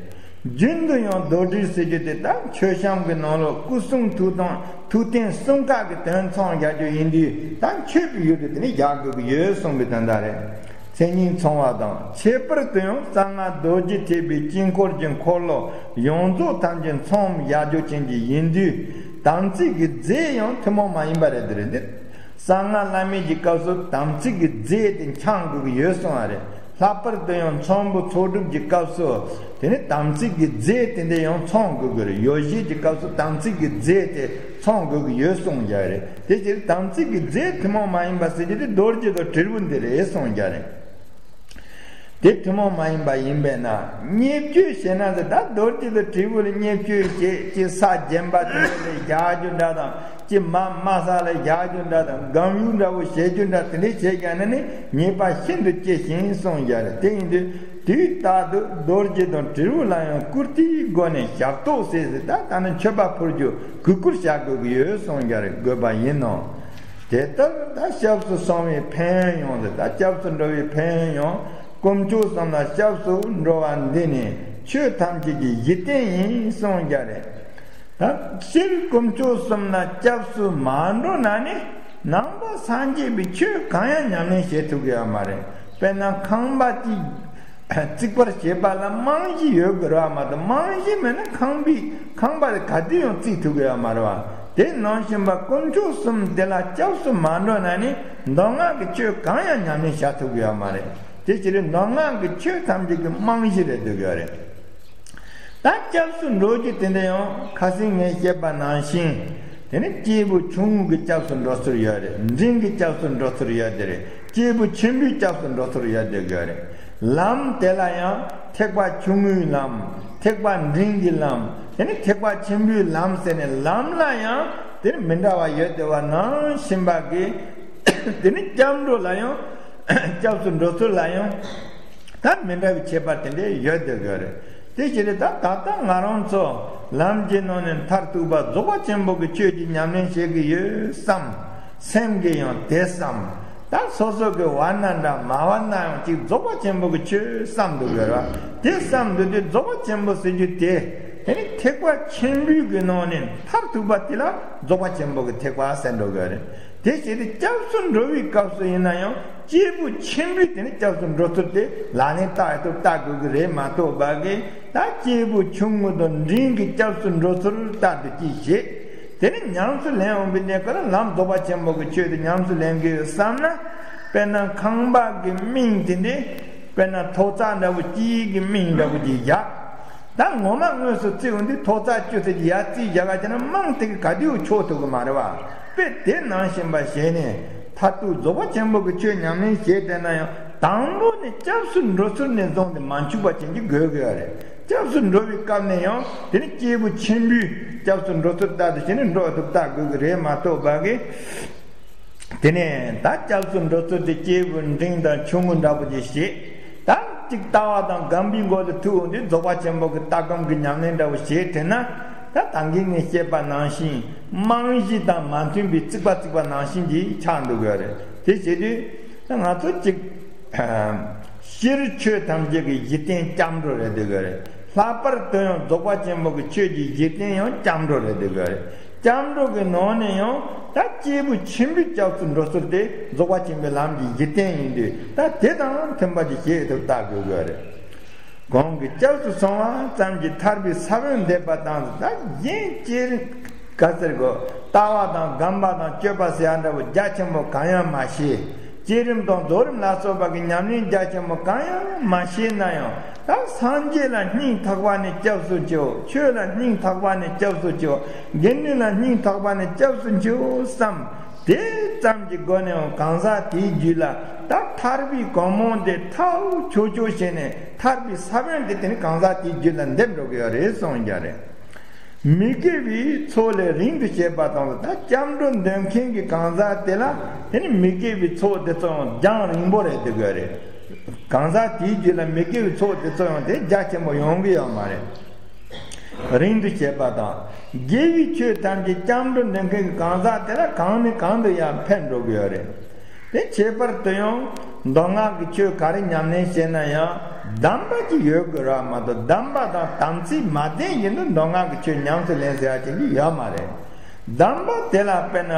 རྒྱུན་དུ་ཡང་རྡོར་དྲིལ་ཟེར་རྒྱུ་དེ་ད་མཆོད་བཤམས་ཀྱི་ནང་ལོགས་སྐུ་གསུང་ཐུགས་དང་ཐུགས་རྟེན་གསུམ་ཀ་གི་དོན་ཚང་རྒྱག་རྒྱུ་ཡིན་དུས་ད་མཆོད་པའི་ཡུལ་དུ་དེ་ནི་རྒྱག་དགོས་ཀྱི་ཡོད་གསུངས་པའི་དོན་དག་རེད། མཚན་ཉིད་མཚུངས་པ་དང་། ཁྱད་པར་དུ་ཡང་གསང་སྔགས་རྡོ་རྗེ་ཐེག་པའི་དཀྱིལ་འཁོར་གྱི་འཁོར་ལོ་ཡོངས་རྫོགས་ཐམས་ཅད་ཚང་བརྒྱ་རྒྱུ་ཅན་གྱི་ཡིན་དུས་དམ་ཚིག་གི་རྫས་ཡང་ཐུན་མོང་མ་ཡིན་པ་རེད་དེ་རེད། འདིར་གསང་སྔགས་བླ་མེད་ཀྱི་སྐབས་སུ་དམ་ཚིག་གི་རྫས་དེ་འཆང་དགོས་ཀྱི་ཡོད་གསུངས་པ་རེད། ལྷག་པར་དུ་ཡང་ཚོམ་བུ་ཚོགས་སྒྲུབ་ཀྱི་སྐབས་སུ་དེ་ནི་དམ་ཚིག་གི་རྫས་དེ་འདྲ་ཡང་ཚང་དགོས་ཀྱི་རེད། ཡོ་བྱད་ཀྱི་སྐབས་སུ་དམ་ཚིག་གི་རྫས་དེ་ཚང་དགོས་ཀྱི་ཡོད་གསུངས་ཀྱང་རེད། དེ་ཕྱིར་དམ་ཚིག་གི་རྫས་ཐུན་མོང་མ་ཡིན་པ་ཟེར་རྒྱུ་དེ་རྡོ་རྗེ་དང་དྲིལ་བུ་འདི་རེད་གསུངས་ཀྱང་རེད། དེ་ཐུན་མོང་མ་ཡིན་པ་ཡིན་པས་ན་བརྙས་བཅོས་བྱས་ན་ཟེར། ད་རྡོ་རྗེ་དང་དྲིལ་བུ་ལ་བརྙས་བཅོས་བྱེད་ཅེས་ས་བརྒྱན་པ་དེ་ལ་རྒྱག་རྒྱུ་འདྲ་དང་ཅི་མ་དམའ་ས་ལ་རྒྱག་རྒྱུ་འདྲ་དང་སྒམ་ཡུག་འདྲ་བོ་བྱེད་རྒྱུ་འདྲ་དེ་འདྲ་བྱེད་ཀྱང་ན་ནི་ཉེས་པ་ཤིན་ཏུ་སྐྱེ་ཞིང་གསུངས་ཀྱང་རེད། དེ་ཡིན་དུས་དུས་རྟག་ཏུ་རྡོ་རྗེ་དང་དྲིལ་བུ་ལ་ཡང་བཀུར་སྟིའི་སྒོ་ནས་ཞབས་ཏོག་ཟེར་ཟེར། ད་ད་ནི་མཆོད་པ་ཕུལ་རྒྱུ་གུས་བཀུར་བྱ་དགོས་ཀྱི་ཡོད་གསུངས་ཀྱང་རེད། དགོས་པ་ཡིན་ནོ། དེ་ལྟར་ད་སྐྱབས་སུ་སོང་བའི་ཕན་ཡོན་ཡོང་ཟེར། ད་སྐྱབས་སུ་འགྲོ་བའི་ཕན་ཡོན་ཡོང་། དཀོན་མཆོག་གསུམ་ལ་སྐྱབས་སུ་འགྲོ་བ་འདི་ནི་ཆོས་ཐམས་ཅད་ཀྱི་གཞི་རྟེན་ཡིན་གསུངས་ཀྱང་རེད། ད་སྤྱིར་དཀོན་མཆོག་གསུམ་ལ་སྐྱབས་སུ་མ་འགྲོ་ན་ནི་ནང་པ་སངས་རྒྱས་པའི་ཆོས་གང་ཡང་ཉམས་ལེན་བྱེད་ཐུབ་ཀྱི་ཡོད་མ་རེད། དཔེར་ན་ཁང་པ་གཅིག་ བརྩིག་པར་བྱེད་པ་ལ་རྨང་གཞི་ཡོད་དགོས་རེད་བ་མ་གཏོགས། རྨང་གཞི་མེད་ན་ཁང་པའི་ཁང་པ་དེ་ག་དུས་ཡང་བརྩིགས་ཐུབ་ཀྱི་ཡོད་མ་རེད་བ། དེ་ནང་བཞིན་པ་དཀོན་མཆོག་གསུམ་དེ་ལ་སྐྱབས་སུ་མ་འགྲོ་ན་ནི་མདོ་སྔགས་ཀྱི་ཆོས་གང་ཡང་ཉམས་ལེན་བྱ་ཐུབ་ཀྱི་ཡོད་མ་རེད། དེ་ཕྱིར་མདོ་སྔགས་ཀྱི་ཆོས་ཐམས་ཅད་ཀྱི་རྨང་གཞི་རེད་འདོད་ཀྱི་ཡོད་རེད། ད་སྐྱབས་སུ་འགྲོ་རྒྱུ་དེ་འདྲ་ཡང་ཁ་སང་ངས་བཤད་པ་ནང་བཞིན། དེ་ནི་སྐྱེས་བུ་ཆུང་ངུ་གི་སྐྱབས་སུ་འགྲོ་ཚུལ་ཡོད་རེད། འབྲིང་གི་སྐྱབས་སུ་འགྲོ་ཚུལ་ཡོད་དེ་རེད། སྐྱེས་བུ་ཆེན་པོའི་སྐྱབས་སུ་འགྲོ་ཚུལ་ཡོད་དེ་ཡོད་རེད། ལམ་དེ་ལ་ཡང་ཐེག་པ་ཆུང་ངུའི་ལམ། ཐེག་པ་འབྲིང་གི་ལམ། དེ་ནི་ཐེག་པ་ཆེན་པོའི་ལམ་ཟེར་ནས་ལམ་ལ་ཡང་དེ་ནི་མི་འདྲ་བ་ཡོད་དེ་བ་ནང་བཞིན་པ་གི། དེ་ནི་སྐྱབས་འགྲོ་ལ་ཡང་སྐྱབས་སུ་འགྲོ་ཚུལ་ལ་ཡང་ད་མི་འདྲ་བའི་ཁྱད་པར་དེ་འདྲ་ཡོད་དེ་ཡོད་རེད། དེ་ཕྱིར་ད་ད་ལྟ་ང་རང་ཚོ་ལམ་གྱི་ནང་ནས་མཐར་ཐུག་པ་རྫོགས་པ་ཆེན་པོ་གི་ཆོས་ཀྱི་ཉམས་ལེན་བྱེད་ཀྱི་ཡོད་བསམ། སེམས་ཀྱིས་ཡང་དེ་བསམ། ད་སོ་སོ་གི་བར་ན་འདྲ་མ་བར་ན་ཡང་ཅིག་རྫོགས་པ་ཆེན་པོ་གི་ཆོས་བསམ་འདུག་ཡོད་ར། དེ་བསམ་འདུག་དུས་རྫོགས་པ་ཆེན་པོ་ཟེར་རྒྱུ་དེ། དེ་ནི་ཐེག་པ་ཆེན་པོའི་གི་ནང་ནས་མཐར་ཐུག་པ་དེ་ལ་རྫོགས་པ་ཆེན་པོ་གི་ཐེག་པ་ཟེར་འགྲོ་གི་ཡོད་རེད། དེ་བྱས་ཏེ་སྐྱབས་སུ་འགྲོ་བའི་སྐབས་སུ་ཡིན་ན་ཡང་སྐྱེས་བུ་ཆེན་པོས་དེ་ནི་སྐྱབས་སུ་འགྲོ་ཚུལ་དེ་ལག་ལེན་བསྟར་ཐུབ་བསྟར་དགོས་ཀྱི་རེད་མ་གཏོགས་པ་གི། ད་སྐྱེས་བུ་ཆུང་ངུ་དང་འབྲིང་གི་སྐྱབས་སུ་འགྲོ་ཚུལ་ལྟར་དུ་ཅིག་བྱེད། དེ་ནི་ཉམས་སུ་ལེན་འོང་བའི་གནས་སྐབས་ལ་ལམ་རྫོགས་པ་ཆེན་པོ་གི་ཆོས་དེ་ཉམས་སུ་ལེན་དགོས་བསམ་ན། དཔེར་ན་ཁང་པ་གི་རྨིང་དེ་འདྲ། དཔེར་ན་ཐོག་རྩེག་འདྲ་བོ་གཅིག་གི་རྨིང་འདྲ་བོ་ཅིག་བཞག་ད་ངོ་མ་དངོས་སུ་བརྩིས་འོང་དུས་ཐོག་རྩེག་བཅུ་ཙམ་ཅིག་ཡར་བརྩིས་བཞག་ག་བྱས་ན་རྨང་དེ་གི་ག་དུས་ཆོག་ཐུབ་ཀྱི་མ་རེད་བ། དཔེ་དེ་ནང་བཞིན་པ་བྱས་ནས་མཐར་ཐུག་རྫོགས་པ་ཆེན་པོ་གི་ཆོས་ཉམས་ལེན་བྱས་བསྡད་ན་ཡང་དང་པོ་ནས་སྐྱབས་སུ་འགྲོ་ཚུལ་ནས་བཟུང་སྟེ་མ་འཆུག་པ་བྱེད་ཀྱི་དགོས་ཀྱི་ཡོད་རེད། སྐྱབས་སུ་འགྲོ་བའི་སྐབས་ནས་ཡང་དེ་ནི་སྐྱེས་བུ་ཆེན་པོས་སྐྱབས་སུ་འགྲོ་ཚུལ་ལྟར་དུ་བྱས་ནས་འགྲོ་ཐུབ་བསྟར་དགོས་ཀྱི་རེད་མ་གཏོགས་པ་གི། དེ་ནས་ད་སྐྱབས་སུ་འགྲོ་ཚུལ་དེ་སྐྱེས་བུ་འབྲིང་དང་ཆུང་ངུ་འདྲ་པོ་ཅིག་བྱེད། ད་ཅིག་ལྟ་བ་དང་སྒོམ་པའི་སྒོ་ལ་ཐུག་འོང་དུས་རྫོགས་པ་ཆེན་པོ་གི་ལྟ་སྒོམ་གྱི་ཉམས་ལེན་འདྲ་བོ་བྱེད་དེ་ན། ད་ད་གིན་ངས་བཤད་པ་ནང་བཞིན་རྨང་གཞི་དང་མ་མཐུན་པའི་རྩིག་པ་རྩིག་པ་ནང་བཞིན་གྱི་ཆགས་འདུག་གི་རེད། དེ་བྱེད་དུས་ད་ང་ཚོ་ཅིག་ཕྱིར་ཆོས་ཐམས་ཅད་ཀྱི་གཞི་རྟེན་སྐྱབས་འགྲོ་རེད་འདུག་གི་རེད། ལྷག་པར་དུ་ཡང་རྫོགས་པ་ཆེན་པོ་གི་ཆོས་ཀྱི་གཞི་རྟེན་ཡང་སྐྱབས་འགྲོ་རེད་འདུག་གི་རེད། སྐྱབས་འགྲོ་གི་ནང་ནས་ཡང་ད་སྐྱེས་བུ་ཆེན་པོའི་སྐྱབས་སུ་འགྲོ་ཚུལ་དེ་རྫོགས་པ་ཆེན་པོའི་ལམ་གྱི་གཞི་རྟེན་ཡིན་དུས་ད་དེ་དང་མཐུན་པ་ཅིག་བྱེད་ཐུབ་བལྟ་དགོས་ཀྱི་རེད། གོང་གི་སྐྱབས་སུ་སོང་བ་ཙམ་གྱིས་ཐར་པའི་ས་བོན་འདེབས་པ་དང་ད་གཞན་ཅི་ག་ཟེར་གོ། ལྟ་བ་དང་སྒོམ་པ་དང་སྤྱོད་པ་ཟེར་ཡ་འདྲ་བོ་རྒྱ་ཆེན་པོ་གང་ཡང་མ་བྱས། བསྐྱེད་རིམ་དང་རྫོགས་རིམ་ལ་སོགས་པ་གི་ཉམས་ལེན་རྒྱ་ཆེན་པོ་གང་ཡང་མ་བྱས་ན་ཡང་ད་སངས་རྒྱས་ལ་སྙིང་ཐག་པ་ནས་སྐྱབས་སུ་མཆིའོ། ཆོས་ལ་སྙིང་ཐག་པ་ནས་སྐྱབས་སུ་མཆིའོ། དགེ་འདུན་ལ་སྙིང་ཐག་པ་ནས་སྐྱབས་སུ་མཆིའོ་བསམ། དེ་ཙམ་གྱི་སྒོ་ནས་གང་ཟག་དེའི་རྒྱུད་ལ་ད་ཐར་པའི་གོ་འཕང་དེ་ཐོབ་ཆོག་ཆོག་བྱས་ནས་ཐར་པའི་ས་བོན་དེ་དེ་ནི་གང་ཟག་དེའི་རྒྱུད་ལ་འདེབས་འགྲོ་གི་ཡོད་རེད་གསུངས་ཀྱི་རེད། མི་དགེ་བའི་ཚོགས་ལས་རིང་དུ་བྱེད་པ་དང་ད་སྐྱབས་འགྲོ་འདོན་མཁན་གྱི་གང་ཟག་དེ་ལ་དེ་ནི་མི་དགེ་བའི་ཚོགས་དེ་ཚོ་ཡང་རྒྱང་རིང་པོ་རེད་འདུག་གི་རེད། གང་ཟག་དེའི་རྒྱུད་ལ་མི་དགེ་བའི་ཚོགས་དེ་ཚོ་ཡང་དེ་རྒྱ་ཆེན་པོ་ཡོང་གི་ཡོད་མ་རེད། རིང་དུ་བྱེད་པ་དང་དགེ་བའི་ཆོས་ཐམས་ཅད་སྐྱབས་འགྲོ་འདོན་མཁན་གྱི་གང་ཟག་དེ་ལ་གང་ནས་གང་དུ་ཡང་ཕན་འགྲོ་གི་ཡོད་རེད། དེ་ཁྱད་པར་དུ་ཡང་མདོ་སྔགས་ཀྱི་ཆོས་ག་རེ་ཉམས་ལེན་བྱས་ན་ཡང་གདམས་པ་ཅིག་ཡོད་དགོས་ར་མ་གཏོགས་གདམས་པ་དང་དམ་ཚིག་མ་ལྡན་བཞིན་དུ་མདོ་སྔགས་ཀྱི་ཆོས་ཉམས་སུ་ལེན་ཟེར་ཡ་ཅིག་ཡོད་མ་རེད། གདམས་པ་དེ་ལ་དཔེར་ན་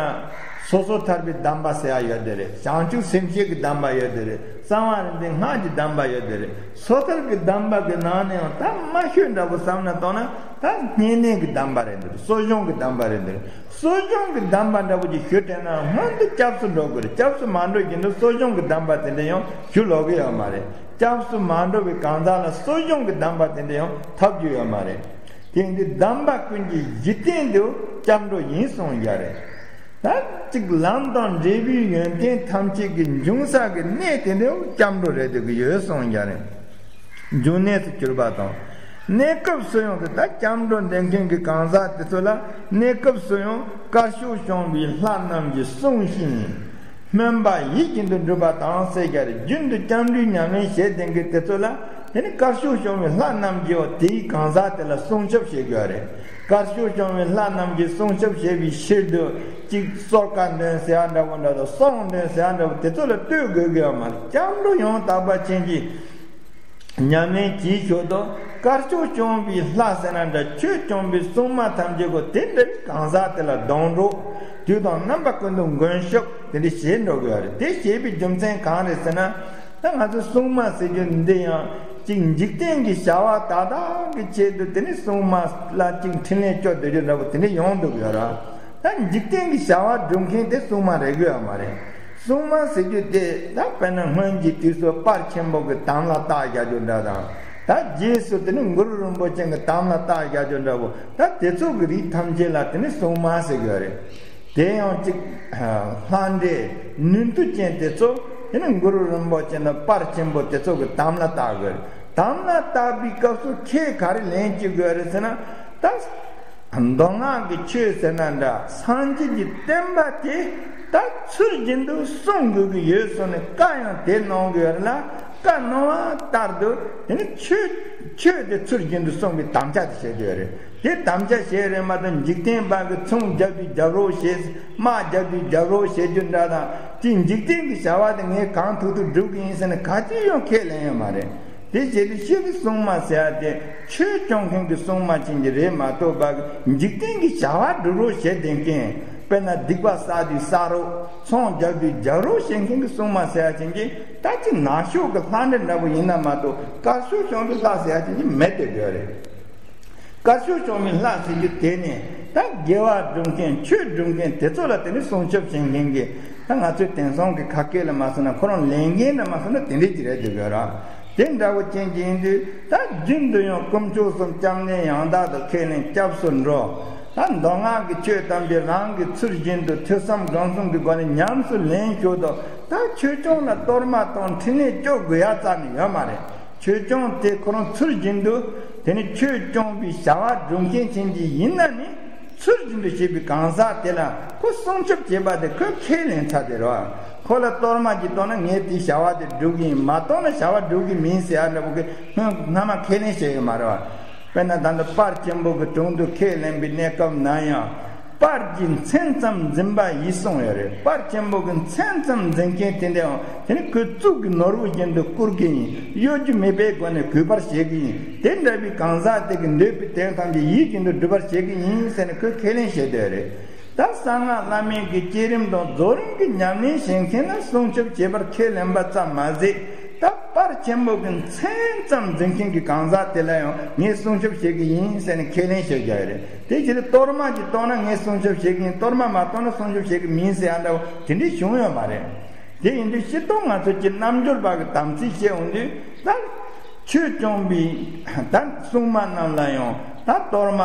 སོ་སོ་ཐར་པའི་གདམས་པ་ཟེར་ཡ་ཡོད་དེ་རེད། བྱང་ཆུབ་སེམས་བསྐྱེད་ཀྱི་གདམས་པ་ཡོད་དེ་རེད། གསང་བ་རིག་འཛིན་སྔགས་ཀྱི་གདམས་པ་ཡོད་དེ་རེད། སོ་ཐར་གྱི་གདམས་པ་གི་ནང་ནས་ཡང་ད་མ་ཤོད་འདྲ་པོ་བསམ་ན་གཏོང་ན་ད་བསྙེན་གནས་ཀྱི་གདམས་པ་རེད་འདུག་གསོ་སྦྱོང་གི་གདམས་པ་རེད་འདུག་གསོ་སྦྱོང་གི་གདམས་པ་འདྲ་པོ་ཅིག་ཞུ་དྲན་ན་སྔོན་དུ་སྐྱབས་སུ་འགྲོ་དགོས་རེད། སྐྱབས་སུ་མ་འགྲོ་བཞིན་དུ་གསོ་སྦྱོང་གི་གདམས་པ་དེ་འདྲ་ཡང་ཞུ་ལོག་གི་ཡོད་མ་རེད། སྐྱབས་སུ་མ་འགྲོ་བའི་གང་ཟག་ལ་གསོ་སྦྱོང་གི་གདམས་པ་དེ་འདྲ་ཡང་ཐོབ་རྒྱུ་ཡོད་མ་རེད། དེ་འདི་གདམས་པ་ཀུན་གྱི་གཞི་རྟེན་དུ་སྐྱབས་འགྲོ་ཡིན་གསུངས་ཡ་རེད། ད་གཅིག་ལམ་དང་འབྲས་བུའི་ཡོན་ཏན་ཐམས་ཅད་ཀྱི་འབྱུང་ས་གི་གནས་དེ་འདྲ་སྐྱབས་འགྲོ་རེད་འདོད་ཀྱི་ཡོད་གསུངས་ཡ་རེད། འབྱུང་གནས་སུ་གྱུར་པ་དང་། གནས་སྐབས་སུ་ཡང་དེ་ལྟར་སྐྱབས་འགྲོ་འདོན་མཁན་གྱི་གང་ཟག་དེ་ཚོ་ལ་གནས་སྐབས་སུ་ཡང་དཀར་ཕྱོགས་སྐྱོང་བའི་ལྷ་རྣམས་ཀྱིས་བསྲུང་ཞིང་། སྨོན་པ་ཡིད་བཞིན་དུ་འགྲུབ་པ་དང་ཟེར་གྱི་རེད། རྒྱུན་དུ་སྐྱབས་འགྲོའི་ཉམས་ལེན་བྱེད་བསྡད་མཁན་དེ་ཚོ་ལ་དེ་ནི་དཀར་ཕྱོགས་སྐྱོང་བའི་ལྷ་རྣམས་ཀྱིས་དེའི་གང་ཟག་དེ་ལ་སྲུང་སྐྱོབ་བྱེད་དགོས་རེད། དཀར་ཕྱོགས་སྐྱོང་བའི་ལྷ་རྣམས་ཀྱིས་སྲུང་སྐྱོབ་བྱེད་པའི་ཕྱིར་དུ་གཅིག་གསོལ་ཁ་འདོན་ཟེར་ཡ་འདྲ་པོ་འདྲ་དང་གསུང་འདོན་ཟེར་ཡ་འདྲ་པོ་དེ་ཚོ་ལ་ལྟོས་དགོས་ཀྱི་ཡོད་མ་རེད། སྐྱབས་འགྲོ་ཡང་དག་པ་ཅན་གྱི་ཉམས་ལེན་གྱི་ཞོར་དུ་དཀར་ཕྱོགས་སྐྱོང་བའི་ལྷ་ཟེར་ན་འདྲ། ཆོས་སྐྱོང་བའི་སྲུང་མ་ཐམས་ཅད་པོ་དེ་འདྲ་བའི་གང་ཟག་དེ་ལ་སྡོང་གྲོགས་དུས་དང་རྣམ་པ་ཀུན་ཏུ་མགོན་སྐྱབས་དེ་འདྲ་བྱེད་འགྲོ་དགོས་པ་རེད། དེ་བྱེད་པའི་རྒྱུ་མཚན་གང་རེད་ཟེར་ན། ད་ང་ཚོ་སྲུང་མ་ཟེར་རྒྱུ་འདི་ཡང་ ཅིག་འཇིག་རྟེན་གྱི་བྱ་བ་དག་དག་གི་ཆེད་དུ་དེ་ནི་སྲུང་མ་ལ་ཅིག་འཕྲིན་ལས་སྐྱོར་སྡོད་རྒྱུ་འདྲ་པོ་དེ་འདྲ་ཡོང་འདུག་ཡོད་ར། ད་འཇིག་རྟེན་གྱི་བྱ་བ་སྒྲུབ་མཁན་དེ་སྲུང་མ་རེད་དགོས་ཡ་མ་རེད། སྲུང་མ་ཟེར་རྒྱུ་དེ་ད་དཔེར་ན་སྔོན་གྱི་དུས་སུ་དཔལ་ཆེན་པོ་གི་དམ་ལ་བཏགས་བཞག་རྒྱུ་འདྲ་དང་། ད་རྗེས་སུ་དེ་ནི་གུ་རུ་རིན་པོ་ཆེ་གི་དམ་ལ་བཏགས་བཞག་རྒྱུ་འདྲ་པོ། ད་དེ་ཚོ་གི་རིགས་ཐམས་ཅད་ལ་དེ་ནི་སྲུང་མ་ཟེར་གྱི་ཡོད་རེད། དེ་ཡང་གཅིག་ལྷ་འདྲེ་ནུས་མཐུ་ཅན་དེ་ཚོ་དེ་ནི་གུ་རུ་རིན་པོ་ཆེ་དང་དཔལ་ཆེན་པོ་དེ་ཚོ་གི་དམ་ལ་བཏགས་དགོས། དམ་ལ་བཏགས་པའི་སྐབས་སུ་ཁས་ག་རེ་ལེན་བྱེད་དགོས་རེད་ཟེར་ན། ད་མདོ་སྔགས་ཀྱི་ཆོས་ཟེར་ན་འདྲ། སངས་རྒྱས་ཀྱི་བསྟན་པ་དེ་ད་ཚུལ་བཞིན་དུ་སྲུང་དགོས་ཀྱི་ཡོད་གསུངས་ནས་བཀའ་ཡང་དེ་གནང་གི་ཡོད་རེད་ལ། བཀའ་གནང་བ་ལྟར་དུ་དེ་ནི་ཆོས་ཆོས་དེ་ཚུལ་བཞིན་དུ་སྲུང་བའི་དམ་བཅའ་དེ་བྱེད་དགོས་རེད། དེ་དམ་བཅའ་བྱས་རེད་མ་གཏོགས་འཇིག་རྟེན་པ་གི་མཚོན་རྒྱབ་དུས་རྒྱབ་རོགས་བྱེད། དམག་རྒྱབ་དུས་རྒྱབ་རོགས་བྱེད་རྒྱུ་འདྲ་དང་། དེ་འཇིག་རྟེན་གྱི་བྱ་བ་དེ་ངས་གང་ཐུབ་ཐུབ་སྒྲུབ་གི་ཡིན་ཟེར་ནས་ག་ཅི་ཡང་ཁས་ལེན་ཡོད་མ་རེད། དེ་བྱས་ཏེ་སྤྱིར་གྱི་སྲུང་མ་ཟེར་ཡ་དེ་ཆོས་སྐྱོང་མཁན་གྱི་སྲུང་མ་ཅན་གྱི་རེད་མ་གཏོགས་པ། འཇིག་རྟེན་གྱི་བྱ་བ་སྒྲུབ་རོགས་བྱེད་བསྡད་མཁན། དཔེར་ན་སྡིག་པ་བསགས་དུས་བསགས་རོགས། ཚོང་རྒྱག་དུས་རྒྱག་རོགས་བྱེད་མཁན་གྱི་སྲུང་མ་ཟེར་ཡ་ཅན་གྱི། ད་ཅི་ནག་ཕྱོགས་ཀྱི་ལྷ་འདྲེ་འདྲ་པོ་ཡིན་ན་མ་གཏོགས་དཀར་ཕྱོགས་བྱུང་གི་ལྷ་ཟེར་ཡ་ཅན་གྱི་མེད་དེ་དགོས་རེད། དཀར་ཕྱོགས་བྱུང་བའི་ལྷ་ཟེར་རྒྱུ་དེ་ནི་ད་དགེ་བ་སྒྲུབ་མཁན་ཆོས་སྒྲུབ་མཁན་དེ་ཚོ་ལ་དེ་ནི་སྲུང་སྐྱོབ་བྱེད་མཁན་གྱི། ད་ང་ཚོའི་དེང་སང་གི་ཁ་སྐད་ལ་མ་སོང་ན་ཁོ་རང་ལས་འགན་ལ་མ་སོང་ན་དེ་འདྲས་ཀྱི་རེད་འདུག་ཡོད་ར། དེ་འདྲ་བོ་ཅན་གྱི་ཡིན་དུས། ད་རྒྱུན་དུ་ཡང་དཀོན་མཆོག་གསུམ་སྐྱབས་གནས་ཡང་དག་ཏུ་ཁས་ལེན་སྐྱབས་སུ་འགྲོ། ད་མདོ་སྔགས་ཀྱི་ཆོས་ཐམས་ཅད་རང་གི་ཚུལ་བཞིན་དུ་ཐོས་བསམ་སྒོམ་གསུམ་གྱི་སྒོ་ནས་ཉམས་སུ་ལེན་ཞོར་དུ། ད་ཆོས་སྐྱོང་ལ་གཏོར་མ་གཏོང་འཕྲིན་ལས་སྐྱོར་དགོས་ཡ་རྩ་ནས་ཡོད་མ་རེད། ཆོས་སྐྱོང་དེ་ཁོ་རང་ཚུལ་བཞིན་དུ་དེ་ནི་ཆོས་སྐྱོང་བའི་བྱ་བ་སྒྲུབ་མཁན་ཅན་གྱི་ཡིན་ན་ནི། ཚུལ་བཞིན་དུ་བྱེད་པའི་གང་ཟག་དེ་ལ་ཁོ་སྲུང་སྐྱོབ་བྱེད་པ་དེ་ཁོས་ཁས་ལེན་ཚར་དེ་རེད་བ། ཁོ་ལ་གཏོར་མ་ཅིག་གཏོང་ན་ངས་དེའི་བྱ་བ་དེ་སྒྲུབ་ཀྱི་ཡིན། མ་གཏོང་ན་བྱ་བ་སྒྲུབ་ཀྱི་མིན་ཟེར་ཡ་འདྲ་པོ་གི་སྔོན་སྔ་མ་ཁས་ལེན་བྱས་ཡོད་མ་རེད་བ། དཔེར་ན་ད་ལྟ་དཔལ་ཆེན་པོ་གི་དྲུང་དུ་ཁས་ལེན་པའི་གནས་སྐབས་ན་ཡང་། དཔལ་གྱི་མཚན་ཙམ་འཛིན་པ་ཡིས་གསུངས་ཡོད་རེད། དཔལ་ཆེན་པོ་གི་མཚན་ཙམ་འཛིན་མཁན་དེ་འདྲའང་དེ་ནི་གོས་གཙུག་གི་ནོར་བུ་བཞིན་དུ་བཀུར་གྱི་ཡིན། གཡོ་སྒྱུ་མེད་པའི་སྒོ་ནས་གུས་པར་བྱེད་ཀྱི་ཡིན། དེ་འདྲ་བའི་གང་ཟག་དེ་གི་འདོད་པའི་དོན་ཐམས་ཅད་ཡིད་བཞིན་དུ་འགྲུབ་པར་བྱེད་ཀྱི་ཡིན་ཟེར་ནས་ཁོས་ཁས་ལེན་བྱས་བསྡད་རེད། ད་གསང་སྔགས་བླ་མེད་ཀྱི་བསྐྱེད་རིམ་དང་རྫོགས་རིམ་གྱི་ཉམས་ལེན་བྱེད་མཁན་ལ་སྲུང་སྐྱོབ་བྱེད་པར་ཁས་ལེན་པ་ཙམ་མ་ཟད། ད་དཔལ་ཆེན་པོ་གི་མཚན་ཙམ་འཛིན་མཁན་གྱི་གང་ཟག་དེ་ལ་ཡང་ངས་སྲུང་སྐྱོབ་བྱེད་ཀྱི་ཡིན་ཟེར་ནས་ཁས་ལེན་བྱེད་རྒྱུ་རེད། དེ་ཕྱིར་གཏོར་མ་ཅིག་གཏོང་ན་ངས་སྲུང་སྐྱོབ་བྱེད་ཀྱི་ཡིན། གཏོར་མ་མ་གཏོང་ན་སྲུང་སྐྱོབ་བྱེད་ཀྱི་མིན་ཟེར་ཡ་འདྲ་བོ་དེ་འདྲས་བྱུང་ཡོད་མ་རེད། དེ་ཡིན་དུས་སྤྱིར་བཏང་ང་ཚོ་སྤྱིར་རྣལ་འབྱོར་པ་གི་དམ་ཚིག་བྱེད་འོང་དུས་ད། ཆོས་སྐྱོང་བའི་ད་སྲུང་མ་རྣམས་ལ་ཡང་ད་གཏོར་མ་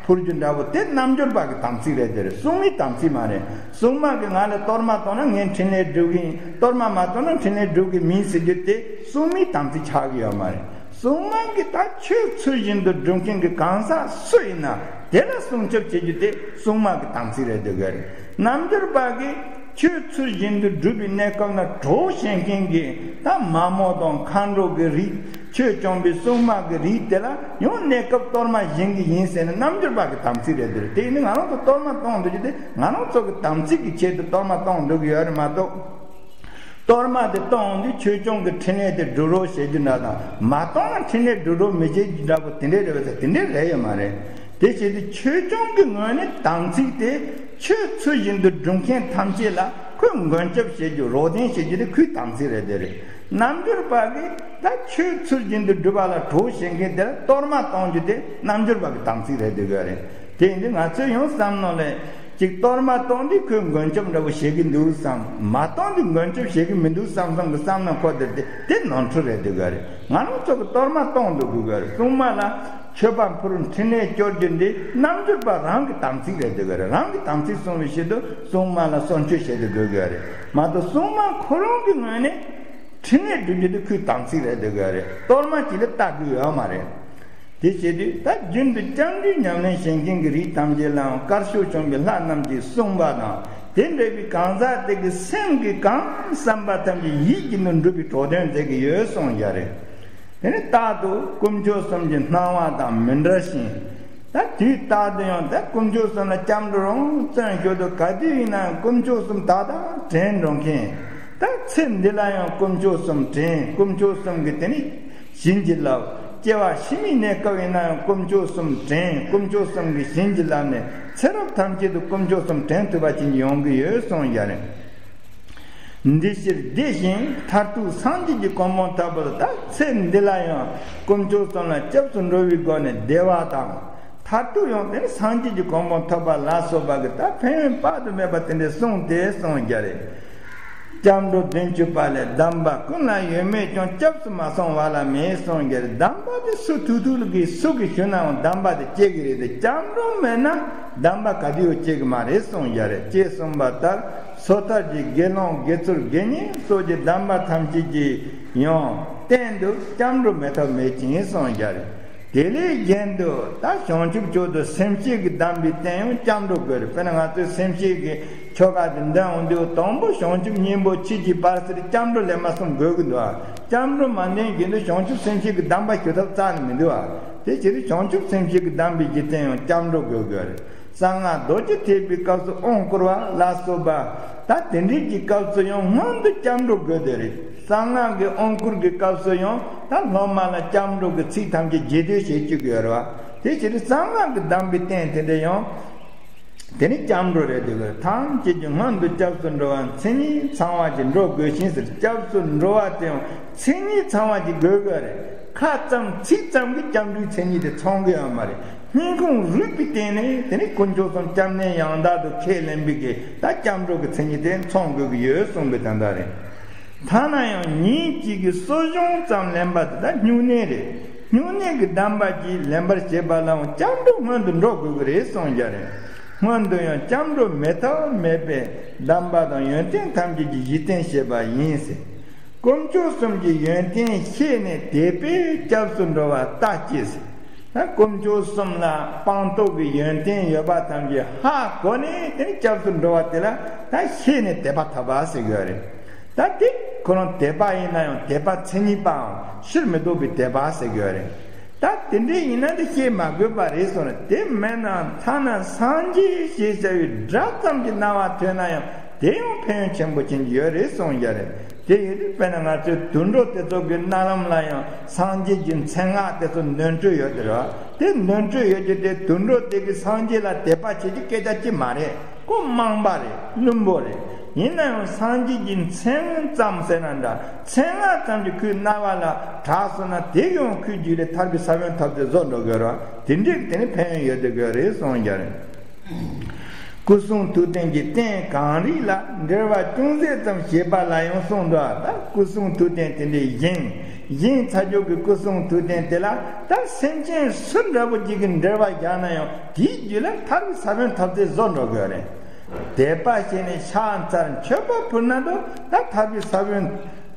ཕུལ་རྒྱུ་འདྲ་བོ་དེ་རྣལ་འབྱོར་པ་གི་དམ་ཚིག་རེད། དེ་རེད། སྲུང་མའི་དམ་ཚིག་མ་རེད། སྲུང་མ་གིས་ང་ལ་གཏོར་མ་གཏོང་ན་ངས་འཕྲིན་ལས་སྒྲུབ་གི་ཡིན། གཏོར་མ་མ་གཏོང་ན་འཕྲིན་ལས་སྒྲུབ་གི་མིན་ཟེར་རྒྱུ་དེ་སྲུང་མའི་དམ་ཚིག་ཆགས་ཀྱི་ཡོད་མ་རེད། སྲུང་མ་གིས་ད་ཆོས་ཚུལ་བཞིན་དུ་སྒྲུབ་མཁན་གྱི་གང་ཟག་སུ་ཡིན་ན་དེ་ལ་སྲུང་སྐྱོབ་བྱེད་རྒྱུ་དེ་སྲུང་མ་གི་དམ་ཚིག་རེད་འདུག་གི་རེད། རྣལ་འབྱོར་པ་གིས་ཆོས་ཚུལ་བཞིན་དུ་སྒྲུབ་པའི་གནས་སྐབས་ན་གྲོགས་བྱེད་མཁན་གྱི་ད་མ་མོ་དང་མཁའ་འགྲོ་གི་རིགས། ཆོས་སྐྱོང་བའི་སྲུང་མ་གི་རིགས་དེ་ལ་ཡང་གནས་སྐབས་གཏོར་མ་སྦྱིན་གྱི་ཡིན་ཟེར་ནས་རྣལ་འབྱོར་པ་གི་དམ་ཚིག་རེད་འདུག་དེ་ཡིན་ན་ང་རང་ཚོ་གཏོར་མ་གཏོང་འདུག་རྒྱུ་དེ་ང་རང་ཚོ་གི་དམ་ཚིག་གི་ཆེད་དུ་གཏོར་མ་གཏོང་འདུག་གི་ཡོད་རེད་མ་གཏོགས། གཏོར་མ་དེ་གཏོང་དུས་ཆོས་སྐྱོང་གི་འཕྲིན་ལས་དེ་སྒྲུབ་རོགས་བྱེད་རྒྱུ་འདྲ་དང་མ་གཏོང་ན་འཕྲིན་ལས་སྒྲུབ་རོགས་མི་བྱེད་རྒྱུ་འདྲ་པོ་དེ་འདྲས་རེད་པས་ཟེར་དེ་འདྲས་རེད་ཡོད་མ་རེད། དེ་བྱེད་དུས་ཆོས་སྐྱོང་གི་ངོས་ནས་དམ་ཚིག་དེ་ཆོས་ཚུལ་བཞིན་དུ་སྒྲུབ་མཁན་ཐམས་ཅད་ལ་ཁོས་མགོན་སྐྱབས་བྱེད་རྒྱུ་རོགས་ལྡན་བྱེད་རྒྱུ་དེ་ཁོའི་དམ་ཚིག་རེད་དེ་རེད། རྣལ་འབྱོར་པ་གིས་ད་ཆོས་ཚུལ་བཞིན་དུ་སྒྲུབ་པ་ལ་གྲོགས་བྱེད་མཁན་དེ་ལ་གཏོར་མ་གཏོང་རྒྱུ་དེ་རྣལ་འབྱོར་པ་གི་དམ་ཚིག་རེད་འདུག་གི་རེད། དེ་ཡིན་དུས་ང་ཚོས་ཡང་བསམ་ནོ་ལས། ཅིག་གཏོར་མ་གཏོང་དུས་ཁོས་མགོན་སྐྱབས་འདྲ་བོ་བྱེད་ཀྱི་འདུག་བསམ། མ་གཏོང་དུས་མགོན་སྐྱབས་བྱེད་ཀྱི་མི་འདུག་བསམ་བསམ་གི་བསམ་ན་ཁོ་དེར་དེ་དེ་ནོར་འཁྲུལ་རེད་འདུག་ག་རེད། ང་རང་ཚོ་གི་གཏོར་མ་གཏོང་འདུག་དགོས་ག་རེད། སྲུང་མ་ལ་མཆོད་པ་ཕུལ་འཕྲིན་ལས་སྐྱོར་རྒྱུ་འདི་རྣལ་འབྱོར་པ་རང་གི་དམ་ཚིག་རེད་འདུག་ག་རེད། རང་གི་དམ་ཚིག་སྲུང་བའི་ཆེད་དུ་སྲུང་མ་ལ་གསོལ་མཆོད་བྱེད་དུ་དགོས་ག་རེད། མ་གཏོགས་སྲུང་མ་ཁོ་རང་གི་ངོས་ནས་འཕྲིན་ལས་སྒྲུབ་རྒྱུ་དེ་ཁོའི་དམ་ཚིག་རེད་འདུག་ག་རེད། གཏོར་མ་གཅིག་ལ་ལྟ་དགོས་ཡོད་མ་རེད། དེ་བྱེད་དུས་ད་རྒྱུན་དུ་སྐྱབས་འགྲོའི་ཉམས་ལེན་བྱེད་མཁན་གྱི་རིགས་ཐམས་ཅད་ལའང་དཀར་ཕྱོགས་བྱུང་བའི་ལྷ་རྣམས་ཀྱིས་གསུངས་པ་དང་དེ་འདྲ་བའི་གང་ཟག་དེ་གི་སེམས་ཀྱི་གང་བསམ་པ་ཐམས་ཅད་ཡིད་ཀྱི་ནང་འགྲུབ་པའི་གྲོགས་དོན་མཛད་ཀྱི་ཡོད་གསུངས་ཡ་རེད། དེ་ནི་རྟག་ཏུ་དཀོན་མཆོག་གསུམ་གྱི་སྣང་བ་དང་མི་འབྲལ་ཞིང་། ད་དུས་རྟག་ཏུ་ཡང་ད་དཀོན་མཆོག་གསུམ་ལ་སྐྱབས་འགྲོ་རང་བརྩོན་ཤོག་ཏུ་ག་དུས་ཡིན་ན་དཀོན་མཆོག་གསུམ་ད་ལྟ་དྲན་འགྲོ་མཁན། ད་ཚེ་འདི་ལ་ཡང་དཀོན་མཆོག་གསུམ་དྲན། དཀོན་མཆོག་གསུམ་གྱི་དེ་ནི་བྱིན་གྱིས་བརླབས། སྐྱེ་བ་ཕྱི་མའི་གནས་སྐབས་ཡིན་ན་ཡང་དཀོན་མཆོག་གསུམ་དྲན། དཀོན་མཆོག་གསུམ་གྱི་བྱིན་གྱིས་བརླབས་ནས་ཚེ་རབས་ཐམས་ཅད་དུ་དཀོན་མཆོག་གསུམ་དྲན་ཐུབ་པ་ཅིག་ཡོང་གི་ཡོད་གསུངས་ཡ་རེད། འདི་ཕྱིར་བདེ་ཞིང་མཐར་ཐུག་སངས་རྒྱས་ཀྱི་གོ་འཕང་ཐོབ་པར། ད་ཚེ་འདི་ལ་ཡང་དཀོན་མཆོག་གསུམ་ལ་སྐྱབས་སུ་འགྲོ་བའི་སྒོ་ནས་བདེ་བ་དང་། མཐར་ཐུག་ཡང་དེ་ནི་སངས་རྒྱས་ཀྱི་གོ་འཕང་ཐོབ་པ་ལ་སོགས་པ་གི་ད་ཕན་ཡོན་དཔག་ཏུ་མེད་པ་དེ་འདྲ་གསུངས་ཏེ་གསུངས་རྒྱུ་རེད། སྐྱབས་འགྲོ་བདུན་ཅུ་པ་ལས། སྡོམ་པ་ཀུན་ལ་ཡོད་མོད་ཀྱང་། སྐྱབས་སུ་མ་སོང་བ་ལ་མེད་གསུངས་རྒྱུ་རེད། སྡོམ་པ་དེ་སུ་ཐུག་ཐུག་ལ་གི་སུ་གིས་ཞུས་ན་ཡང་སྡོམ་པ་དེ་སྐྱེ་གི་རེད་དེ། སྐྱབས་འགྲོ་མེད་ན་སྡོམ་པ་ག་དུས་ཡང་སྐྱེ་གི་མ་རེད་གསུངས་རྒྱུ་རེད། ཅེས་གསུངས་པ་ལྟར་སོ་ཐར་གྱི་དགེ་སློང་དགེ་ཚུལ་དགེ་བསྙེན་སོགས་ཀྱི་སྡོམ་པ་ཐམས་ཅད་ཀྱི་ཡང་སྟེང་དུ་སྐྱབས་འགྲོ་མེད་ཐབས་མེད་ཅིང་གསུངས་རྒྱུ་རེད། དེ་ལས་གཞན་དུ་ད་བྱང་ཆུབ་མཆོག་ཏུ་སེམས་བསྐྱེད་ཀྱི་སྡོམ་པའི་སྟེང་ཡང་སྐྱབས་འགྲོ་དགོས་རེད། དཔེར་ན་ང་ཚོས་སེམས་བསྐྱེད་ཀྱི་ཆོ་ག་དེ་འདོན་འོང་དུས་དང་པོ་བྱང་ཆུབ་སྙིང་པོ་མཆིས་ཀྱི་བར་སྲིད་སྐྱབས་འགྲོ་ལན་མ་གསུམ་དགོས་ཀྱི་འདུག་ཨ། སྐྱབས་འགྲོ་མ་འདོན་གྱི་འདུག་བྱང་ཆུབ་སེམས་བསྐྱེད་ཀྱི་སྡོམ་པ་ཞུ་ཐབས་རྩ་ནས་མི་འདུག་ཨ། དེ་ཕྱིར་བྱང་ཆུབ་སེམས་བསྐྱེད་ཀྱི་སྡོམ་པའི་རྒྱུ་མཚན་ཡང་སྐྱབས་འགྲོ་དགོས་དགོས་རེད། གསང་སྔགས་རྡོ་རྗེ་ཐེག་པའི་སྐབས་སུ་དབང་བསྐུར་བ་ལ་སོགས་པ། ད་དེ་འདྲའི་གི་སྐབས་སུ་ཡང་སྔོན་དུ་སྐྱབས་འགྲོ་དགོས་དེ་རེད། གསང་སྔགས་ཀྱི་དབང་བསྐུར་གྱི་སྐབས་སུ་ཡང་ད་སློབ་མ་ལ་སྐྱབས་འགྲོ་གི་ཚིག་ཐམས་ཅད་རྗེས་ཟློས་བྱེད་བཅུག་གི་ཡོད་རེད་བ། དེ་ཕྱིར་གསང་སྔགས་ཀྱི་སྡོམ་པའི་རྟེན་དེ་འདྲ་ཡང་། དེ་ནི་སྐྱབས་འགྲོ་རེད་དེ། ཐམས་ཅད་ཀྱི་སྔོན་དུ་སྐྱབས་སུ་འགྲོ་བ་མཚན་ཉིད་ཚང་བ་ཅིག་འགྲོ་དགོས་ཤིང་ཟེར། སྐྱབས་སུ་འགྲོ་བ་དེ་ཡང་མཚན་ཉིད་ཚང་བ་ཅིག་དགོས་དགོས་རེད། ཁ་ཙམ་ཚིག་ཙམ་གྱིས་སྐྱབས་འགྲོའི་མཚན་ཉིད་དེ་ཚང་གི་ཡོད་མ་རེད། སྙིང་ཁུང་རུས་པའི་གཏིང་ནས་དེ་ནི་དཀོན་མཆོག་གསུམ་སྐྱབས་གནས་ཡང་དག་ཏུ་ཁས་ལེན་པའི་གི་ད་སྐྱབས་འགྲོ་གི་མཚན་ཉིད་དེ་ཚང་དགོས་ཀྱི་ཡོད་གསུངས་པའི་དོན་དག་རེད། ཐ་ན་ཡང་ཉིན་གཅིག་གི་གསོ་སྦྱོང་ཙམ་ལེན་པ་དེ་ད་སྨྱུང་གནས་རེད། སྨྱུང་གནས་ཀྱི་སྡོམ་པ་ཅིག་ལེན་པར་བྱེད་པ་ལའང་སྐྱབས་འགྲོ་སྔོན་དུ་འགྲོ་དགོས་ཀྱི་རེད་གསུངས་རྒྱུ་རེད། སྔོན་དུ་ཡང་སྐྱབས་འགྲོ་མེད་ཐབས་མེད་པས་སྡོམ་པ་དང་ཡོན་ཏན་ཐམས་ཅད་ཀྱི་གཞི་རྟེན་བྱེད་པ་ཡིན་ཟེར། དཀོན་མཆོག་གསུམ་གྱི་ཡོན་ཏན་ཤེས་ནས་དད་པས་སྐྱབས་སུ་འགྲོ་བ་ལྟ་ཅི་ཟེར། ད་དཀོན་མཆོག་གསུམ་ལ་སྤངས་རྟོགས་ཀྱི་ཡོན་ཏན་ཡོད་པ་ཐམས་ཅད་ཧ་གོ་ནས་དེ་ནི་སྐྱབས་སུ་འགྲོ་བ་དེ་ལ་ད་ཤེས་ནས་དད་པ་ཐོབ་པ་ཟེར་དགོས་རེད། ད་དེ་ཁོ་རང་དད་པ་ཡིན་ན་ཡང་དད་པ་མཚན་ཉིད་པའམ་ཕྱིར་མི་ལྡོག་པའི་དད་པ་ཟེར་དགོས་རེད། ད་དེ་འདྲ་ཡིན་ན་དེ་ཤེས་མ་དགོས་པ་རེད་གསུངས་རེད། དེ་མིན་ན་ཐ་ན་སངས་རྒྱས་ཞེས་བྱ་བའི་སྒྲ་ཙམ་གྱི་རྣ་བར་ཐོས་ན་ཡང་དེ་ཡང་ཕན་ཡོན་ཆེན་པོ་ཅན་གྱི་ཡོད་རེད་གསུངས་རྒྱུ་རེད། དེ་ཡིན་དུས་དཔེར་ན་ང་ཚོའི་དུད་འགྲོ་དེ་ཚོ་གི་རྣ་ལམ་ལ་ཡང་སངས་རྒྱས་ཀྱི་མཚན་སྔགས་དེ་ཚོ་འདོན་སྤྲོད་ཡོད་དེ་རེད་བ། དེ་འདོན་སྤྲོད་ཡོད་རྒྱུ་དེ་དུད་འགྲོ་དེ་གི་སངས་རྒྱས་ལ་དད་པ་བྱེད་རྒྱུ་སྐད་ཆ་ཅིག་མ་རེད། ཁོ་རྨོངས་པ་རེད། བླུན་པོ་རེད། ཡིན་ན་ཡང་སངས་རྒྱས་ཀྱི་མཚན་ཙམ་ཟེར་ན་འདྲ། མཚན་སྔགས་ཙམ་གྱིས་ཁོའི་རྣ་བ་ལ་གྲགས་སོང་ན་དེ་ཡང་ཁོའི་རྒྱུད་ལ་ཐར་པའི་ས་བོན་ཐོབ་སྟེ་བཟོ་འགྲོ་དགོས་རེད་བ། དེ་འདྲའི་དེ་ནི་ཕན་ཡོན་ཡོད་དེ་དགོས་རེད་གསུངས་རྒྱུ་རེད། སྐུ་གསུང་ཐུགས་རྟེན་གྱི་རྟེན་གང་རིགས་ལ་འབྲེལ་བ་ཅུང་ཟད་ཙམ་བྱེད་པ་ལ་ཡང་གསུངས་འདུག་ད་སྐུ་གསུང་ཐུགས་རྟེན་དེ་འདྲའི་བཞེངས་བཞེངས་ཚར་རྒྱུ་གི་སྐུ་གསུང་ཐུགས་རྟེན་དེ་ལ་ད་སེམས་ཅན་སུ་འདྲ་པོ་ཅིག་གིས་འབྲེལ་བ་བཞག་ན་ཡང་དེའི་རྒྱུད་ལ་ཐར་པའི་ས་བོན་ཐོབ་སྟེ་བཟོ་འགྲོ་དགོས་རེད། དད་པ་བྱས་ནས་ཕྱག་འཚལ་མཆོད་པ་ཕུལ་ན་འདུག་ད་ཐར་པའི་ས་བོན་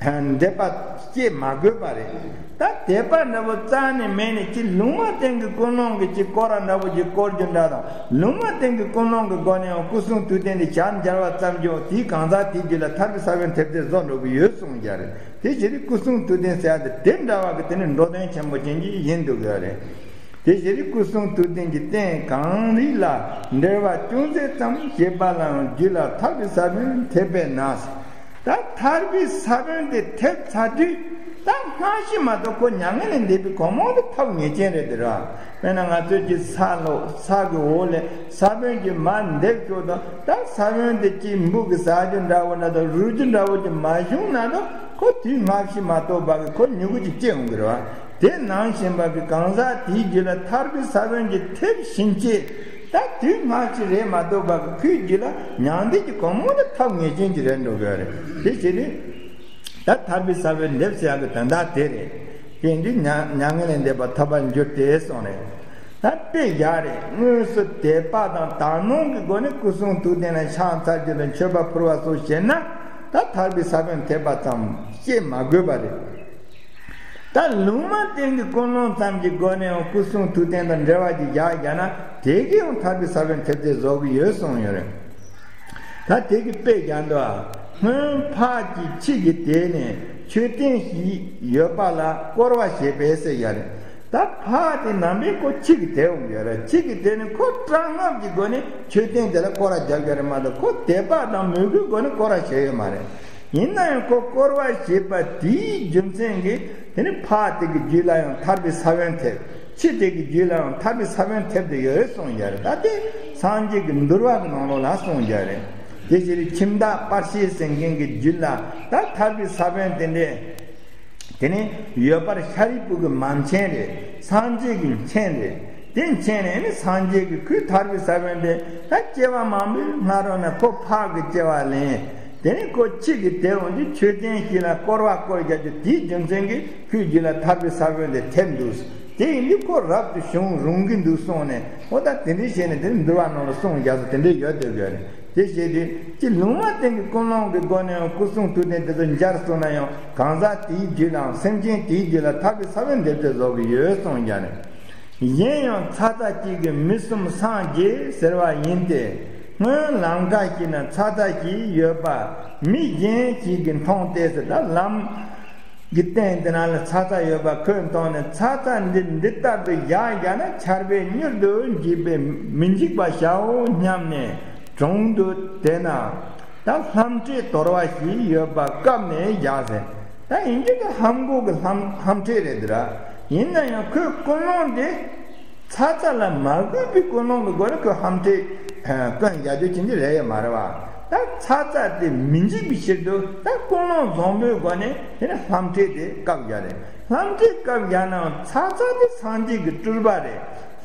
འདེབས་པ་སྐྱེ་མ་དགོས་པ་རེད། ད་དད་པ་འདྲ་པོ་རྩ་ནས་མེད་ནས་ཅི་ལུང་མ་བསྟན་གྱི་ཀུན་སློང་གི་ཅི་སྐོར་ར་འདྲ་པོ་ཅིག་བསྐོར་རྒྱུ་འདྲ་དང་ལུང་མ་བསྟན་གྱི་ཀུན་སློང་གི་སྒོ་ནས་ཡང་སྐུ་གསུང་ཐུགས་རྟེན་དེ་ཞལ་མཇལ་བ་ཙམ་གྱིས་དེའི་གང་ཟག་དེའི་རྒྱུད་ལ་ཐར་པའི་ས་བོན་ཐེབས་ཏེ་བཟོ་འགྲོ་གི་ཡོད་གསུངས་རྒྱུ་རེད། དེ་ཕྱིར་སྐུ་གསུང་ཐུགས་རྟེན་ཟེར་ཡ་དེ་དེ་འདྲ་བ་གི་དེ་ནི་འགྲོ་དོན་ཆེན་པོ་ཅན་གྱི་ཡིན་འདུག་གི་རེད། དེ་ཕྱིར་སྐུ་གསུང་ཐུགས་རྟེན་གྱི་རྟེན་གང་རིགས་ལ་འབྲེལ་བ་ཅུང་ཟད་ཙམ་བྱེད་པ་ལའང་རྒྱུད་ལ་ཐར་པའི་ས་བོན་ཐེབས་པས་ན། ད་ཐར་པའི་ས་བོན་དེ་ཐེབས་ཚར་དུས་ད་སྔ་ཕྱི་མ་གཏོགས་ཁོ་མྱ་ངན་ལས་འདས་པའི་གོ་འཕང་དེ་ཐོབ་ངེས་ཅན་རེད་དེ་ར། དཔེར་ན་ང་ཚོས་ཀྱི་ས་ལོག་ས་གི་འོག་ལས་ས་བོན་གྱི་མར་འདེབས་ཆོག་དང་ད་ས་བོན་དེ་ཀྱི་འབུ་གི་ཟ་རྒྱུ་འདྲ་བོ་འདྲ་དང་རུལ་རྒྱུ་འདྲ་བོ་ཅིག་མ་བྱུང་ན་ད་ཁོ་དུས་སྔ་ཕྱི་མ་གཏོགས་པ་གི་ཁོ་མྱུ་གུ་ཅིག་སྐྱེ་འོང་གི་རེད་བ། དེ་ནང་བཞིན་པ་གི་གང་ཟག་དེའི་རྒྱུད་ལ་ཐར་པའི་ས་བོན་གྱི་ཐེབས་བཞིན་སྐྱེས། ད་དུས་སྔ་ཕྱི་རེད་མ་གཏོགས་པ་གི་ཁོའི་རྒྱུད་ལ་མྱང་འདས་ཀྱི་གོ་འཕང་དེ་ཐོབ་ངེས་ཅན་གྱི་རེད་འགྲོ་གི་རེད། དེ་བྱས་ནས་ད་ཐར་པའི་ས་བོན་འདེབས་ཟེར་ཡག་གི་དོན་དག་དེ་རེད། དེ་འདི་མྱ་མྱ་ངན་ལས་འདས་པ་ཐོབ་པར་འགྱུར་ཏེ་གསུངས་རེད། ད་དཔེ་བཞག་རེད། དངོས་སུ་དད་པ་དང་དག་སྣང་གི་སྒོ་ནས་སྐུ་གསུང་ཐུགས་རྟེན་ལ་ཕྱག་འཚལ་རྒྱུ་དང་མཆོད་པ་ཕུལ་བ་སོགས་བྱས་ན་ད་ཐར་པའི་ས་བོན་ཐེབས་པ་ཙམ་སྐྱེ་མ་དགོས་པ་རེད། ད་ལུང་མ་བསྟན་གྱི་ཀུན་སློང་ཙམ་གྱི་སྒོ་ནས་ཡང་སྐུ་གསུང་ཐུགས་རྟེན་དང་འབྲེལ་བ་ཅིག་བཞག་བཞག་ན་དེ་གིས་ཡང་ཐར་པའི་ས་བོན་ཐེབས་ཏེ་བཟོ་གི་ཡོད་གསུངས་ཡོད་རེད། ད་དེ་གི་དཔེ་བཞག་འདུག་ཨ། སྔོན་ཕག་གིས་ཁྱི་གི་དེད་ནས་མཆོད་རྟེན་ཞིག་ཡོད་པ་ལ་བསྐོར་བ་བྱས་པས་ཟེར་ཡ་རེད། ད་ཕག་དེ་ནམ་པའི་ཁོ་ཁྱི་གི་དེད་འོང་ཡོད་རེད། ཁྱི་གི་དེད་ནས་ཁོ་སྐྲག་སྔངས་ཀྱི་སྒོ་ནས་མཆོད་རྟེན་དེ་ལ་བསྐོར་བ་རྒྱག་གི་རེད་མ་གཏོགས་ཁོ་དད་པ་དང་མོས་གུས་སྒོ་ནས་བསྐོར་བ་བྱས་ཡོད་མ་རེད། ཡིན་ན་ཡང་ཁོ་བསྐོར་བ་བྱས་པ་དེའི་རྒྱུ་མཚན་གྱིས་དེ་ནི་ཕག་དེ་གི་རྒྱུད་ལ་ཡང་ཐར་པའི་ས་བོན་ཐེབས། ཁྱི་དེ་གི་རྒྱུད་ལ་ཡང་ཐར་པའི་ས་བོན་ཐེབས་ཏེ་ཡོད་རེད་གསུངས་ཡ་རེད། ད་དེ་སངས་རྒྱས་ཀྱི་འདུལ་བ་གི་ནང་ལོགས་ལ་གསུངས་ཡ་རེད། དེ་ཕྱིར་ཁྱིམ་བདག་པར་ཤེས་ཟེར་མཁན་གྱི་རྒྱུད་ལ་ད་ཐར་པའི་ས་བོན་དེ་འདྲས། དེ་ནས་ཡོད་པར་ཤཱ་རིའི་བུ་གི་མ་མཁྱེན་རེད། སངས་རྒྱས་ཀྱི་མཁྱེན་རེད། དེ་མཁྱེན་ནས་ནི་སངས་རྒྱས་ཀྱི་ཁོའི་ཐར་པའི་ས་བོན་དེ་ད་སྐྱེ་བ་མང་པོའི་སྔ་རོལ་ན་ཁོ་ཕག་གི་སྐྱེ་བ་ལེན། དེ་ནས་ཁོ་ཁྱི་གི་དེ་འོང་དུས་མཆོད་རྟེན་ཞིག་ལ་བསྐོར་བ་བསྐོར་རྒྱག་རྒྱུ་དེའི་རྒྱུ་མཚན་གྱིས་ཁོའི་རྒྱུད་ལ་ཐར་པའི་ས་བོན་དེ་ཐེབས་འདུག་དེ་ཡིན་དུས་ཁོ་རབ་ཏུ་བྱུང་རུང་གི་འདུག་གསུངས་ནས་འོ་ད་དེ་འདྲའི་བྱས་ནས་དེ་འདུལ་བ་ནང་ལ་གསུངས་རྒྱག་ས་དེ་འདྲའི་ཡོད་དེ་དགོས་རེད། དེ་བྱས་དུས་ཀྱི་ལུང་མ་བསྟན་གྱི་ཀུན་སློང་གི་སྒོ་ནས་ཡང་སྐུ་གསུང་ཐུགས་རྟེན་དེ་ཚོ་མཇལ་སོང་ན་ཡང་གང་ཟག་དེའི་རྒྱུད་ལའང་སེམས་ཅན་དེའི་རྒྱུད་ལ་ཐར་པའི་ས་བོན་འདེབས་རྩོལ་བཟོ་གི་ཡོད་གསུངས་ཀྱང་ནས། གཞན་ཡང་ཚ་ཚ་གཅིག་གིས་མི་གསུམ་སངས་རྒྱས་ཟེར་བ་ཡིན་ཏེ། སྔོན་ལམ་ཁ་ཞིག་ན་ཚ་ཚ་ཞིག་ཡོད་པ་མི་གཞན་ཞིག་གིས་མཐོང་སྟེ་ཟེར་ད་ལམ་གྱི་སྟེང་དེ་ན་ལ་ཚ་ཚ་ཡོད་པ་ཁོས་མཐོང་ནས་ཚ་ཚ་འདི་འདི་ལྟར་དུ་བཞག་བཞག་ན་ཆར་པས་མྱུར་དུ་འཇིག་པས་མི་འཇིག་པར་བྱའོ་སྙམ་ནས་གྲོང་དུ་དེ་ན་ད་ལྷམ་ཁྲིད་དོར་བ་ཞིག་ཡོད་པ་བཀབ་ནས་བཞག་ཟེར། ད་ཡིན་གྱི་ད་ལྷམ་གོག་གི་ལྷམ་ལྷམ་ཁྲིད་རེད་འདི་ར། ཡིན་ན་ཡང་ཁོའི་ཀུན་སློང་འདི་ཚ་ཚ་ལ་མ་གུས་པའི་ཀུན་སློང་གི་སྒོ་ནས་ཁོས་ལྷམ་ཁྲིད་ཀུན་བཞག་རྒྱུ་ཅན་གྱི་རེད་ཡོད་མ་རེད་བ། ད་ཚ་ཚ་དེ་མི་འཇིག་པའི་ཕྱིར་དུ་ད་ཀུན་སློང་བཟང་པོའི་སྒོ་ནས་དེ་ནི་ལྷམ་ཁྲིད་དེ་བཀབ་བཞག་རེད། ལྷམ་ཁྲིད་བཀབ་བཞག་ནའང་ཚ་ཚ་དེ་སངས་རྒྱས་ཀྱི་སྤྲུལ་པ་རེད།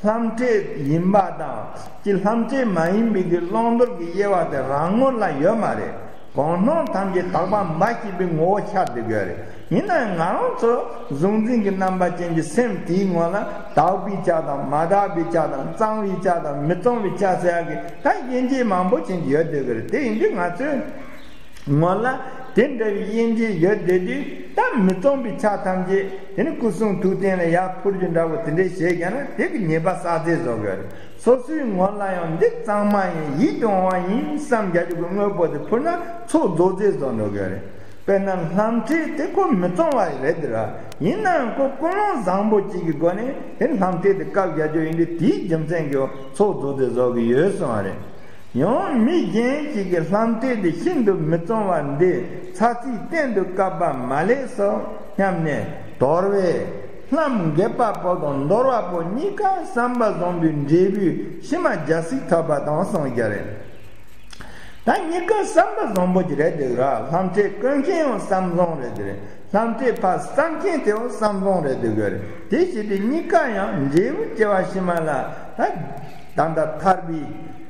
ལྷམ་ཁྲིད་ཡིན་པ་དང་ཀྱི་ལྷམ་ཁྲིད་མ་ཡིན་པའི་གི་བླང་དོར་གྱི་དབྱེ་བ་དེ་རང་ངོས་ལ་ཡོད་མ་རེད། གང་སྣང་ཐམས་ཅད་དག་པ་འབའ་ཞིག་པའི་ངོ་བོ་ཤར་བསྡད་དགོས་རེད། ཡིན་ན་ཡང་ང་རང་ཚོ་གཟུང་འཛིན་གྱི་རྣམ་པ་ཅན་གྱི་སེམས་དེའི་ངོ་ལ་དག་པའི་ཆ་དང་མ་དག་པའི་ཆ་དང་གཙང་བའི་ཆ་དང་མི་གཙང་བའི་ཆ་ཟེར་ཡག་གི་ད་དབྱེ་འབྱེད་མང་པོ་ཅན་གྱི་ཡོད་བསྡད་དགོས་རེད། དེ་ཡིན་དུས་ང་ཚོས་ངོ་ལ་དེ་འདྲ་བའི་དབྱེ་འབྱེད་ཡོད་བསྡད་དུས་ད་མི་གཙང་བའི་ཆ་ཐམས་ཅད་དེ་ནི་སྐུ་གསུང་ཐུགས་རྟེན་ལ་ཡར་ཕུར་རྒྱུ་འདྲ་བོ་དེ་འདྲས་བྱས་ཀྱང་ན་དེ་གི་ཉེས་པ་བསགས་རྫས་བཟོ་དགོས་རེད། སོ་སོའི་ངོ་ལ་ཡང་འདི་གཙང་མ་ཡིན་ཡིད་དུ་འོང་བ་ཡིན་བསམ་རྒྱག་རྒྱུ་གི་དངོས་པོ་དེ་ཕུལ་ན་ཚོགས་རྫོགས་རྫས་བཟོ་འགྲོ་གི་རེད། དཔེར་ན་ལྷམ་ཁྲིད་དེ་ཁོ་མི་གཙང་བ་རེད་དེ་ར། ཡིན་ནའང་ཁོ་ཀུན་སློང་བཟང་པོ་གཅིག་གི་སྒོ་ནས་དེ་ལྷམ་ཁྲིད་དེ་བཀབ་རྒྱག་རྒྱུ་ཡིན་དུས་དེའི་རྒྱུ་མཚན་གྱིས་ཚོགས་རྫོགས་རྫས་བཟོ་གི་ཡོད་གསུངས་པ་རེད། ཡང་མི་གཞན་ཞིག་གིས་ལྷམ་ཁྲིད་དེ་ཤིན་ཏུ་མི་གཙང་བ་འདི་ཚ་ཚིག་གཏན་དུ་བཀབ་པ་མ་ལེགས་སོ་སྙམ་ནས་དོར་བས། ལྷམ་འགེབས་པ་པོ་དང་འདོར་བ་པོ་གཉིས་ཀ་བསམ་པ་བཟང་པོའི་འབྲས་བུའི་ཕྱི་མ་རྒྱལ་སྲིད་ཐོབ་པ་དང་གསུངས་རྒྱུ་རེད། ད་གཉིས་ཀ་བསམ་པ་བཟང་པོ་ཅིག་རེད་འདུག་ར། ལྷམ་ཁྲིད་བཀོན་མཁན་ཡང་བསམ་བཟང་རེད་འདུག་རེད། ལྷམ་ཁྲིད་ཕར་བསམ་མཁན་དེ་ཡང་བསམ་བཟང་རེད་འདུག་གི་རེད། དེ་བྱས་ཏེ་གཉིས་ཀ་ཡང་འབྲས་བུ་སྐྱེ་བ་ཕྱི་མ་ལ་ད་ད་ལྟ་ཐར་པའི་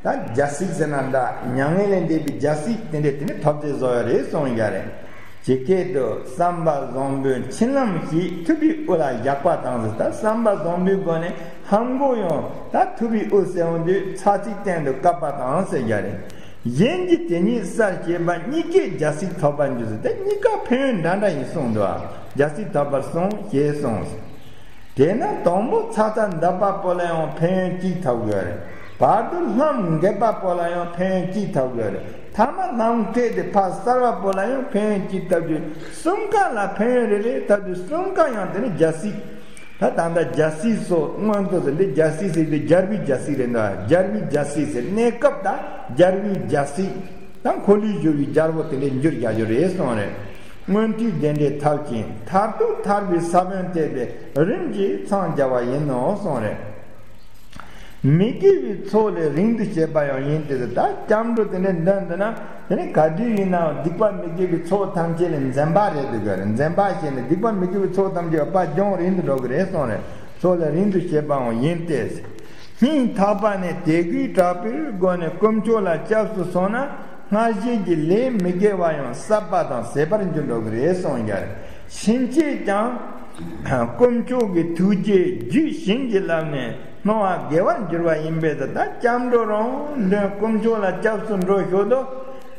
ད་རྒྱལ་སྲིད་ཟེར་ན་འདྲ། མྱ་ངན་ལས་འདས་པའི་རྒྱལ་སྲིད་དེ་འདྲས་དེ་ནི་ཐོབ་རྫས་བཟོ་ཡ་རེད་གསུངས་ཡ་རེད། ཇི་སྐད་དུ་བསམ་པ་བཟང་པོས་མཆིལ་ལྷམ་ཞིག་ཐུབ་པའི་དབུ་ལ་བཞག་པ་དང་ཟེར། ད་བསམ་པ་བཟང་པོའི་སྒོ་ནས་ལྷམ་གོག་ཡང་ད་ཐུབ་པའི་དབུ་ཟེར་འོང་དུས་ཚ་ཚིག་སྟེང་དུ་བཀབ་པ་དང་ཟེར་རྒྱུ་རེད། གཞན་གྱིས་དེ་ཉིད་བསལ་བྱེད་པ། གཉིས་ཀས་རྒྱལ་སྲིད་ཐོབ་པར་འགྱུར་ཟེར། དེ་གཉིས་ཀ་ཕན་ཡོན་འདྲ་འདྲ་ཡིན་གསུངས་འདུག་རྒྱལ་སྲིད་ཐོབ་པར་གསུངས་ཞེས་གསུངས། དེས་ན་དང་པོ་ཚ་ཚ་འདེབས་པ་པོ་ལ་ཡང་ཕན་ཡོན་གཅིག་ཐོབ་དགོས་རེད། བར་དུ་ལྷམ་འགེབས་པ་པོ་ལ་ཡང་ཕན་ཡོན་གཅིག་ཐོབ་དགོས་རེད། ཐ་མ་ལྷམ་ཁྲིད་དེ་ཕར་གསར་བ་པོ་ལ་ཡང་ཕན་ཡོན་གཅིག་ཐོབ་རྒྱུ། གསུམ་ཀ་ལ་ཕན་ཡོན་རེ་རེ་ཐོབ་དུས་གསུམ་ཀ་ཡང་དེ་ནི་རྒྱལ་སྲིད། ད་ད་ལྟ་རྒྱལ་སྲིད་སོགས་མངོན་མཐོ་ཟེར་འདི་རྒྱལ་སྲིད་ཟེར་དུས་རྒྱལ་བའི་རྒྱལ་སྲིད་རེད་འདུག་རྒྱལ་བའི་རྒྱལ་སྲིད་ཟེར་གནས་སྐབས་ད་རྒྱལ་བའི་རྒྱལ་སྲིད། ད་འཁོར་ལོས་སྒྱུར་བའི་རྒྱལ་པོ་དེ་འདྲའི་འགྱུར་རྒྱག་རྒྱུ་རེད་གསུངས་རེད། མངོན་མཐོའི་རྒྱན་སྒྲས་ཐབས་ཀྱིས་མཐར་ཐུག་ཐར་པའི་ས་བོན་བཏེགས་པས་རིམ་གྱིས་འཚང་རྒྱ་བ་ཡིན་ནོ་གསུངས་རེད། མི་དགེ་བའི་ཚོགས་ལས་རིང་དུ་བྱེད་པ་ཡང་ཡིན་ཏེ། ད་སྐྱབས་འགྲོ་དེ་འདྲའི་འདོན་འདོན་ན་དེ་ནི་ག་དུས་ཡིན་ནའང་སྡིག་པ་མི་དགེ་བའི་ཚོགས་ཐམས་ཅད་ལས་འཛེམ་པ་རེད་འདུག་གི་རེད། འཛེམ་པ་བྱས་ནས་སྡིག་པ་མི་དགེ་བའི་ཚོགས་ཐམས་ཅད་པ་སྦྱོང་རིང་དུ་འགྲོ་གི་རེད་གསུངས་རེད། ཚོགས་ལས་རིང་དུ་བྱེད་པའང་ཡིན་ཏེ། སྙིང་ཐག་པ་ནས་དད་གུས་དྲག་པོའི་སྒོ་ནས་དཀོན་མཆོག་ལ་སྐྱབས་སུ་སོང་ན་སྔར་བཞིན་གྱི་ལས་མི་དགེ་བ་ཡང་བསགས་པ་དང་ཟད་པར་འགྱུར་འགྲོ་གི་རེད་གསུངས་ཀྱང་། ཕྱིན་ཆད་ཀྱང་དཀོན་མཆོག་གི་ཐུགས་རྗེ་རྒྱུད་བྱིན་གྱིས་བརླབས་ནས་སྣང་བ་དགེ་བར་འགྱུར་བ་ཡིན་པས། ད་སྐྱབས་འགྲོ་རང་དོན་དཀོན་མཆོག་ལ་སྐྱབས་སུ་འགྲོ་ཞོར་དུ་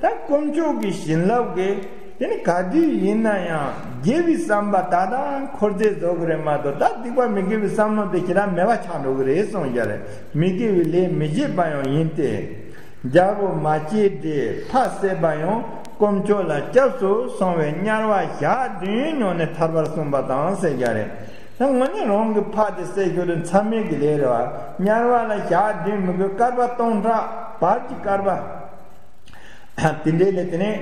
ད་དཀོན་མཆོག་གི་བྱིན་རླབས་ཀྱིས་དེ་ནི་ག་དུས་ཡིན་ན་ཡང་དགེ་བའི་བསམ་པ་ད་ལྟ་འཁོར་ཚད་བཟོ་གི་རེད་མ་གཏོགས། ད་སྡིག་པ་མི་དགེ་བའི་བསམ་བློ་དེ་ཞེ་དྲག་མེད་པ་ཆགས་འགྲོ་གི་རེད་གསུངས་ཀྱང་རེད། མི་དགེ་བའི་ལས་མི་བྱེད་པ་ཡང་ཡིན་ཏེ། རྒྱལ་པོ་མ་སྐྱེས་དགྲའི་ཕ་བསད་པ་ཡང་དཀོན་མཆོག་ལ་སྐྱབས་སུ་སོང་བས་དམྱལ་བ་ཞག་བདུན་མྱོང་ནས་ཐར་པར་གསུངས་པ་དང་ཟེར་རྒྱུ་རེད། ད་དངོས་གནས་རང་གི་ཕ་དེ་བསད་ཞོར་དུ་མཚམས་མེད་ཀྱི་ལས་རེད་བ། དམྱལ་བ་ལ་ཞག་བདུན་མི་དགོས། བསྐལ་པ་སྟོང་ཕྲག་བར་གྱི་བསྐལ་པ། དེ་འདྲའི་ལས་དེ་ནས་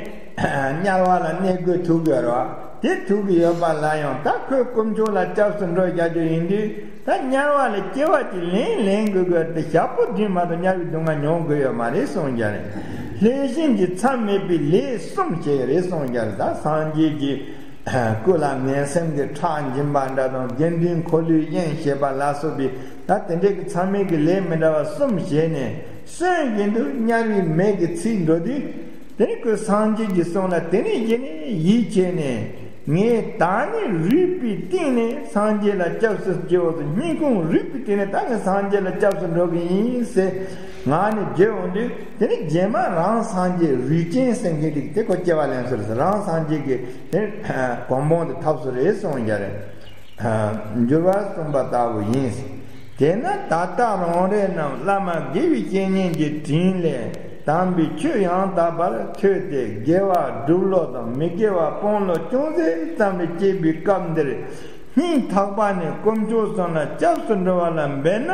དམྱལ་བ་ལ་གནས་དགོས་ཐུག་དགོས་རེད་བ། དེ་ཐུག་གི་ཡོད་པ་ལ་ཡང་ད་ཁོས་དཀོན་མཆོག་ལ་སྐྱབས་སུ་འགྲོ་བྱ་རྒྱུ་ཡིན་དུས། ད་དམྱལ་བ་ལ་སྐྱེ་བ་ཅིག་ལེན་ལེན་དགོས་དགོས་ཏེ། ཞག་པོ་བདུན་མ་གཏོགས་དམྱལ་བའི་སྡུག་བསྔལ་མྱོང་དགོས་ཡོད་མ་རེད་གསུངས་ཀྱང་རེད། ལྷས་བྱིན་གྱི་མཚམས་མེད་པའི་ལས་གསུམ་བྱས་རེད་གསུངས་ཀྱང་། ད་སངས་རྒྱས་ཀྱི་སྐུ་ལ་ངན་སེམས་ཀྱི་ཁྲག་འབྱིན་པ་འདྲ་དང་། དགེ་འདུན་འཁོར་ལོས་གཡེང་བྱེད་པ་ལ་སོགས་པའི་ད་དེ་འདྲའི་གི་མཚམས་མེད་ཀྱི་ལས་མི་འདྲ་བ་གསུམ་བྱས་ནས། གསོན་བཞིན་དུ་དམྱལ་བའི་མེ་གི་ཚིག་འགྲོ་དུས། དེ་ནས་ཁོས་སངས་རྒྱས་ཀྱི་གསུང་ལ་དེ་ནས་གཞི་ནས་ཡིད་ཆེས་ནས། ངས་ད་ནི་རུས་པའི་གཏིང་ནས་སངས་རྒྱས་ལ་སྐྱབས་སུ་མཆིའོ་ཟེར། སྙིང་ཁུང་རུས་པའི་གཏིང་ནས་ད་ངས་སངས་རྒྱས་ལ་སྐྱབས་སུ་འགྲོ་གི་ཡིན་ཟེར་ངག་ནས་བརྗོད་འོང་དུས། དེ་ནས་རྗེས་མ་རང་སངས་རྒྱས་རུས་ཆེན་ཟེར་མཁན་དེ་དེ་ཁོ་སྐྱེ་བ་ལེན་སྲོལ་ཟེར། རང་སངས་རྒྱས་ཀྱི་དེ་གོ་འཕང་དུ་ཐོབ་སྲོལ་རེད་གསུངས་ཀྱང་རེད། འགྱུར་བ་གསུངས་པ་ལྟ་བུ་ཡིན། དེས་ན་ད་ལྟ་རང་རེ་རྣམས་བླ་མ་དགེ་བའི་བཤེས་གཉེན་གྱི་དྲིན་ལས་དམ་པའི་ཆོས་ཡང་དག་པར་ཐོས་ཏེ། དགེ་བ་སྒྲུབ་ལུགས་དང་མི་དགེ་བ་སྤོང་ལུགས་ཅུང་ཟད་ཙམ་རེ་སྐྱེས་པའི་སྐབས་འདིར། སྙིང་ཐག་པ་ནས་དཀོན་མཆོག་གསུམ་ལ་སྐྱབས་སུ་འགྲོ་བ་ལ་འབད་ན།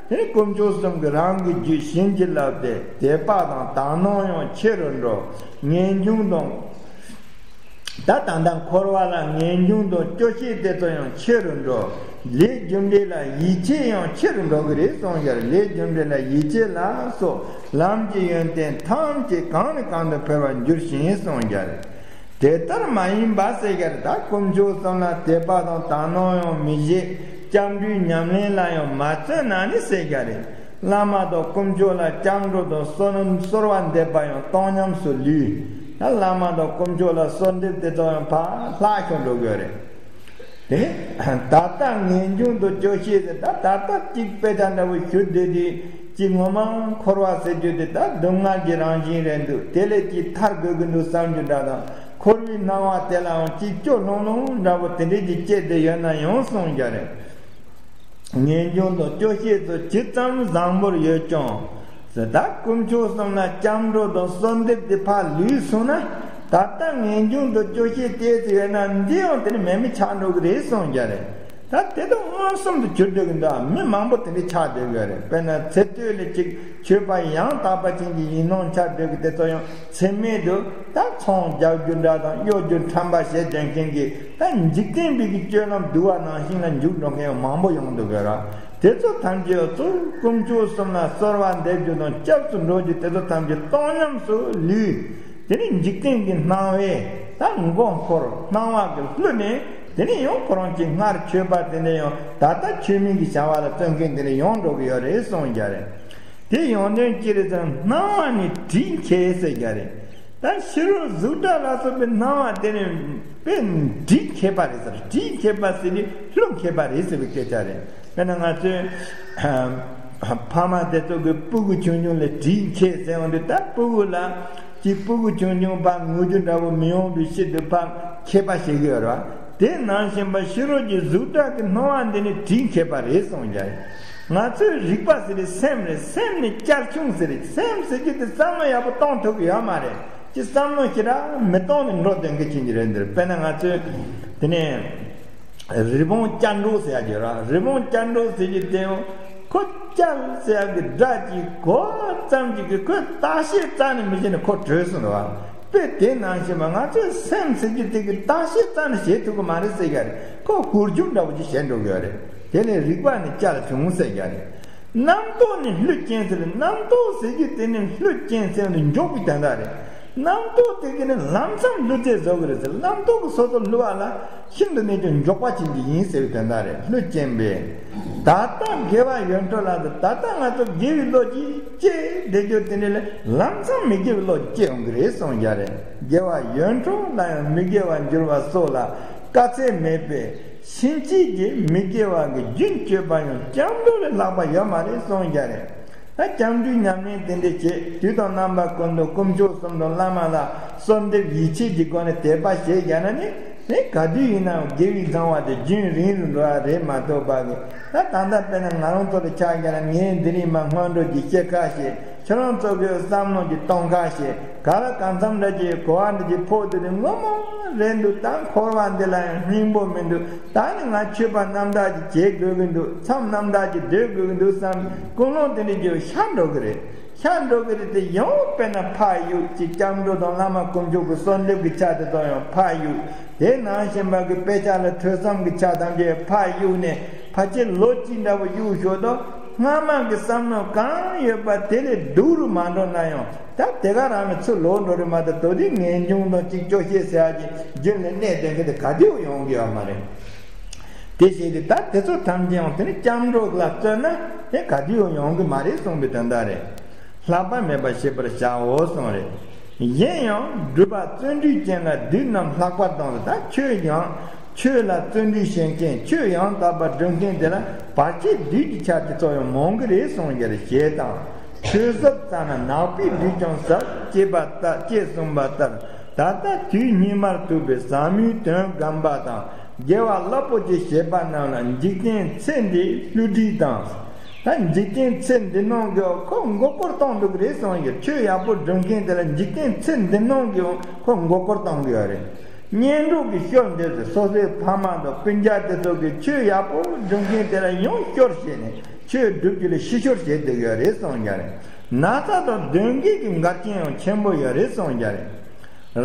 དེ་ནི་དཀོན་མཆོག་གསུམ་གྱིས་རང་གི་རྒྱུད་བྱིན་གྱིས་བརླབས་ཏེ། དད་པ་དང་དག་སྣང་ཡང་ཆེ་རུ་འགྲོ། ངེས་འབྱུང་དང་། ད་ད་ལྟ་འཁོར་བ་ལ་ངེས་འབྱུང་དང་སྐྱོ་ཤས་དེ་ཚོ་ཡང་ཆེ་རུ་འགྲོ། ལས་རྒྱུ་འབྲས་ལ་ཡིད་ཆེས་ཡང་ཆེ་རུ་འགྲོ་གི་རེད་གསུངས་ཀྱང་རེད། ལས་རྒྱུ་འབྲས་ལ་ཡིད་ཆེས་ལ་སོགས་ལམ་གྱི་ཡོན་ཏན་ཐམས་ཅད་གང་ནས་གང་དུ་འཕེལ་བར་འགྱུར་ཞིང་གསུངས་ཀྱང་རེད། དེ་ལྟར་མ་ཡིན་པ་ཟེར་ཀྱང་རེད། ད་དཀོན་མཆོག་གསུམ་ལ་དད་པ་དང་དག་སྣང་ཡང་མི་བྱེད། སྐྱབས་འགྲོའི་ཉམས་ལེན་ལ་ཡང་མ་བརྩོན་ན་ནི་ཟེར་ཀྱང་རེད། བླ་མ་དང་དཀོན་མཆོག་ལ་སྐྱབས་འགྲོ་དང་གསོལ་གསོལ་བ་འདེབས་པ་ཡང་སྟོང་ཉམས་སུ་ལུས། ད་བླ་མ་དང་དཀོན་མཆོག་ལ་གསོལ་འདེབས་དེ་ཚོ་ཡང་ཕར་ལྷག་ཤོར་འགྲོ་གི་ཡོད་རེད། དེ་ནས་ད་ལྟ་ངེས་འབྱུང་དུ་སྐྱོ་ཤས་ཟེར། ད་ད་ལྟ་གཅིག་དཔེ་ཆ་འདྲ་བོ་ཞུ་བསྡད་དུས། གཅིག་ངོ་མ་འཁོར་བ་ཟེར་རྒྱུ་དེ་ད་སྡུག་བསྔལ་གྱི་རང་བཞིན་རེད་འདུག་དེ་ལས་གཅིག་ཐར་དགོས་ཀྱི་འདུག་བསམ་རྒྱུ་འདྲ་དང་། འཁོར་བའི་སྣང་བ་དེ་ལའང་གཅིག་སྐྱོ་ལྷུང་ལྷུང་འདྲ་བོ་དེ་འདྲས་ཀྱི་སྐྱེས་བསྡད་ཡོད་ན་ཡང་གསུངས་ཀྱང་རེད། ངེས་འབྱུང་དང་སྐྱོ་ཤས་སུ་ཇི་ཙམ་བཟང་པོར་ཡོད་ཀྱང་། ད་དཀོན་མཆོག་གསུམ་ལ་སྐྱབས་འགྲོ་དང་གསོལ་འདེབས་དེ་ཕར་ལུས་སོང་ན། ད་ལྟ་ངེས་འབྱུང་དང་སྐྱོ་ཤས་ཏོག་ཙམ་ཡོད་ན་འདི་ཡང་དེ་ནི་མེད་མེད་ཆགས་འགྲོ་གི་རེད་གསུངས་ཀྱང་རེད། ད་དེ་དང་མངོན་སུམ་དུ་གྱུར་འགྲོ་གི་འདུག་མི་མང་པོ་དེ་འདྲ་ཆགས་བསྡད་ཡོད་རེད། དཔེར་ན་ཚེ་སྟོད་ལ་ཅིག་མཆོད་པ་ཡང་དག་པ་ཅན་གྱི་ཡིན་ནོ་འཆར་འགྲོ་གི་དེ་ཚོ་ཡང་ཚེགས་མེད་དུ་ད་ཚོང་རྒྱག་རྒྱུ་འདྲ་དང་གཡོ་སྒྱུ་ཁྲམ་པ་བྱེད་བསྡད་མཁན་གྱི་ད་འཇིག་རྟེན་པའི་གི་སྤྱོད་ལམ་དུལ་བ་ནང་བཞིན་ལ་འཇུག་འགྲོ་མཁན་ཡང་མང་པོ་ཡོང་འདུག་གི་ར། དེ་ཚོ་ཐམས་ཅད་གཙོ་བོ་དཀོན་མཆོག་གསུམ་ལ་གསོལ་བ་འདེབས་རྒྱུ་དང་སྐྱབས་སུ་འགྲོ་རྒྱུ་དེ་ཚོ་ཐམས་ཅད་སྟོང་ཉམས་སུ་ལུས། དེ་ནས་འཇིག་རྟེན་གྱི་སྣང་བས་ད་མགོ་འཁོར། སྣང་བ་གི་ཀླུ་ནས་དེ་ནས་ཡང་ཁོ་རང་གི་སྔར་མཆོད་པ་དེ་འདྲ་ཡང་ད་ལྟ་མཆོད་མེ་གི་བྱ་བ་ལ་བརྩོན་མཁན་དེ་འདྲ་ཡོང་འགྲོ་གི་ཡོད་རེད་གསུངས་ཀྱང་རེད། དེ་ཡོང་དོན་ཅི་རེད་ཟེར་ན། སྣང་བ་ནི་དྲིས་འཁྱེར་ཟེར་ཀྱང་རེད། ད་ཕྱི་རོལ་གཟུགས་སྒྲ་ལ་སོགས་པའི་སྣང་བ་དེ་ནི་དཔེ་དྲིས་འཁྱེར་པ་རེད་ཟེར། དྲིས་འཁྱེར་པ་ཟེར་ནི་ཀླུ་འཁྱེར་པ་རེད་ཟེར་བའི་སྐད་ཆ་རེད། དཔེར་ན་ང་ཚོས་ཕ་མ་དེ་ཚོ་གི་སྤུ་གུ་ཆུང་ཆུང་ལ་དྲིས་འཁྱེར་ཟེར་བ་འདི། ད་སྤུ་གུ་ལ་ཅིག་སྤུ་གུ་ཆུང་ཆུང་ཕར་ངུ་རྒྱུ་འདྲ་བོ་མི་ཡོང་བའི་ཕྱིར་དུ་ཕར་འཁྱེར་པ་བྱེད་ཀྱི་ཡོད་རེད་བ། དེ་ནང་བཞིན་པ་ཕྱི་རོལ་གྱི་གཟུགས་སྒྲ་གི་སྣང་བ་འདི་ནི་དྲིས་འཁྱེར་པ་རེད་གསུངས་ཀྱང་། ང་ཚོའི་རིག་པ་ཟེར་རེད། སེམས་རེད། སེམས་ནི་གཅར་ཆུང་ཟེར་རེད། སེམས་ཟེར་རྒྱུ་དེ་བསམ་བློ་ཡག་པོ་གཏོང་ཐུབ་ཀྱི་ཡོད་མ་རེད། ཅི་བསམ་བློ་ཞེ་དྲག་མི་གཏོང་ནས་འགྲོ་སྡོད་མཁན་ཅན་གྱི་རེད་འདིར། དཔེར་ན་ང་ཚོས་དེ་ནས་རི་བོང་ཅལ་འདྲོགས་ཟེར་ཡ་ཅིག་ཡོད་ར། རི་བོང་ཅལ་འདྲོགས་ཟེར་རྒྱུ་དེ་ཡང་ཁོ་ཅལ་ཟེར་ཡ་གི་སྒྲ་ཅིག་གོ་ཙམ་ཅིག་གིས་ཁོས་བརྟག་ཤེས་རྩ་ནས་མི་བྱེད་ནས་ཁོ་བྲོས་སོང་ར། དཔེ་དེ་ནང་བཞིན་པ་ང་ཚོའི་སེམས་ཟེར་རྒྱུ་དེ་གི་བརྟག་ཤེས་རྩ་ནས་བྱེད་ཐུབ་ཀྱི་མ་རེད་ཟེར་གྱི་རེད། ཁོ་ཧུར་རྒྱུག་འདྲ་བོ་ཅིག་བྱེད་འགྲོ་གི་ཡོད་རེད། དེ་ལས་རིག་པ་ནི་གཅར་བྱུང་ཟེར་གྱི་རེད། རྣམ་རྟོག་ནི་བསླུ་རྐྱེན་ཟེར། རྣམ་རྟོག་ཟེར་རྒྱུ་དེ་ནི་བསླུ་རྐྱེན་ཟེར་ནས་འཇོག་པའི་དོན་དག་རེད། རྣམ་རྟོག་དེ་གི་ནི་ལམ་སང་བསླུ་རྩལ་བཟོ་གི་རེད་ཟེར། རྣམ་རྟོག་གི་སོ་སོ་བསླུ་བ་ལ་ཤིན་ཏུ་ནས་ཀྱང་འཇོག་པ་བྱེད་ཀྱི་ཡིན་ཟེར་བའི་དོན་དག་རེད། བསླུ་རྐྱེན་པས། ད་ལྟ་དགེ་བ་ཡོད་འཕྲོ་ལ་ཟེར། ད་ལྟ་ང་ཚོ་དགེ་བའི་བློ་ཅིག་སྐྱེས་བསྡད་རྒྱུ་དེ་འདྲ་ལས་ལམ་སང་མི་དགེ་བའི་བློ་སྐྱེ་ཡོང་གི་རེད་གསུངས་ཀྱང་རེད། དགེ་བ་ཡོད་འཕྲོ་ལ་ཡང་མི་དགེ་བ་འགྱུར་བ་སོགས་ལ་དཀའ་ཚེགས་མེད་པས། ཕྱིན་ཆད་ཀྱི་མི་དགེ་བ་གི་རྒྱུན་གཅོད་པ་ཡང་སྐྱབས་འགྲོ་ལས་ལྷག་པ་ཡོད་མ་རེད་གསུངས་ཀྱང་རེད། ད་སྐྱབས་འགྲོའི་ཉམས་ལེན་དེ་འདྲ་བྱེད། དུས་དང་རྣམ་པ་ཀུན་ཏུ་དཀོན་མཆོག་གསུམ་དང་བླ་མ་ལ་གསོལ་འདེབས་ཡིད་ཆེས་ཀྱི་སྒོ་ནས་དད་པ་བྱེད་ཀྱང་ན་ནི། ནི་ག་དུས་ཡིན་ནའང་དགེ་བའི་སྡང་བ་དེ་རྒྱུན་རིང་རུ་འགྲོ་བ་རེད་མ་གཏོགས་པ་གི། ད་ད་ལྟ་དཔེར་ན་ང་རང་ཚོ་ལ་ཆ་བཞག་ན་ངས་འདི་རིང་མ་སྔོན་འགྲོ་གྱི་སྐྱེད་ཀ་བྱེད། ཁྱེད་རང་ཚོ་གི་བསམ་མནོ་གྱི་གཏོང་ཁ་བྱེད། ག་ལ་གང་འཚམ་འདྲ་ཅིག་གོ་བ་འདི་ཅིག་ཕོག་དུས་ནི་ངོ་མ་རེད་འདུག་ད་འཁོར་བ་འདི་ལ་ཡང་སྙིང་པོ་མི་འདུག་ད་ནི་ང་མཆོད་པ་རྣམ་དག་ཅིག་བྱེད་དགོས་ཀྱི་འདུག་མཚམས་རྣམ་དག་ཅིག་སྡོད་དགོས་ཀྱི་འདུག་བསམ་ཀུན་སློང་དེ་འདྲ་ཅིག་ཤར་འགྲོ་གི་རེད། ཤར་འགྲོ་གི་རེད་དེ། ཡང་དཔེར་ན་ཕར་གཡུག་ཅིག་སྐྱབས་འགྲོ་དང་བླ་མ་དཀོན་མཆོག་གི་གསོལ་འདེབས་ཀྱི་ཆ་དེ་ཚོ་ཡང་ཕར་གཡུག་དེ་ནང་བཞིན་པ་གི་དཔེ་ཆ་ལ་ཐོས་བསམ་གྱི་ཆ་ཐམས་ཅད་ཕར་གཡུག་ནས་ཕལ་ཆེར་ལོ་གཅིག་འདྲ་བོ་གཡུག་ཞོར་དུ། སྔ་མ་གི་བསམ་བློ་གང་ཡོད་པ་དེ་ལས་སྡུག་རུ་མ་འགྲོ་ན་ཡང་། ད་དེ་ག་རང་ནས་ཚུར་ལོག་འགྲོ་རེད་མ་གཏོགས། དོ་དེ་ངེས་འབྱུང་དང་གཅིག་སྐྱོ་ཤས་ཟེར་ཡ་ཅིག་རྒྱུན་ལ་གནས་དོན་གི་དེ་ག་དུས་ཡོང་གི་ཡོད་མ་རེད། དེ་བྱས་ཏེ་ད་དེ་ཚོ་ཐམས་ཅད་ཡང་དེ་ནི་སྐྱབས་འགྲོ་ལ་བརྩོན་ན་དེ་ག་དུས་ཡང་ཡོང་གི་མ་རེད་གསུངས་པའི་དོན་དག་རེད། ལྷག་པ་མེད་པར་ཤེས་པར་བྱའོ་གསུངས་རེད། གཞན་ཡང་སྒྲུབ་པ་བརྩོན་འགྲུས་ཅན་ལ་བདུད་རྣམས་ལྷག་པར་སྡང་། ད་ཆོས་ཡང་ཆོས་ལ་བརྩོན་འགྲུས་བྱེད་མཁན། ཆོས་ཡང་དག་པར་སྒྲུབ་མཁན་དེ་ལ་བར་ཆད་བདུད་ཀྱི་ཆར་གྱི་ཚོགས་ཡང་མང་གི་རེད་གསུངས་ཀྱི་རེད། ཞེས་དང་། ཆོས་ཟབ་ཙམ་ན་ནག་པོའི་བདུད་ཀྱང་ཟབ། ཅེས་པ་ལྟར། ཅེས་གསུངས་པ་ལྟར། ད་ལྟ་དུས་སྙིགས་མར་ཐུག་པའི་ཟབ་མོའི་དོན་སྒོམ་པ་དང་། དགེ་བ་རླབས་པོ་ཆེ་བྱེད་པ་རྣམས་ལ་འཇིག་རྟེན་ཚེ་འདིའི་བསླུ་བྲིད་དང་། ད་འཇིག་རྟེན་ཚེ་འདི་ནང་གི་ཁོ་མགོ་སྐོར་གཏོང་འདུག་རེད་གསུངས་ཀྱི། ཆོས་ཡག་པོ་སྒྲུབ་མཁན་དེ་ལ་འཇིག་རྟེན་ཚེ་འདི་ནང་གི་ཁོ་མགོ་སྐོར་གཏོང་གི་ཡོད་རེད། གཉེན་གྲོགས་ཀྱིས་སྐྱོར་འདེབས་ཏེ་སོ་སོའི་ཕ་མ་དང་སྤུན་ཀྱག་དེ་ཚོ་གིས་ཆོས་ཡག་པོ་སྒྲུབ་མཁན་དེ་ལ་ཡང་སྐྱོར་བྱས་ནས་ཆོས་སྒྲུབ་རྒྱུ་ལ་ཕྱི་བཤོལ་བྱས་བསྡད་ཡོད་རེད་གསུངས་ཀྱི་རེད། ན་ཚ་དང་གདོན་བགེགས་ཀྱི་འགལ་རྐྱེན་ཡང་ཆེན་པོ་ཡོད་རེད་གསུངས་ཀྱི་རེད།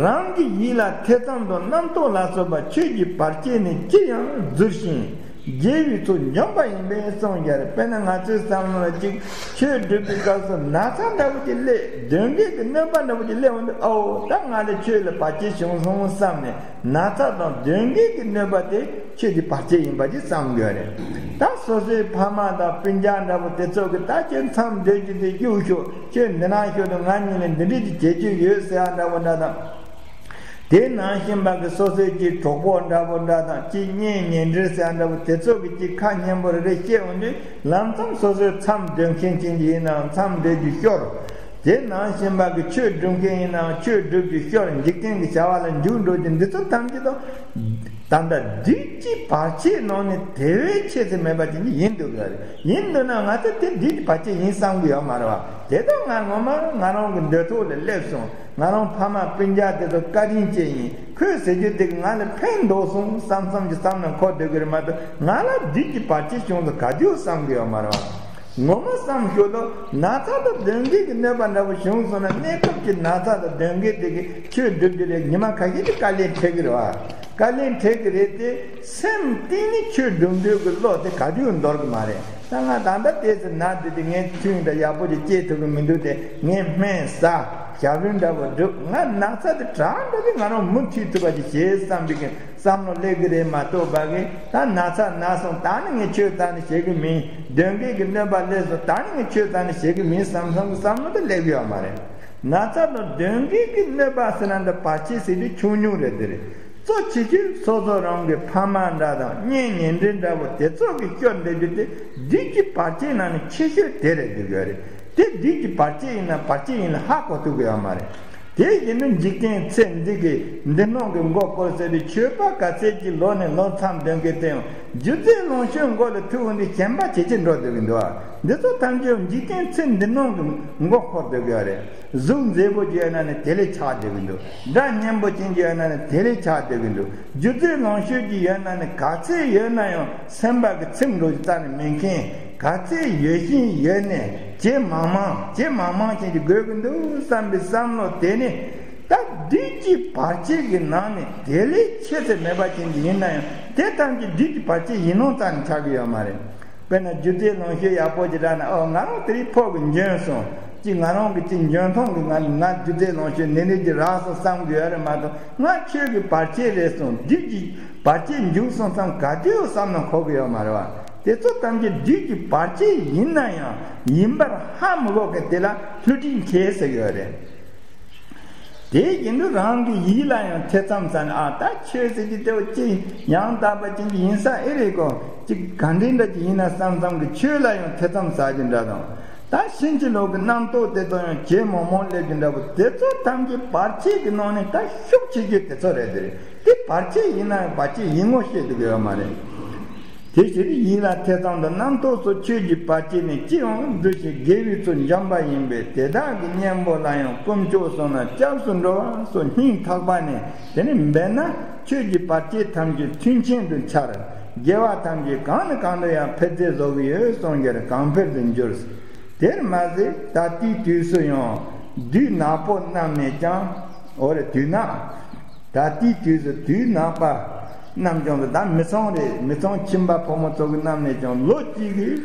རང་གི་ཡིད་ལ་ཐེ་ཚོམ་དང་རྣམ་རྟོག་ལ་སོགས་པ་ཆོས་ཀྱི་བར་ཆད་ནི་ཅི་ཡང་བསྒྱུར་ཞིང་རྒྱལ་བའི་ཚོགས་འཇོམས་པ་ཡིན་པས་གསུངས་ཀྱི་རེད། དཔེར་ན་ང་ཚོའི་བསམ་བློ་ལ་ཅིག་ཆོས་སྒྲུབ་པའི་སྐབས་སུ་ན་ཚ་འདྲ་པོ་ཅིག་སླེབས། གདོན་བགེགས་ཀྱི་གནོད་པ་འདྲ་པོ་ཅིག་སླེབས་འོང་དུས། ཨའོ། ད་ང་ལ་ཆོས་ལ་བར་ཆད་བྱུང་སོང་བསམ་ནས་ན་ཚ་དང་གདོན་བགེགས་ཀྱི་གནོད་པ་དེ་ཆོས་ཀྱི་བར་ཆད་ཡིན་པ་ཅིག་བསམ་དགོས་རེད། ད་སོ་སོའི་ཕ་མ་དང་སྤུན་ཀྱག་འདྲ་པོ་དེ་ཚོ་གིས་ད་ཁྱོད་མཚམས་སྡོད་རྒྱུ་དེ་གཡུག་ཤོག་ཁྱོད་འདི་ན་ཤོག་དང་ང་གཉིས་ལ་འདི་འདྲས་ཀྱི་བྱེད་རྒྱུ་ཡོད་ཟེར་ཡ་འདྲ་པོ་འདྲ་དང་། དེ་ནང་བཞིན་པ་གི་སོ་སོའི་གི་གྲོགས་པོ་འདྲ་པོ་འདྲ་དང་། ཅིག་གཉེན་ཉེ་འབྲེལ་ཟེར་ཡ་འདྲ་པོ་དེ་ཚོ་གིས་ཅིག་ཁ་སྙན་པོ་རེ་རེ་བཤད་འོང་དུས། ལམ་མཚམས་སོ་སོའི་མཚམས་སྡོད་མཁན་ཅན་གྱི་ཡིན་ནའང་མཚམས་སྡོད་རྒྱུ་ཤོར། དེ་ནང་བཞིན་པ་གི་ཆོས་སྒྲུབ་མཁན་ཡིན་ནའང་ཆོས་སྒྲུབ་རྒྱུ་ཤོར། འཇིག་རྟེན་གྱི་བྱ་བ་ལ་འཇུག་འགྲོ་རྒྱུ། འདི་ཚོ་ཐམས་ཅད་དང་ད་ལྟ་བདུད་ཀྱི་བར་ཆད་ནང་ནས་དེ་བས་ཆེ་ཚད་མེད་པ་ཅན་གྱི་ཡིན་འདུག་ག་རེད། ཡིན་འདུག་ན་ང་ཚོ་དེ་བདུད་ཀྱི་བར་ཆད་ཡིན་བསམ་གི་ཡོད་མ་རེད་བ། དེ་དག་ང་ངོ་མ་ང་རང་གི་འདོད་ཐོག་ལ་སླེབས་སོང་། ང་རང་ཕ་མ་སྤུན་ཀྱག་དེ་ཚོ་བཀའ་དྲིན་ཅན་ཡིན། ཁོས་ཟེར་རྒྱུ་དེ་གིས་ང་ལ་ཕན་འདོགས་སོང་བསམ་བསམ་གྱི་བསམ་ན་འཁོར་སྡོད་ཀྱི་རེད་མ་གཏོགས། ང་ལ་བདུད་ཀྱི་བར་ཆད་བྱུང་ཚུལ་ག་དུས་བསམ་གི་ཡོད་མ་རེད་བ། ངོ་མ་བསམ་ཤོག་དང་། ན་ཚ་དང་གདོན་བགེགས་ཀྱི་གནོད་པ་འདྲ་པོ་བྱུང་སོང་ན། གནས་སྐབས་ཀྱི་ན་ཚ་དང་གདོན་བགེགས་དེ་གིས་ཆོས་སྒྲུབ་རྒྱུ་ལ་ཉི་མ་ཁ་ཤས་ཀྱི་དཀའ་ལས་འཕྲད་ཀྱི་རེད་བ། དཀའ་ལས་འཕྲད་ཀྱི་རེད་དེ། སེམས་གཏིང་ནས་ཆོས་སྒྲུབ་འདོད་ཀྱི་བློ་དེ་ག་དུས་འདོར་གི་མ་རེད། ད་ང་ད་ལྟ་དེ་ཚོ་ན་དེ་དེ་ངས་ཚུལ་འདྲ་ཡག་པོ་ཅིག་སྐྱེལ་ཐུབ་ཀྱི་མི་འདུག་སྟེ། ངས་སྨན་ཟ། ཞབས་བྲོ་འདྲ་པོ་སྒྲུབ། ང་ན་ཚ་དེ་དྲག་འགྲོ་དུས་ང་རང་མུ་མཐུད་ཐུབ་པ་ཅིག་བྱེད་བསམ་པའི་གི་བསམ་བློ་སླེབས་ཀྱི་རེད་མ་གཏོགས། པ་གི་ད་ན་ཚ་ན་སོང་། ད་ནི་ངས་ཆོས་རྩ་ནས་བྱེད་ཀྱི་མིན། གདོན་བགེགས་ཀྱི་གནོད་པ་སླེབས་སོང་། ད་ནི་ངས་ཆོས་རྩ་ནས་བྱེད་ཀྱི་མིན་བསམ་བསམ་གྱི་བསམ་བློ་དེ་སླེབས་ཀྱི་ཡོད་མ་རེད། ན་ཚ་དང་གདོན་བགེགས་ཀྱི་གནོད་པ་ཟེར་ན་འདི་བར་ཆད་ཟེར་དུས་ཆུང་ཆུང་རེད། དེ་རེད། གཙོ་ཆེ་ཆེར་སོ་སོ་རང་གི་ཕ་མ་འདྲ་དང་གཉེན་ཉེ་འབྲེལ་འདྲ་པོ་དེ་ཚོ་གིས་སྐྱོར་འདེབས་རྒྱུ་དེ་བདུད་ཀྱི་བར་ཆད་ནང་ནས་ཆེ་ཤོས་དེ་རེད་འདུག་ཡོད་རེད། དེ་བདུད་ཀྱི་བར་ཆད་ཡིན་ན་བར་ཆད་ཡིན་ལ་ཧ་གོ་ཐུབ་ཀྱི་ཡོད་མ་རེད། དེ་ཡིན་ན་འཇིག་རྟེན་ཚེ་འདི་གི་འདི་སྣང་གི་མགོ་སྐོར་ཟེར་བའི་ཆོས་པ་ག་ཚད་ཀྱི་ལོ་ནས་ལོ་མཚམས་སྡོད་མཁན་དེ་ཡང་སྒྱུ་རྩལ་ལོངས་སྤྱོད་མགོ་ལ་ཐུག་འོང་དུས་ཞེན་པ་ཇེ་ཆེར་འགྲོ་སྡོད་ཀྱི་འདུག་ཨ། འདི་ཚོ་ཐམས་ཅད་འཇིག་རྟེན་ཚེ་འདི་སྣང་གི་མགོ་འཁོར་སྡོད་ཀྱི་ཡོད་རེད། གཟུགས་མཛེས་པོ་ཅིག་ཡོད་ན་ནི་དེ་ལས་ཆགས་བསྡད་ཀྱི་འདུག་སྒྲ་སྙན་པོ་ཅན་ཅིག་ཡོད་ན་ནི་དེ་ལས་ཆགས་བསྡད་ཀྱི་འདུག་སྒྱུ་རྩལ་ལོངས་སྤྱོད་ཅིག་ཡོད་ན་ནི་ག་ཚད་ཡོད་ན་ཡང་སེམས་པ་གི་ཚིམ་འགྲོ་རྒྱུ་རྩ་ནས་མེད་མཁན། ག་ཚད་ཡོད་བཞིན་ཡོད་ནས་ཇེ་མང་མང་ཇེ་མང་མང་ཅན་ཅིག་དགོས་ཀྱི་འདུག་བསམ་པའི་བསམ་བློ་དེ་ནི། ད་བདུད་ཀྱི་བར་ཆད་ཀྱི་ནང་ནས་དེ་ལས་ཆེ་ཚད་མེད་པ་ཅན་ཅིག་ཡིན་ན་ཡང་དེ་ཐམས་ཅད་བདུད་ཀྱི་བར་ཆད་ཡིན་ནོ་རྩ་ནས་ཆགས་ཀྱི་ཡོད་མ་རེད། དཔེར་ན་སྒྱུ་རྩལ་ལོངས་སྤྱོད་ཡག་པོ་ཅིག་རག་ན། ཨོ། ང་རང་དེ་རིང་ཕོ་གི་འཇོན་སོང་། ཅིག་ང་རང་གི་ཅིག་འཇོན་ཐང་གི་ང་ང་སྒྱུ་རྩལ་ལོངས་སྤྱོད་འདི་འདྲ་ཅིག་རག་སོང་བསམ་གི་ཡོད་རེད་མ་གཏོགས། ང་ཆོས་ཀྱི་བར་ཆད་རེད་སོང་། བདུད་ཀྱི་བར་ཆད་འཇུག་སོང་བསམ་ག་དུས་བསམ་ན་འཁོར་གི་ཡོད་མ་རེད་བ། དེ་ཚོ་ཐམས་ཅད་བདུད་ཀྱི་བར་ཆད་ཡིན་ན་ཡང་ཡིན་པར་ཧ་མི་གོ་མཁན་དེ་ལ་བསླུ་བྲིད་མཁས་ཟེར་གི་ཡོད་རེད། དེ་ཡིན་དུས་རང་གི་ཡིད་ལ་ཡང་ཐེ་ཚོམ་ཟ་ནས། ཨ། ད་ཆོས་ཟེར་གྱི་དེ་བ་ཅི་ཡང་དག་པ་ཅན་གྱི་ཡིན་ས་ཨེ་རེད་གོ། ཅིག་ག་འདྲ་འདྲ་ཅིག་ཡིན་ན་བསམ་བསམ་གྱི་ཆོས་ལ་ཡང་ཐེ་ཚོམ་ཟ་རྒྱུ་འདྲ་དང་། ད་ཕྱིན་ཅི་ལོག་གི་རྣམ་རྟོག་དེ་ཚོ་ཡང་ཇེ་མང་མང་སླེབས་རྒྱུ་འདྲ་པོ། དེ་ཚོ་ཐམས་ཅད་བར་ཆད་ཀྱི་ནང་ནས་ད་ཤུགས་ཆེ་ཤོས་དེ་ཚོ་རེད། དེ་རེད། དེ་བར་ཆད་ཡིན་ན་ཡང་བར་ཆད་ཡིན་ངོ་ཤེས་ཐུབ་ཀྱི་ཡོད་མ་རེད། དེ་ཕྱིར་ཡིད་ལ་ཐེ་ཚོམ་དང་རྣམ་རྟོག་སོགས་ཆོས་ཀྱི་བར་ཆད་ནི་ཅི་ཡང་བསྒྱུར་ཞིང་དགེ་བའི་ཚོགས་འཇོམས་པ་ཡིན་པས། དེ་དག་གི་གཉེན་པོ་ལ་ཡང་དཀོན་མཆོག་གསུམ་ལ་སྐྱབས་སུ་འགྲོ་བ་སོགས་སྙིང་ཐག་པ་ནས་དེ་ནི་འབད་ན་ཆོས་ཀྱི་བར་ཆད་ཐམས་ཅད་ཚུན་ཆད་དུ་འཆར། དགེ་བ་ཐམས་ཅད་གང་ནས་གང་དུ་ཡང་འཕེལ་ཚད་བཟོ་གི་ཡོད་གསུངས་ཀྱང་གང་འཕེལ་དུ་འགྱུར། དེར་མ་ཟད་ད་ལྟའི་དུས་སུ་ཡང་བདུད་ནག་པོ་རྣམས་ནས་ཀྱང་། འོ་རེད། བདུད་ནག་ད་ལྟའི་དུས་སུ་བདུད་ནག་པ་རྣམས་ཀྱང་། ད་མི་ཚང་རེད། མི་ཚང་ཁྱིམ་པ་ཕོ་མོ་ཚོ་གི་རྣམས་ནས་ཀྱང་ལོ་གཅིག་གི་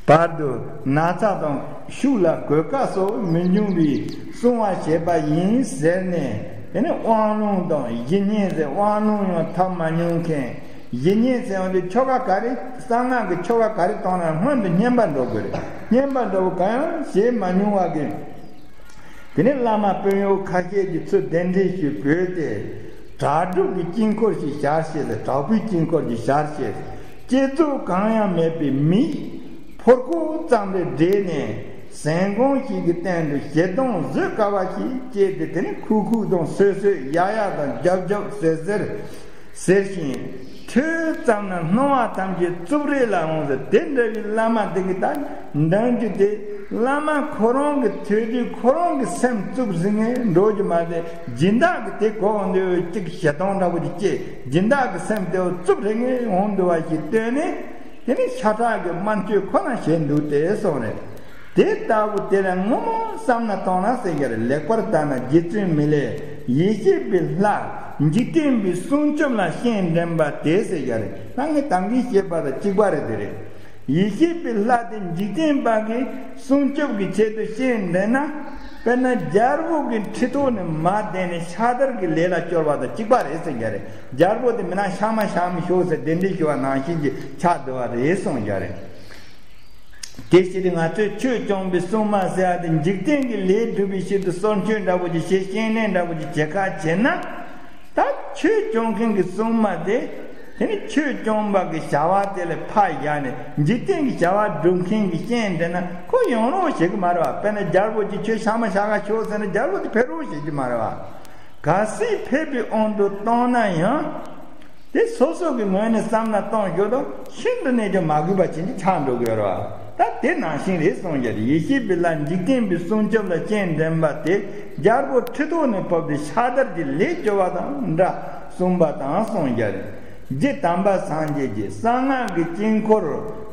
བར་དུ་ན་ཚ་དང་ཤུགས་ལ་གོད་ཁ་སོགས་མི་འབྱུང་བའི་སྲུང་བ་བྱེད་པ་ཡིན་ཟེར་ནས། དེ་ནས་དབང་ལུང་དང་བཞི་བསྙེན་ཟེར། དབང་ལུང་ཡང་འཐབ་མ་མྱོང་མཁན། བཞི་བསྙེན་ཟེར་བ་དེ་ཆོ་ག་ག་རེ། གསང་སྔགས་ཀྱི་ཆོ་ག་ག་རེ་བཏང་ན་སྔོན་དུ་བསྙེན་པ་འགྲོ་དགོས་རེད། བསྙེན་པ་འགྲོ་བ་གང་ཡང་བྱེད་མ་མྱོང་བ་གི། དེ་ནས་བླ་མ་དཔོན་གཡོག་ཁ་ཤས་ཀྱིས་ཚུར་གདན་འདྲེན་ཞུས་བོས་ཏེ། དྲག་སྒྲུབ་ཀྱི་དཀྱིལ་འཁོར་ཞིག་བཞག་ཤེས་ཟེར། དྲག་པོའི་དཀྱིལ་འཁོར་ཞིག་བཞག་ཤེས་ཟེར། བསྐྱེད་རྫོགས་གང་ཡང་མེད་པའི་མིས། ཕོར་ཁོག་ཙམ་རེ་བསྒྲིལ་ནས། ཟན་གོང་ཞིག་གི་སྟེང་དུ་བཞེས་སྡོང་བཟོད་དཀའ་བ་ཞིག་བསྐྱེད་དེ། དེ་ནས་ཁུག་ཁུག་དང་སོད་སོད། ཡ་ཡ་དང་རྒྱབ་རྒྱབ་ཟེར་ཟེར། ཟེར་ཞིང་། ཐོས་ཙམ་ན་སྣང་བ་ཐམས་ཅད་རྩུབ་རེག་ལ་འོང་ཟེར། དེ་འདྲ་བའི་བླ་མ་དེ་གི་ད་འདང་རྒྱུ་དེ། བླ་མ་ཁོ་རང་གི་ཐོས་དུས་ཁོ་རང་གི་སེམས་རྩུབ་རེག་ངེས་འགྲོ་རྒྱུ་མ་ཟད། སྦྱིན་བདག་གི་དེ་གོ་འོང་དུས་གཅིག་བཞེས་སྡོང་འདྲ་པོ་དེ་བསྐྱེད། སྦྱིན་བདག་གི་སེམས་དེ་རྩུབ་རེག་ངེས་འོང་འདུག་བ་ཞིག་བཏོན་ནས། དེ་ནས་ཤ་ཁྲག་གི་དམར་མཆོད་ཁོ་ན་བྱས་འདུག་སྟེ་གསུངས་རེད། དེ་ལྟ་བུ་དེ་ལ་ངོ་མ་བསམ་ན་གཏོང་ན་ཟེར་གྱི་རེད། ལེགས་པར་བརྟགས་ན་རྗེ་བཙུན་མི་ལས། ཡེ་ཤེས་པའི་ལྷ་འཇིག་རྟེན་པའི་སྲུང་སྐྱོབ་ལ་སྤྱན་འདྲེན་པ་དེ་ཟེར་གྱི་རེད། ད་ངས་ད་གིན་བཤད་པ་དང་གཅིག་པ་རེད། དེ་རེད། ཡེ་ཤེས་པའི་ལྷ་དེ་འཇིག་རྟེན་པ་གི་སྲུང་སྐྱོབ་ཀྱི་ཆེད་དུ་སྤྱན་འདྲེན་ན། དཔེར་ན་རྒྱལ་པོ་གི་ཁྲི་ཐོག་ནས་མར་བསྡད་ནས་ཕྱག་དར་གྱི་ལས་ལ་སྐྱོར་བ་དང་གཅིག་པ་རེད་ཟེར་གྱི་རེད། རྒྱལ་པོ་དེ་མི་ན་ཤག་མ་ཤག་མ་ཤོག་ཟེར་གདན་འདྲེན་ཞུ་བ་ནང་བཞིན་གྱི་ཆགས་འདུག་བ་རེད་གསུངས་ཀྱི་རེད། དེ་ཕྱིར་ང་ཚོས་ཆོས་སྐྱོང་བའི་སྲུང་མ་ཟེར་བ་དེ་འཇིག་རྟེན་གྱི་ལས་སྒྲུབ་པའི་ཆེད་དུ་གསོལ་མཆོད་འདྲ་པོ་ཅིག་བྱེད། སྤྱན་འདྲེན་འདྲ་པོ་ཅིག་བྱེད་ཁ་བྱེད་ན། ད་ཆོས་སྐྱོང་མཁན་གྱི་སྲུང་མ་དེ། དེ་ནི་ཆོས་སྐྱོང་བ་གི་བྱ་བ་དེ་ལ་ཕར་བཞག་ནས་འཇིག་རྟེན་གྱི་བྱ་བ་སྒྲུབ་མཁན་གྱི་སྤྱན་འདྲེན་ན་ཁོ་ཡོང་རོགས་བྱེད་ཀྱི་མ་རེད་བ། དཔེར་ན་རྒྱལ་པོ་གྱིས་ཁྱོད་ཤག་མ་ཤག་ག་ཤོག་ཟེར་ན་རྒྱལ་པོ་དེ་ཕེབས་རོགས་བྱེད་ཀྱི་མ་རེད་བ། གལ་སྲིད་ཕེབས་པའི་དབང་དུ་བཏང་ན་ཡང་། དེ་སོ་སོ་གི་ངོས་ནས་བསམ་ན་གཏོང་རྒྱུ་དང་ཤིན་ཏུ་ནས་ཀྱང་མ་གུས་པ་ཅན་གྱི་ཆགས་འགྲོ་གི་ཡོད་རེད་བ། ད་དེ་ནང་བཞིན་རེད་གསུངས་ཀྱི་རེད། ཡེ་ཤེས་པའི་ལྷ་འཇིག་རྟེན་པའི་སྲུང་སྐྱོབ་ལ་སྤྱན་འདྲེན་པ་དེ་རྒྱལ་པོ་ཁྲི་ཐོག་ནས་བབས་ཏེ་ཕྱག་དར་གྱི་ལས་སྐྱོར་བ་དང་འདྲ་གསུངས་པ་དང་གསུངས་ཀྱི་རེད། རྗེ་དམ་པ་སངས་རྒྱས་ཀྱིས་གསང་སྔགས་ཀྱི་དཀྱིལ་འཁོར་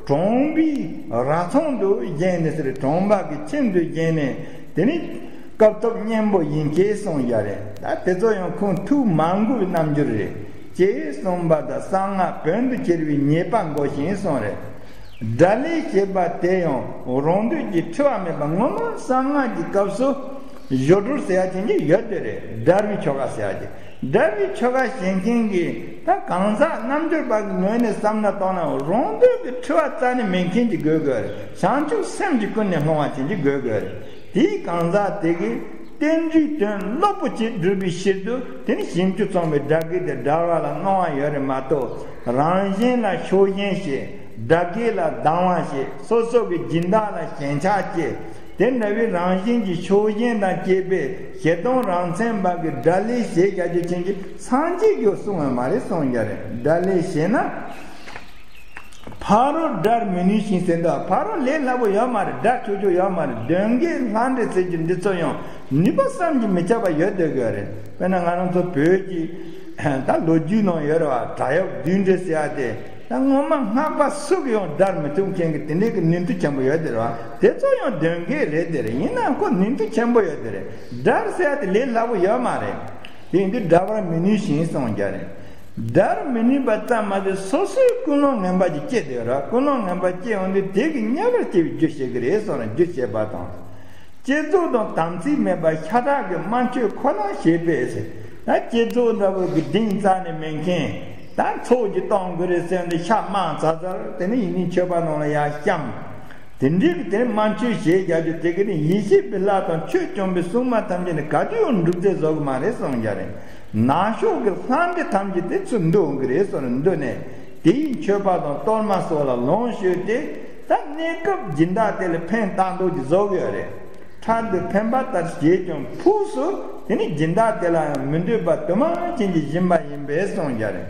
གྲོང་པའི་ར་ཚང་དུ་བཞེངས་ནས་ཟེར། གྲོང་པ་གི་ཁྱིམ་དུ་བཞེངས་ནས། དེ་ནི་སྐབས་ཐོབ་གཉེན་པོ་ཡིན་ཞེས་གསུངས་ཀྱི་རེད། ད་དེ་ཚོ་ཡང་ཁོང་ཐུགས་མ་མགུ་བའི་རྣམ་འགྱུར་རེད། ཅེས་གསུངས་པ་དང་གསང་སྔགས་བོན་དུ་གྱུར་པའི་ཉེས་པ་འགོག་ཞིང་གསུངས་རེད། སྒྲ་ལས་བྱེད་པ་དེ་ཡང་རང་འདོད་ཀྱི་འཁྲུལ་བ་མེད་པ། ངོ་མ་གསང་སྔགས་ཀྱི་སྐབས་སུ་སྦྱོར་སྒྲོལ་ཟེར་ཡ་དེ་འདྲ་ཡོད་དེ་རེད། སྒྲལ་བའི་ཆོ་ག་ཟེར་ཡ་དེ། སྒྲལ་བའི་ཆོ་ག་བྱེད་མཁན་གྱི་ད་གང་ཟག་རྣལ་འབྱོར་པ་གི་ངོས་ནས་བསམ་ན་གཏོང་ན་རང་འདོད་ཀྱི་འཁྲུལ་བ་རྩ་ནས་མེད་མཁན་གྱི་དགོས་དགོས་རེད། བྱང་ཆུབ་སེམས་ཀྱིས་ཀུན་ནས་བསླང་བ་དེ་འདྲ་དགོས་དགོས་རེད། དེའི་གང་ཟག་དེ་གིས་རྟེན་འབྲེལ་དོན་རླབས་པོ་ཆེ་སྒྲུབ་པའི་ཕྱིར་དུ། དེ་ནི་བྱང་ཆུབ་སེམས་དཔའི་སྒྲ་སྐད་དེ་སྒྲལ་བ་ལ་གནང་བ་ཡོད་རེད་མ་གཏོགས། རང་གཞན་ལ་ཕྱོགས་ཞེན་བྱེད། སྒྲ་སྐད་ལ་སྡང་བ་བྱེད། སོ་སོ་གི་སྦྱིན་བདག་ལ་ཞེན་ཆགས་སྐྱེ། དེ་འདྲ་བའི་རང་བཞིན་གྱི་ཕྱོགས་ཞེན་དང་བཅས་པའི་བྱེད་སྡོམ་རང་མཚན་པ་གི་སྒྲ་ལས་བྱེད་བྱ་རྒྱུ་ཅན་གྱི་སངས་རྒྱས་ཀྱིས་གསུངས་ཡོད་མ་རེད་གསུངས་ཀྱི་རེད། སྒྲ་ལས་བྱེད་ན། ཕ་རོལ་སྒྲར་མི་ནུས་ཤིང་ཟེར་འདུག་ཕ་རོལ་ལས་སླ་པོ་ཡོད་མ་རེད། སྒྲ་ཆོག་ཆོག་ཡོད་མ་རེད། གདོན་བགེགས་ལྷ་འདྲེ་ཟེར་རྒྱུ་འདི་ཚོ་ཡང་ནུས་པ་བསམ་གྱིས་མི་ཁྱབ་པ་ཡོད་སྡོད་ཀྱི་ཡོད་རེད། དཔེར་ན་ང་རང་ཚོ་བོད་ཀྱི་ད་ལོ་རྒྱུས་ནང་ཡོད་རེད་བ། བྲག་གཡབ་བདུད་འདྲེ་ཟེར་ཡ་དེ། ད་ངོ་མ་སྔགས་པ་སུ་གིས་ཡང་སྒྲར་མི་ཐུབ་མཁན་གྱི་དེ་འདྲའི་གི་ནུས་མཐུ་ཆེན་པོ་ཡོད་དེ་རེད་བ། དེ་ཚོ་ཡང་གདོན་བགེགས་རེད་དེ་རེད། ཡིན་ནའང་ཁོ་ནུས་མཐུ་ཆེན་པོ་ཡོད་དེ་རེད། སྒྲར་ཟེར་ཡ་དེ་ལས་སླ་པོ་ཡོད་མ་རེད། དེ་ཡིན་དུས་སྒྲ་བར་མི་ནུས་ཤིང་གསུངས་ཀྱི་རེད། སྒྲར་མི་ནུས་པ་ཙམ་མ་ཟད་སོ་སོའི་ཀུན་སློང་ངན་པ་ཅིག་སྐྱེ་བསྡད་ཡོད་རེད། ཀུན་སློང་ངན་པ་སྐྱེ་ཡོང་དུས་དེ་གི་ཉེ་བར་སྐྱེ་བའི་རྒྱུ་བྱེད་ཀྱི་རེད་གསུངས་ནས་རྒྱུ་བྱེད་པ་དང་། བསྐྱེད་རྫོགས་དང་དམ་ཚིག་མེད་པ་ཤ་ཁྲག་གི་དམར་མཆོད་ཁོ་ན་བྱེད་པས་ཟེར། ད་བསྐྱེད་རྫོགས་འདྲ་བོ་གི་གདེང་རྩ་ནས་མེད་མཁན། ད་ཚོགས་ཀྱིས་གཏོང་དགོས་རེད་ཟེར་ནས་ཤ་མང་ཙག་ཙག་དེ་ནས་ཡིན་ནའི་མཆོད་པ་ནང་ལ་ཡར་བཤམས། དེ་འདྲའི་གི་དེ་དམར་མཆོད་བྱེད་རྒྱག་རྒྱུ་དེ་གི་ནི་ཡེ་ཤེས་པའི་ལྷ་དང་ཆོས་སྐྱོང་བའི་སྲུང་མ་ཐམས་ཅད་ནི་ག་དུས་ཡང་འགྲུབ་རྩལ་བཟོ་གི་མ་རེད་གསུངས་ཀྱི་རེད། ནག་ཕྱོགས་ཀྱི་ལྷ་འདྲེ་ཐམས་ཅད་དེ་ཚུར་འདུ་འོང་གི་རེད་གསུངས་ནས་འདུ་ནས། དེའི་མཆོད་པ་དང་གཏོར་མ་སོགས་ལ་ལོངས་སྤྱོད་དེ། ད་གནས་སྐབས་སྦྱིན་བདག་དེ་ལ་ཕན་བཏགས་མདོག་ཅིག་བཟོ་གི་ཡོད་རེད། ཕྲག་དོག་འཕེན་པ་ལྟར་བྱས་ཀྱང་ཕུགས་སུ་དེ་ནི་སྦྱིན་བདག་དེ་ལ་ཡང་མི་འདོད་པ་དུ་མ་ཅན་གྱི་སྦྱིན་པ་ཡིན་པས་གསུངས་ཀྱི་རེད།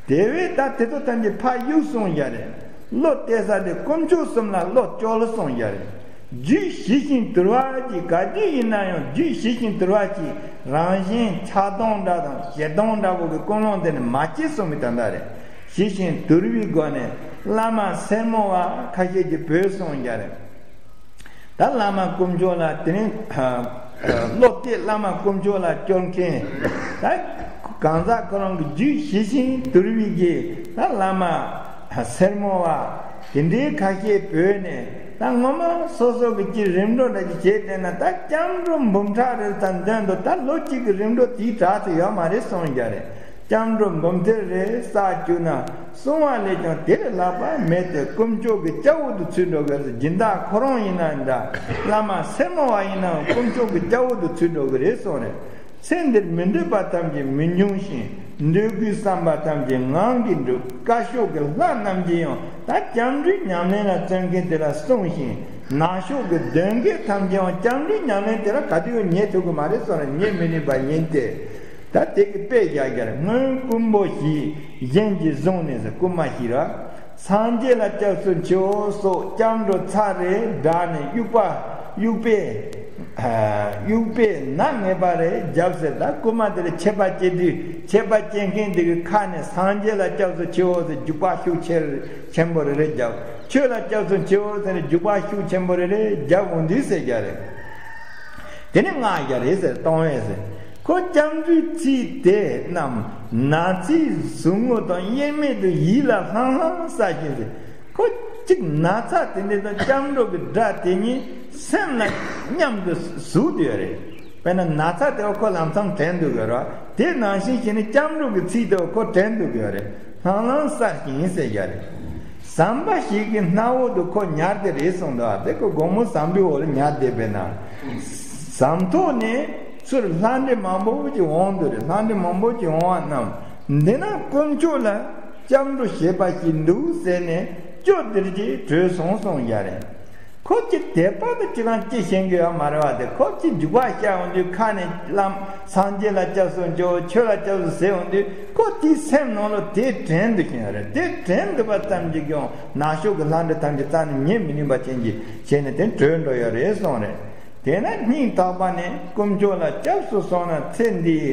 དེ་བས་ད་དེ་ཚོ་ཐམས་ཅད་ཕར་གཡུག་གསུངས་ཀྱི་རེད། བློ་གཏད་ས་དེ་དཀོན་མཆོག་གསུམ་ལ་བློ་བཅོལ་གསུངས་ཀྱི་རེད། རྒྱུད་ཞི་ཞིང་དུལ་བ་གྱིས། ག་དུས་ཡིན་ན་ཡང་རྒྱུད་ཞི་ཞིང་དུལ་བ་གྱིས་རང་གཞན་ཆགས་སྡང་འདྲ་དང་ཞེ་སྡང་འདྲ་བོ་གི་ཀུན་སློང་དེ་ནི་མ་སྐྱེས་གསུངས་པའི་དོན་དག་རེད། ཞི་ཞིང་དུལ་བའི་སྒོ་ནས་བླ་མ་སེར་མོ་བ་ཁ་ཤས་ཀྱིས་བོས་གསུངས་ཀྱི་རེད། ད་བླ་མ་དཀོན་མཆོག་ལ་དེ་རིང་བློ་གཏད། བླ་མ་དཀོན་མཆོག་ལ་བཅོལ་མཁན། ད་གང་ཟག་ཁོ་རང་གི་རྒྱུད་ཞི་ཞིང་དུལ་བའི་གི་ད་བླ་མ་སེར་མོ་བ། དེ་འདྲའི་ཁ་ཤས་བོས་ནས་ད་ངོ་མ་སོ་སོ་གི་ཅི་རིམ་གྲོ་འདྲ་ཅིག་བྱས་བསྡད་ན། ད་སྐྱབས་འགྲོ་འབུམ་ཕྲག་རེ་ཙམ་འདོན་དུ་ད་ལོ་གཅིག་གི་རིམ་གྲོ་དེའི་གྲས་སུ་ཡོད་མ་རེད་གསུངས་རྒྱུ་རེད། སྐྱབས་འགྲོ་འབུམ་ཐེར་རེ་བསགས་བཅུག་ན་བསྲུང་བ་ལས་ཀྱང་དེ་ལས་ལྷག་པ་མེད་དེ། དཀོན་མཆོག་གི་སྐྱབས་འོག་ཏུ་ཚུད་འགྲོ་དགོས་ཟེར། སྦྱིན་བདག་ཁོ་རང་ཡིན་ན་འདྲ། བླ་མ་སེར་མོ་བ་ཡིན་ནའང་དཀོན་མཆོག་གི་སྐྱབས་འོག་ཏུ་ཚུད་འགྲོ་གི་རེད་གསུངས་རེད། ཚེ་འདིར་མི་འདོད་པ་ཐམས་ཅད་མི་འབྱུང་ཞིང་། འདོད་དགུའི་བསམ་པ་ཐམས་ཅད་ངང་གིས་འགྲུབ། བཀའ་ཤོག་གི་ལྷ་རྣམས་ཀྱིས་ཡང་ད་སྐྱབས་འགྲོའི་ཉམས་ལེན་ལ་བརྩོན་མཁན་དེ་ལ་བསྲུང་ཞིང་། ནག་ཕྱོགས་ཀྱི་གདོན་བགེགས་ཐམས་ཅད་ཡང་སྐྱབས་འགྲོའི་ཉམས་ལེན་དེ་ལ་ག་དུས་ཡང་ཉེ་ཐུབ་ཀྱི་མ་རེད་གསུངས་ནས་ཉེ་མི་ནུས་པ་ཡིན་ཏེ། ད་དེ་གི་དཔེ་རྒྱག་རྒྱུར། སྔོན་རྐུན་པོ་བཞིས་གཞན་གྱིས་བཟུང་ནས་ཟེར། རྐུན་མ་བཞི་ར། སངས་རྒྱས་ལ་སྐྱབས་སུ་མཆིའོ་སོགས་སྐྱབས་འགྲོ་ཚར་རེ་བསྒྲགས་ནས་དབྱུག་པ་དབྱུག་པས། ཨ། དབྱུག་པས་ནག་ངེས་པ་རེ་བརྒྱབ་ཟེར། ད་རྐུན་མ་དེ་ལ་ཆད་པ་བཅད་དུས་ཆད་པ་བཅད་མཁན་དེ་གི་ཁ་ནས་སངས་རྒྱས་ལ་སྐྱབས་སུ་མཆིའོ་ཟེར་རྒྱུག་པ་ཤུགས་ཆེ་ཆེན་པོ་རེ་རེ་བརྒྱབ། ཆོས་ལ་སྐྱབས་སུ་མཆིའོ་ཟེར་ནས་རྒྱུག་པ་ཤུགས་ཆེན་པོ་རེ་རེ་བརྒྱབ་འོང་དུས་ཟེར་རྒྱུ་རེད། དེ་ནི་སྔགས་རྒྱ་རེད་ཟེར། གཏོང་བས་ཟེར། ཁོ་སྐྱབས་འགྲོའི་ཚིག་དེ་རྣམས་ན་ཚའི་ཟུག་རྔུ་དང་དབྱེར་མེད་དུ་ཡིད་ལ་ལྷང་ལྷང་བསལ་ཞིང་ཟེར། ཁོ་གཅིག་ན་ཚ་དེ་འདྲ་དང་སྐྱབས་འགྲོ་གི་སྒྲ་དེ་གཉིས་སེམས་ལ་མཉམ་དུ་ཟུག་བསྡད་ཡོད་རེད། དཔེར་ན་ན་ཚ་དེ་བ་ཁོ་ལམ་སང་དྲན་འདུག་ཡོད་རེད། དེ་ནང་བཞིན་བྱས་ནས་སྐྱབས་འགྲོ་གི་ཚིག་དེ་བ་ཁོ་དྲན་འདུག་ཡོད་རེད། ལྷང་ལྷང་བསལ་ཞིང་ཟེར་རྒྱུ་རེད། ཟམ་པ་ཞིག་གི་སྣ་འོག་ཏུ་ཁོ་ཉལ་ཏེ་རེད་གསུངས་འདུག་དེ་ཁོ་དགོང་མོ་ཟམ་པའི་འོག་ལ་ཉལ་བསྡད་པས་ན། ཟམ་ཐོག་ནས་ཚུར་ལྷ་འདྲེ་མང་པོ་ཅིག་འོང་འདུག་རེད། ལྷ་འདྲེ་མང་པོ་ཅིག་འོང་བ་རྣམས་འདི་ན་དཀོན་མཆོག་ལ་སྐྱབས་འགྲོ་བྱེད་པ་ཞིག་འདུག་ཟེར་ནས་ཅོ་དེར་གྱིས་བྲོས་སོང་གསུངས་རྒྱུ་རེད། ཁོ་ཅི་དད་པ་དང་ཅི་གང་ཅི་ཤེས་ཀྱི་ཡོད་མ་རེད་བ། དེ་ཁོ་ཅི་རྒྱུག་པ་བཤད་འོང་དུས་ཁ་ནས་བླ་སངས་རྒྱས་ལ་སྐྱབས་སུ་མཆིའོ་ཆོས་ལ་སྐྱབས་སུ་ཟེར་འོང་དུས་ཁོ་དེའི་སེམས་ནང་ལ་དེ་དྲན་འདུག་ཤེས་རེད། དེ་དྲན་འདུག་པ་ཙམ་གྱིས་ཀྱང་ནག་ཕྱོགས་ཀྱི་ལྷ་འདྲེ་ཐམས་ཅད་རྩ་ནས་ཉན་མི་ནུས་པ་ཅན་གྱི་བྱས་ནས་དེ་བྲོས་འགྲོ་ཡོད་རེད་གསུངས་རེད། དེས་ན་སྙིང་ཐག་པ་ནས་དཀོན་མཆོག་ལ་སྐྱབས་སུ་སོང་ན་ཚེ་འདིའི་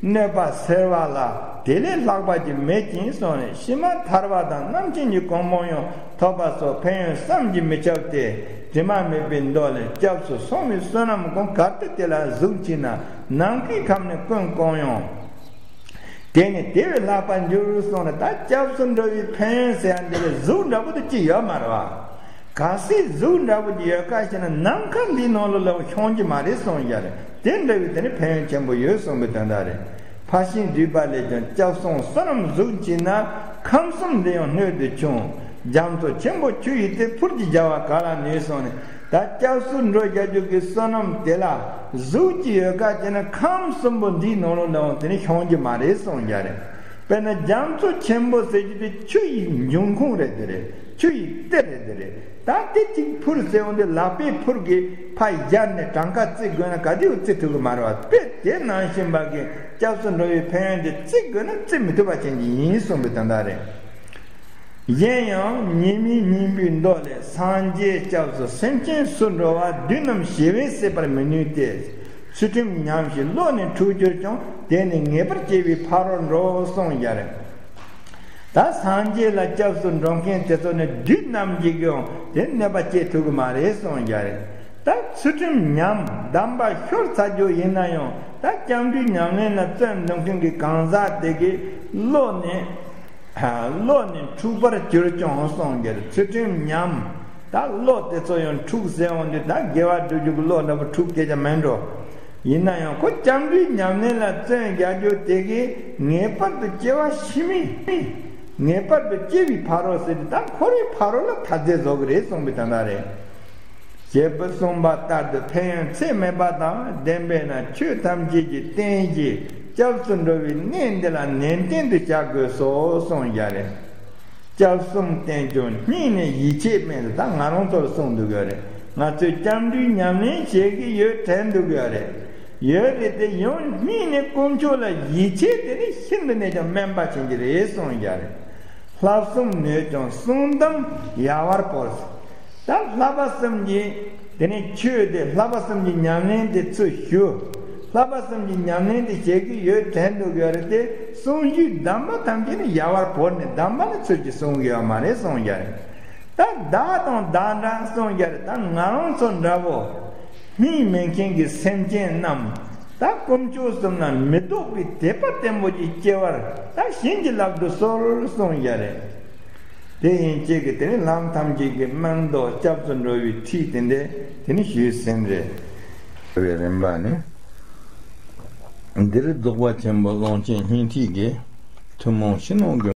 གནོད་པ་སེལ་བ་ལ་དེ་ལས་ལྷག་པ་ཅིག་མེད་ཅིང་གསུངས་ནས། ཕྱི་མ་ཐར་པ་དང་རྣམ་མཁྱེན་གྱི་གོ་འཕང་ཡང་ཐོབ་པ་སོགས་ཕན་ཡོན་བསམ་གྱིས་མི་ཁྱབ་སྟེ། དྲི་མ་མེད་པའི་མདོ་ལས། སྐྱབས་སུ་སོང་བའི་བསོད་ནམས་ཀུན་གར་དུ་དེ་ལ་གཟུགས་མཆིས་ན། ནམ་མཁའི་ཁམས་ནས་ཀུན་སྐོང་ཡང་། དེ་ནི་དེ་བས་ལྷག་པར་འགྱུར་གསུངས་ནས། ད་སྐྱབས་སུ་འགྲོ་བའི་ཕན་ཡོན་ཟེར་ཡ་འདི་ལ་གཟུགས་འདྲ་པོ་དེ་ཅི་ཡོད་མ་རེད་བ། གལ་སྲིད་གཟུགས་འདྲ་པོ་ཅི་ཡོད་ཁ་ཤས་ན་ནམ་མཁའ་འདིའི་ནང་ལ་ལོག་ཤོང་གི་མ་རེད་གསུངས་ཡ་རེད། དེ་འདྲ་བའི་དེ་ནི་ཕན་ཡོན་ཆེན་པོ་ཡོད་གསུངས་པའི་དོན་དག་རེད། ཕར་ཕྱིན་སྡུད་པ་ལས་ཀྱང་སྐྱབས་སོང་བསོད་ནམས་གཟུགས་མཆིས་ན། ཁམས་གསུམ་འདི་ཡང་སྣོད་དུ་ཆུང་། རྒྱ་མཚོ་ཆེན་པོ་ཆུ་ཡི་སྟེང་། ཕུར་གྱིས་བརྒྱབ་པ་ག་ལ་ནུས་གསུངས་ནས། ད་སྐྱབས་སུ་འགྲོ་རྒྱག་རྒྱུ་གི་བསོད་ནམས་དེ་ལ་གཟུགས་ཀྱི་ཡོད་ཁ་ཅིག་ན་ཁམས་གསུམ་པོ་འདིའི་ནང་ལོགས་ལའང་དེ་ནི་ཤོང་རྒྱུ་མ་རེད་གསུངས་ཡ་རེད། དཔེར་ན་རྒྱ་མཚོ་ཆེན་པོ་ཟེར་རྒྱུ་དེ་ཆུ་ཡི་འབྱུང་ཁུངས་རེད། དེ་རེད། ཆུ་ཡི་གཏེར་རེད། དེ་རེད། ད་དེ་གཅིག་ཕུར་ཟེར་འོང་དུས་ལག་པས་ཕུར་གྱིས་ཕར་བཞར་ནས་གྲངས་ཀ་བརྩི་དགོས་ན་ག་དུས་བརྩི་ཐུབ་ཀྱི་མ་རེད་བ། དཔེ་དེ་ནང་བཞིན་པ་གི་སྐྱབས་སུ་འགྲོ་བའི་ཕན་ཡོན་དེ་བརྩི་དགོས་ན་བརྩི་མི་ཐུབ་པ་ཅན་གྱི་ཡིན་གསུངས་པའི་དོན་དག་རེད། གཞན་ཡང་ཉི་མའི་སྙིང་པོའི་མདོ་ལས། སངས་རྒྱས་སྐྱབས་སུ་སེམས་ཅན་སུ་འགྲོ་བ། བདུད་རྣམས་ཞི་བས་བསད་པར་མི་ནུས་ཏེ། ཚུལ་ཁྲིམས་ཉམས་ཤིང་བློ་ནི་འཁྲུགས་གྱུར་ཀྱང་། དེ་ནི་ངེས་པར་སྐྱེ་བའི་ཕ་རོལ་འགྲོ་གསུངས་ཡ་རེད། ད་སངས་རྒྱས་ལ་སྐྱབས་སུ་འགྲོ་མཁན་དེ་ཚོ་ནི་བདུད་རྣམས་ཀྱིས་ཀྱང་དེ་གནོད་པ་སྐྱེལ་ཐུབ་ཀྱི་མ་རེད་གསུངས་ཡ་རེད། ད་ཚུལ་ཁྲིམས་ཉམས་གདམས་པ་ཤོར་ཚར་རྒྱུ་ཡིན་ན་ཡང་། ད་སྐྱབས་འགྲོའི་ཉམས་ལེན་ལ་བརྩོན་འདུག་མཁན་གྱི་གང་ཟག་དེ་གི་བློ་ནི་བློ་ནི་འཁྲུགས་པར་གྱུར་ཀྱང་གསུངས་ཡ་རེད། ཚུལ་ཁྲིམས་ཉམས། ད་བློ་དེ་ཚོ་ཡང་འཁྲུགས་ཟེར་འོང་དུས་ད་དགེ་བ་སྒྲུབ་རྒྱུ་གི་བློ་འདྲ་པོ་འཁྲུགས་སྐད་ཆ་མེད་འགྲོ། ཡིན་ན་ཡང་ཁོ་སྐྱབས་འགྲོའི་ཉམས་ལེན་ལ་བརྩོན་རྒྱག་རྒྱུ་དེ་གིས་ངེས་པར་དུ་སྐྱེ་བ་ཕྱི་མའི། ངེས་པར་དུ་སྐྱེ་བའི་ཕ་རོལ་ཟེར་དུས་ད་འཁོར་བའི་ཕ་རོལ་ལ་ཐར་རྫས་བཟོ་གི་རེད་གསུངས་པའི་དོན་དག་རེད། ཞེས་པ་གསུངས་པ་ལྟར་དུ་ཕན་ཡོན་ཚད་མེད་པ་དང་ལྡན་པས་ན། ཆོས་ཐམས་ཅད་ཀྱི་རྟེན་གཞི་སྐྱབས་སུ་འགྲོ་བའི་གནས་འདི་ལ་ནན་ཏན་དུ་བྱ་དགོས་སོ་གསུངས་ཡ་རེད། སྐྱབས་གསུམ་བསྟེན་ཀྱང་སྙིང་ནས་ཡིད་ཆེས་མེད། ད་ང་རང་ཚོར་གསུངས་འདུག་ཡོད་རེད། ང་ཚོས་སྐྱབས་འགྲོའི་ཉམས་ལེན་བྱེད་ཀྱི་ཡོད་དྲན་འདུག་ཡོད་རེད། ཡོད་རེད་དེ་ཡང་སྙིང་ནས་དཀོན་མཆོག་ལ་ཡིད་ཆེས་དེ་ནི་ཤིན་ཏུ་ནས་ཀྱང་དམན་པ་ཅན་གྱི་རེད་གསུངས་ཡ་རེད། བསླབ་གསུམ་ནོད་ཀྱང་གསུང་གདམས་ཡལ་བར་བོར། ད་བསླབ་པ་གསུམ་གྱི་དེ་ནས་ཆོས་དེ་བསླབ་པ་གསུམ་གྱི་ཉམས་ལེན་དེ་ཚུར་ཞུ། བསླབ་པ་གསུམ་གྱི་ཉམས་ལེན་དེ་བྱེད་ཀྱི་ཡོད་དྲན་འདུག་ཡོད་རེད་དེ། གསུང་ཞུས་གདམས་པ་ཐམས་ཅད་ནི་ཡལ་བར་བོར་ནས་གདམས་པ་ནི་ཚུར་གྱིས་གསུང་གི་ཡོད་མ་རེད་གསུངས་ཡ་རེད། ད་བདག་དང་བདག་འདྲ་གསུངས་ཡ་རེད། ད་ང་རང་ཚོ་འདྲ་བོ་སྨིན་མེད་མཁན་གྱི་སེམས་ཅན་རྣམས་ད་དཀོན་མཆོག་གསུམ་ལ་མི་ལྡོག་པའི་དད་པ་བརྟན་པོ་ཅིག་སྐྱེ་བར་ད་བྱིན་གྱིས་བརླབ་ཏུ་གསོལ་གསུངས་ཡ་རེད། དེ་ཡན་ཆད་ཀྱི་དེ་ནི་ལམ་ཐམས་ཅད་ཀྱི་སྨན་ལྡོག་སྐྱབས་སུ་འགྲོ་བའི་ཁྲིད་དེ་འདྲ་དེ་ནི་ཞུས་ཟིན་རེད། བའི་རིམ་པ་ནི། འདིར་རྫོགས་པ་ཆེན་པོ་ཀློང་ཆེན་སྙིང་ཐིག་གི་ཐུན་མོང་ཕྱི་ནང་གི